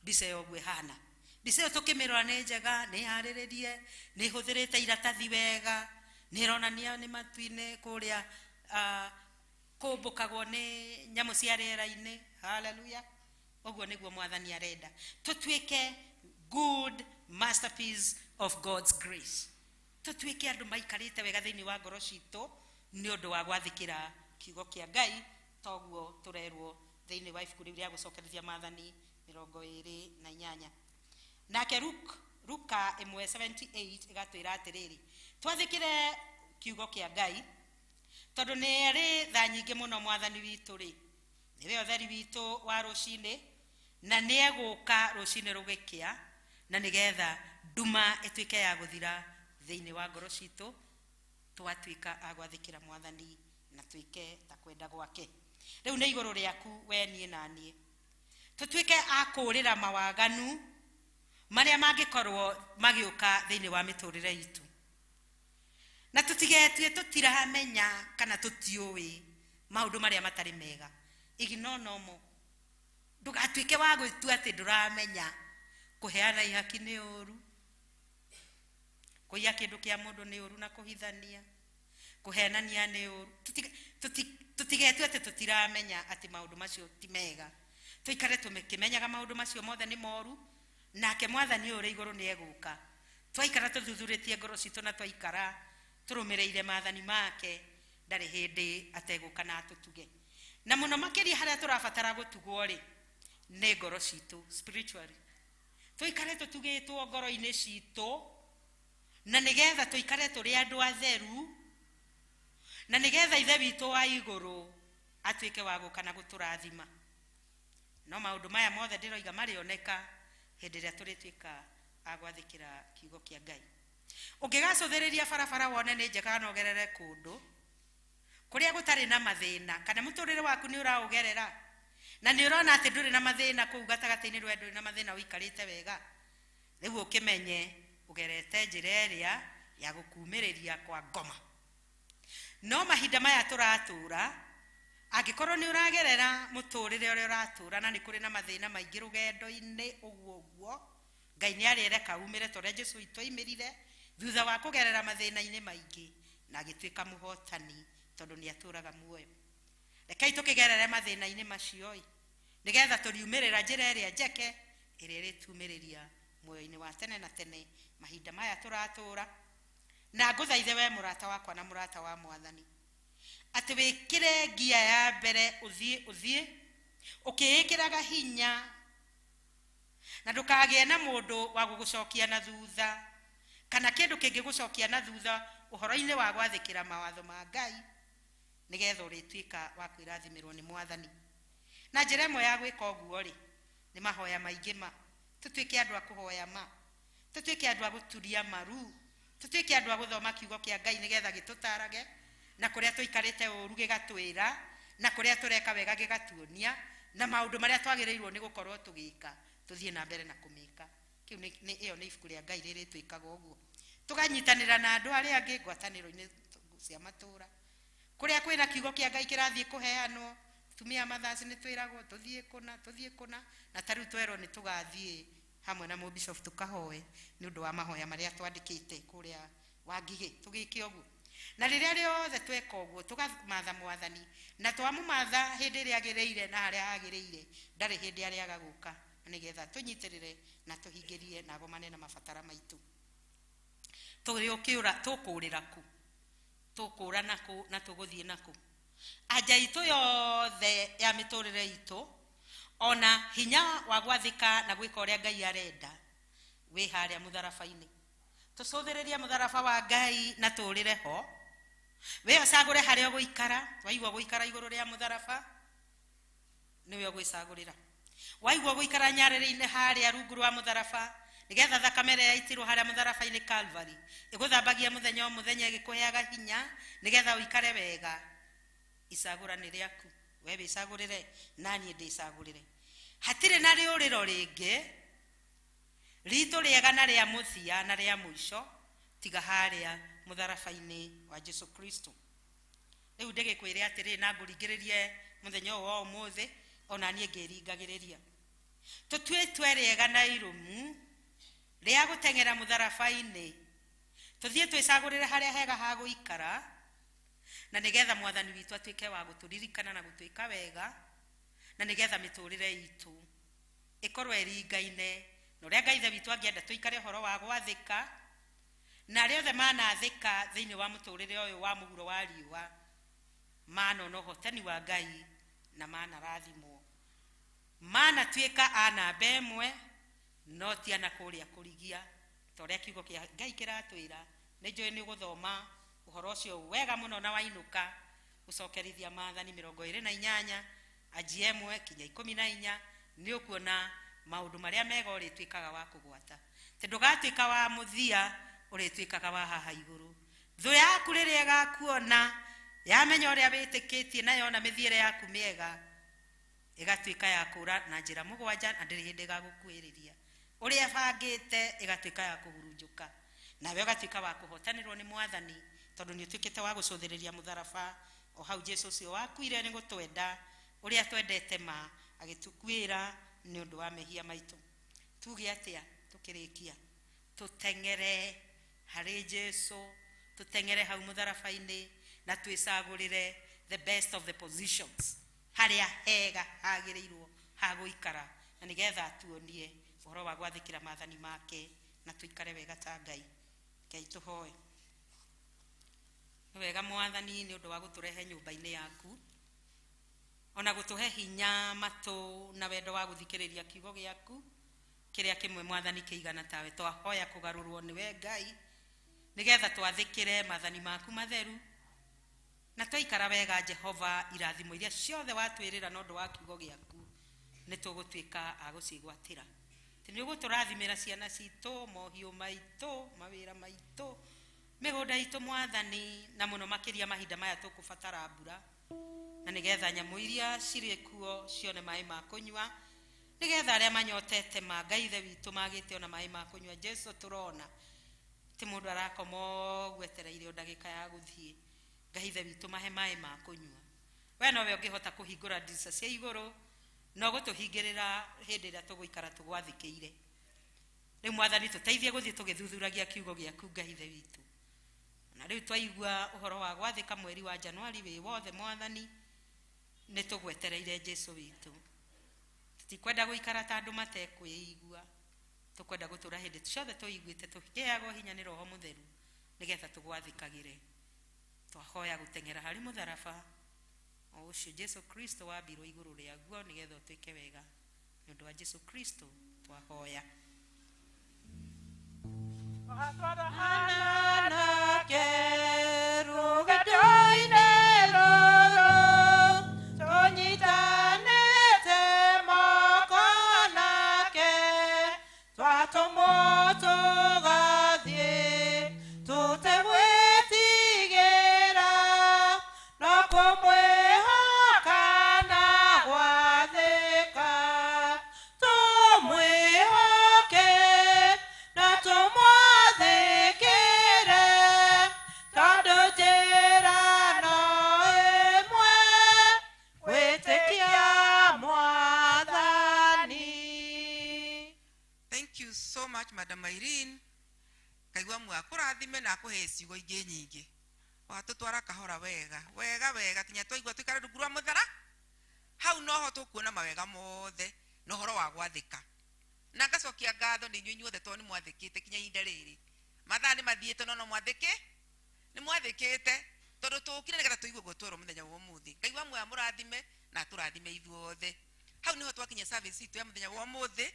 mbica ĩyo ũguo ĩhana. Mbica ĩyo tũkĩmĩrora nĩ njega, nĩ harĩrĩrie, nĩ ĩhũthĩrĩte iratathi wega, nĩ ĩronania nĩ matu-inĩ kũrĩa kũmbũkagwo nĩ nyamũ cia rĩera-inĩ. Haleluya. Ũguo nĩguo Mwathani arenda tũtuĩke good masterpiece of God's grace, tũtuĩke andũ maikarĩte wega thĩinĩ wa ngoro citũ nĩ ũndũ wa gwathĩkĩra kiugo kĩa Ngai, toguo tũrerwo thĩinĩ wa ibuku rĩu rĩa gũcokerithia Maathani 28. Nake Luka 1:78 ĩgatwĩra atĩrĩrĩ, twathĩkĩre kiugo kĩa Ngai tondũ nĩ arĩ tha nyingĩ mũno. Mwathani witũ rĩ, nĩwe ũtheri witũ wa rũcinĩ, na nĩ egũka rũcinĩ rũgĩkĩa, na nĩgetha nduma ĩtuĩke ya gũthira thĩinĩ wa ngoro citũ, twatuĩka a gwathĩkĩra Mwathani na tuĩke ta kwenda gwake. Rĩu nĩ igũrũ rĩaku we niĩ na niĩ tũtuĩke a kũũrĩra mawaganu marĩa mangĩkorwo magĩũka thĩinĩ wa mĩtũrĩre itũ, na tũtigetue tũtiramenya kana tũtiũĩ maũndũ marĩa matarĩ mega. Ignore nomo, ndũgatuĩke wa gwĩtua atĩ ndũramenya kũheana ihaki nĩ ũru, kũiya kĩndũ kĩa mũndũ nĩ ũru, na kũhithania, kũhenania nĩ ũru. Tũtigetue atĩ tũtiramenya atĩ maũndũ macio ti mega, tũikare tũkĩmenyaga maũndũ macio mothe nĩ moru, nake Mwathani ũyũ ũrĩ igũrũ nĩ egũka. Twaikara tũthuthurĩtie ngoro citũ na twaikara tũrũmĩrĩire maathani make, ndarĩ hĩndĩ ategũka na atũtuge. Na mũno makĩria harĩa tũrabatara gũtugwo rĩ, nĩ ngoro citũ spiritually. Tũikare tũtugĩtwo ngoro-inĩ citũ, na nĩgetha tũikare tũrĩ andũ atheru, na nĩgetha Ithe witũ wa igũrũ atuĩke wa gũka na gũtũrathima. No maũndũ maya mothe ndĩroiga marĩoneka hĩndĩ ĩrĩa tũrĩtuĩka a gwathĩkĩra kiugo kĩa Ngai. Ũngĩgacũthĩrĩria barabara wone nĩ njega na ũgerere kũndũ kũrĩa gũtarĩ na mathĩna, kana mũtũrĩre waku nĩ ũraũgerera na nĩ ũrona atĩ ndũrĩ na mathĩna kũu gatagatĩ-inĩ, rwe ndũrĩ na mathĩna, ũikarĩte wega, rĩu ũkĩmenye ũgerete njĩra ĩrĩa ya gũkumĩrĩria kwa ngoma. No mahinda maya tũratũra, angĩkorwo nĩ ũragerera mũtũrĩre ũrĩa ũratũra na nĩ kũrĩ na mathĩna maingĩ rũgendo-inĩ ũguo ũguo, Ngai nĩ arĩreka umĩre ta ũrĩa Jesũ witũ aimĩrire thutha wa kũgerera mathĩna-inĩ maingĩ na agĩtuĩka mũhotani, tondũ nĩ atũraga muoyo. Rekei tũkĩgerere mathĩna-inĩ macio ĩ, nĩgetha tũriumĩrĩra njĩra ĩrĩa njeke ĩrĩa ĩrĩtumĩrĩria muoyo-inĩ wa tene na tene mahinda maya tũratũra. Na ngũthaithe we mũrata wakwa na mũrata wa Mwathani atĩ wĩkĩre ngia ya mbere, ũthiĩ ũthiĩ ũkĩĩkĩraga hinya, na ndũkagĩe na mũndũ wa gũgũcokia na thutha kana kĩndũ kĩngĩgũcokia na thutha ũhoro-inĩ wa gwathĩkĩra mawatho ma Ngai, nĩgetha ũrĩtuĩka wa kwĩrathimĩrwo nĩ Mwathani. Na njĩra ĩmwe ya gwĩka ũguo rĩ, nĩ mahoya maingĩ ma tũtuĩke andũ a kũhoya ma, tũtuĩke andũ a gũturia maru, tũtuĩke andũ a gũthoma kiugo kĩa Ngai nĩgetha gĩtũtarage, na kũrĩa tũikarĩte ũru gĩgatwĩra, na kũrĩa tũreka wega gĩgatuonia, na maũndũ marĩa twagĩrĩirwo nĩ gũkorwo tũgĩka tũthiĩ na mbere na kũmĩka. Kĩu nĩ ĩyo nĩ ibuku rĩa Ngai rĩrĩ twĩkaga ũguo, tũkanyitanĩra na andũ arĩa angĩ ngwatanĩro-inĩ cia matũra kũrĩa kwĩna kiugo kĩa Ngai kĩrathiĩ kũheanwo. Atumia mathaci nĩ twĩragwo tũthiĩ kũna, tũthiĩ kũna, na ta rĩu twerwo nĩ tũgathiĩ hamwe na mũbishop tũkahoe nĩ ũndũ wa mahoya marĩa twandĩkĩte kũrĩa Wangigĩ, tũgĩke ũguo. Na rĩrĩa rĩothe tweka ũguo tũkamatha Mwathani, na twamũmatha hĩndĩ ĩrĩa agĩrĩire na harĩa hagĩrĩire, ndarĩ hĩndĩ arĩaga gũka, nĩgetha tũnyitĩrĩre na tũhingĩrie na agomane na mabatara maitũ. Tũrĩ ũkĩũra, tũkũũrĩra kũ? Tũkũũra nakũ na tũgũthiĩ nakũ? Anja itũ yothe ya mĩtũrĩre itũ ona hinya wa gwathĩka na gwĩka ũrĩa Ngai arenda wĩ harĩa mũtharaba-inĩ. Tũcũthĩrĩrie mũtharaba wa Ngai na tũũrĩre ho. We ũcagũre harĩa ũgũikara. Waigua gũikara igũrũ rĩa mũtharaba nĩwe ũgwĩcagũrĩra. Waigua gũikara nyarĩrĩ-inĩ harĩa rungu rwa mũtharaba nĩgetha thakame ĩrĩa yaitirwo harĩa mũtharaba-inĩ Calvary ĩgũthambagia mũthenya o mũthenya ĩgĩkũheaga hinya nĩgetha ũikare wega. Icagũra nĩ rĩaku, we wĩcagũrĩre na niĩ ndĩcagũrĩre. Hatirĩ na rĩũrĩro rĩngĩ ritũ rĩega na rĩa mũthia na rĩa mũico tiga harĩa mũtharaba-inĩ wa Jesu Kristo. Rĩu ndĩgĩkwĩre atĩrĩ na ngũringĩrĩrie mũthenya ũyũ wa ũmũthĩ ona niĩ ngĩringagĩrĩria. Tũtue itua rĩega na irũmu rĩa gũteng'era mũtharaba-inĩ, tũthiĩ twĩcagũrĩre harĩa hega ha gũikara na nĩgetha mwathani witũ atuĩke wa gũtũririkana na gũtwĩka wega na nĩgetha mĩtũrĩre itũ ĩkorwo ĩringaine na ũrĩa Ngai ithe witũ angĩenda tũikare ũhoro wa gwathĩka na arĩa othe manathĩka thĩinĩ wa mũtũrĩre ũyũ wa mũhuro wa riũa manona ũhotani wa Ngai na manarathimwo manatuĩka a namba ĩmwe no ti ana kũrĩa kũrigia ta ũrĩa kiugo kĩa Ngai kĩratwĩra. Nĩ njũĩ nĩ ũgũthoma ũhoro ũcio wega mũno na wainũka gũcokerithia maathani 28 anjia 1 kinya 14 nĩ ũkuona maũndũ marĩa mega ũrĩtuĩkaga wa kũgwata. Tĩ ndũgatuĩka wa mũthia, ũrĩtuĩkaga wa haha igũrũ. Thũ yaku rĩrĩa ĩgakuona yamenya ũrĩa wĩtĩkĩtie na yona mĩthiĩre yaku mĩega ĩgatuĩka ya kũra na njĩra mũgwanja na ndĩrĩ hĩndĩ ĩgagũkuhĩrĩria. Ũrĩa ĩbangĩte ĩgatuĩka ya kũhurunjũka nawe ũgatuĩka wa kũhotanĩrwo nĩ mwathani tondũ nĩ ũtuĩkĩte wa gũcũthĩrĩria mũtharaba o hau Jesu ũcio wakuire nĩ gũtwenda ũrĩa twendete ma agĩtũkuĩra nĩ ũndũ wa mehia maitũ. Tuge atĩa tũkĩrĩkia? Tũteng'ere harĩ Jesu, tũteng'ere hau mũtharaba-inĩ na twĩcagũrĩre the best of the positions harĩa hega hagĩrĩirwo ha gũikara na nĩgetha atuonie ũhoro wa gwathĩkĩra maathani make na tũikare wega ta Ngai. Ngai tũhoe. Nĩ wega mwathani nĩ ũndũ wa gũtũrehe nyũmba-inĩ yaku ona gũtũhe hinya matũ na wendo wa gũthikĩrĩria kiugo gĩaku kĩrĩa kĩmwe mwathani kĩigana tawe. Twahoya kũgarũrwo nĩwe Ngai nĩgetha twathĩkĩre maathani maku matheru na twaikara wega Jehova irathimo iria ciothe watwĩrĩra na ũndũ wa kiugo gĩaku nĩ tũgũtuĩka a gũcigwatĩra. Tĩ nĩ ũgũtũrathimĩra ciana citũ, mohiũ maitũ, mawĩra maitũ, mĩgũnda itũ mwathani, na mũno makĩria mahinda maya tũkũbatara mbura na nĩgetha nyamũ iria cirĩ kuo cione maĩ ma kũnyua nĩgetha arĩa manyotete ma Ngai ithe witũ magĩte ona maĩ ma kũnyua. Jesu tũrona ti mũndũ arakoma ũguo etereire o ndagĩka ya gũthiĩ. Ngai ithe witũ mahe maĩ ma kũnyua. We nowe ũngĩhota kũhingũra ndirica cia igũrũ no gũtũhingĩrĩra hĩndĩ ĩrĩa tũgũikara tũgwathĩkĩire. Rĩu mwathani tũteithie gũthiĩ tũgĩthuthuragia kiugo gĩaku Ngai ithe witũ. Na rĩu twaigua ũhoro wa gwathĩka mweri wa Januari wĩ wothe mwathani nĩ tũgwetereire Jesu witũ. Tũtikwenda gũikara ta andũ matekwĩigua, tũkwenda gũtũra hĩndĩ ciothe tũiguĩte tũkĩheagwo hinya nĩ Roho Mũtheru nĩgetha tũgwathĩkagĩre. Twahoya gũteng'era harĩ mũtharaba o ũcio Jesu Kristo wambirwo igũrũ rĩaguo nĩgetha ũtuĩke wega. Nĩ ũndũ wa Jesu Kristo twahoya. Nake rũgendo-inĩ rũrũ tũnyitanĩte moko nake twatũmwo tũgathiĩ tũtegwĩtigĩra no kũmwĩhoka na gwathĩka. Tũmwĩhoke na tũmwathĩkĩre tondũ njĩra no ĩmwe gwĩtĩkia mwathani. Thank you so much Madam Irene. Kaigua mwa kũrathime na akũhe ciugo ingĩ nyingĩ. Watũtwara kahora wega wega wega kinya twaigua tũikare rungu rwa mũthara hau noho tũkuona mawega mothe na ũhoro wa gwathĩka. Na ngacokia ngatho nĩ inyuĩ inyuothe tondũ nĩ mwathĩkĩte kinya ihinda rĩrĩ. Mathaa nĩ mathiĩte no no mwathĩkĩ nĩ mwathĩkĩte. Tondu tũkire nĩgetha tũigue guo twerwo mũthenya wa ũmũthĩ. Ngai wa muoyo amũrathime na atũrathime ithuothe. Hau niho twakinya service itũ ya mũthenya wa ũmũthĩ.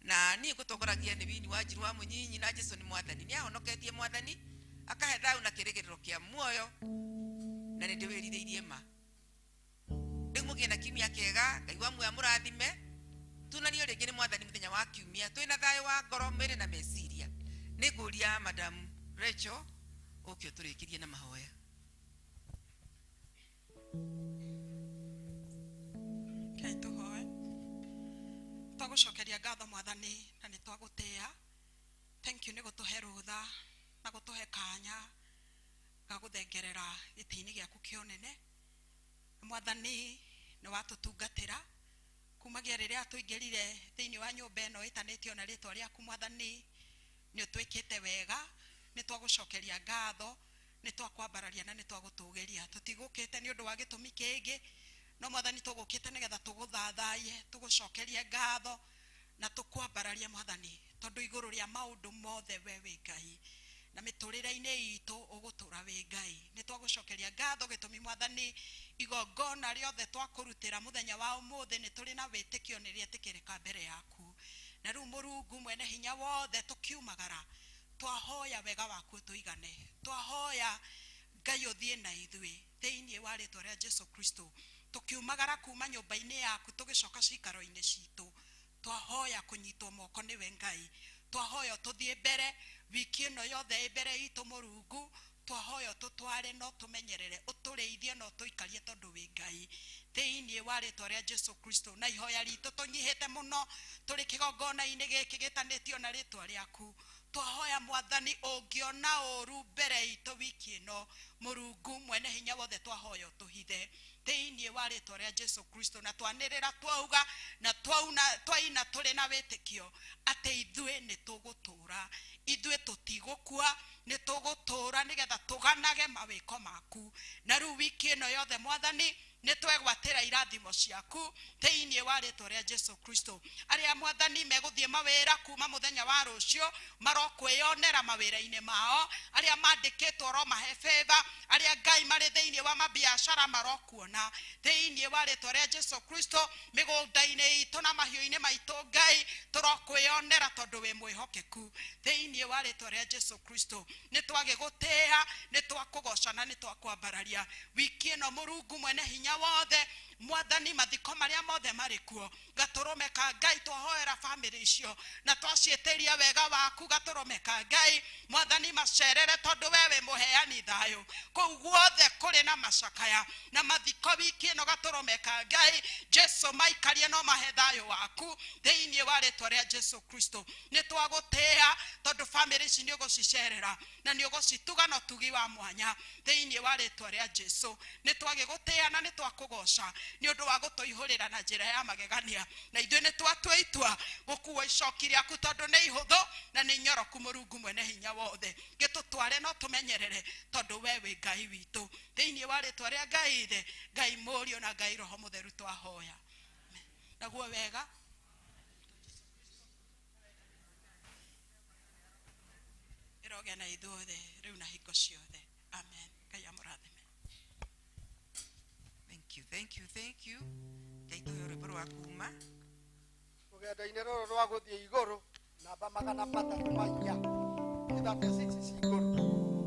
Na niĩ ngũtongoragia nĩ Wini wa Njiru wa Mũnyinyi na Jesu nĩ mwathani. Nĩ ahonoketie mwathani akahe thayũ na kĩrĩgĩrĩro kĩa muoyo na nĩ ndĩwĩrirĩirie ma. Rĩu mũgĩe na kiumia kĩega. Ngai wa muoyo amũrathime. Tunanio rĩngĩ nĩ mwathani mũthenya wa kiumia twĩna thayũ wa ngoro, mwĩrĩ na meciria. Nĩ ngũria Madam Rachel ũke ũtũrĩkĩrie na mahoya. Ngai tũhoe. Twagũcokeria ngatho mwathani na nĩ twagũtĩĩa. Thank you nĩ gũtũhe rũtha na gũtũhe kanya ga gũthengerera gĩtĩ-inĩ gĩaku kĩa ũnene. Mwathani nĩ watũtungatĩra kumagia rĩrĩa tũingĩrire thĩinĩ wa nyũmba ĩno ĩtanĩtio na rĩtwa rĩaku mwathani. Nĩ ũtwĩkĩte wega, nĩ twagũcokeria ngatho, nĩ twakwambararia na nĩ twagũtũgĩria. Tũtigũkĩte nĩ ũndũ wa gĩtũmi kĩngĩ, no mwathani tũgũkĩte nĩgetha tũgũthathaie, tũgũcokerie ngatho na tũkwambararie mwathani, tondũ igũrũ rĩa maũndũ mothe we wĩ Ngai na mĩtũrĩre-inĩ itũ ũgũtũra wĩ Ngai. Nĩ twagũcokeria ngatho gĩtũmi mwathani igongona rĩothe twakũrutĩra mũthenya wa ũmũthĩ nĩ tũrĩ na wĩtĩkio nĩ rĩetĩkĩrĩka mbere yaku. Na rĩu Mũrungu mwene hinya wothe tũkiumagara twahoya wega waku tũigane, twahoya Ngai ũthiĩ na ithuĩ thĩinĩ wa rĩtwa rĩa Jesu Kristo. Tũkiumagara kuma nyũmba-inĩ yaku tũgĩcoka cikaro-inĩ citũ, twahoya kũnyitwo moko nĩwe Ngai. Twahoya tũthiĩ mbere wiki ĩno yothe ĩ mbere itũ Mũrungu, twahoya tũtware no tũmenyerere, ũtũrĩithie no tũikarie tondũ wĩ Ngai thĩinĩ wa rĩtwa rĩa Jesu Kristo. Na ihoya ritũ tũnyihĩte mũno tũrĩ kĩgongona-inĩ gĩkĩ gĩtanĩtio na rĩtwa rĩaku, twahoya mwathani ũngĩona ũru mbere itũ wiki ĩno Mũrungu mwene hinya wothe twahoya ũtũhithe thĩinĩ wa rĩtwa rĩa Jesu Kristo. Na twanĩrĩra twauga na twaina tũrĩ na wĩtĩkio atĩ ithuĩ nĩ tũgũtũra, ithuĩ tũtigũkua, nĩ tũgũtũra nĩgetha tũganage mawĩko maku. Na rĩu wiki ĩno yothe mwathani nĩ twegwatĩra irathimo ciaku thĩinĩ wa rĩtwa rĩa Jesu Kristo. Arĩa mwathani megũthiĩ mawĩra kuma mũthenya wa rũciũ marokwĩyonera mawĩra-inĩ mao, arĩa mandĩkĩtwo romahe favor, arĩa Ngai marĩ thĩinĩ wa mabiacara marokuona thĩinĩ wa rĩtwa rĩa Jesu Kristo. Mĩgũnda-inĩ itũ na mahiũ-inĩ maitũ Ngai tũrokwĩyonera tondũ wĩ mwĩhokeku thĩinĩ wa rĩtwa rĩa Jesu Kristo. Nĩ twagĩgũtĩĩa, nĩ twakũgoca na nĩ twakwambararia wiki ĩno Mũrungu mwene hinya wothe mwathani mathiko marĩa mothe marĩ kuo gatũrũme ka Ngai twahoera famĩlĩ icio na twaciĩtĩria wega waku gatũrũme ka Ngai mwathani macerere tondũ we wĩ mũheani thayũ. Kũu guothe kũrĩ na macakaya na mathiko wiki ĩno gatũrũme ka Ngai Jesu maikarie no mahe thayũ waku thĩinĩ wa rĩtwa rĩa Jesu Kristo. Nĩ twagũtĩĩa tondũ famĩlĩ ici nĩ ũgũcicerera na nĩ ũgũcituga na ũtugi wa mwanya thĩinĩ wa rĩtwa rĩa Jesu. Nĩ twagĩgũtĩĩa na nĩ twakũgoca nĩ ũndũ wa gũtũihũrĩra na njĩra ya magegania, na ithuĩ nĩ twatua itua gũkua icoki rĩaku tondũ nĩ ihũthũ na nĩ inyoroku Mũrungu mwene hinya wothe. Gĩtũtware no tũmenyerere tondũ we wĩ Ngai witũ thĩinĩ wa rĩtwa rĩa Ngai Ithe, Ngai Mũriũ na Ngai Roho Mũtheru twahoya. Naguo wega ĩrogĩa na ithuothe rĩu na hingo ciothe. Amen. Ngai amũrathime. Thank you, thank you, thank you. Ngai tũhe rwĩmbo rwa kuma rũgendo-inĩ rũrũ rwa gũthiĩ igũrũ namba 304 36 ci igũrũ.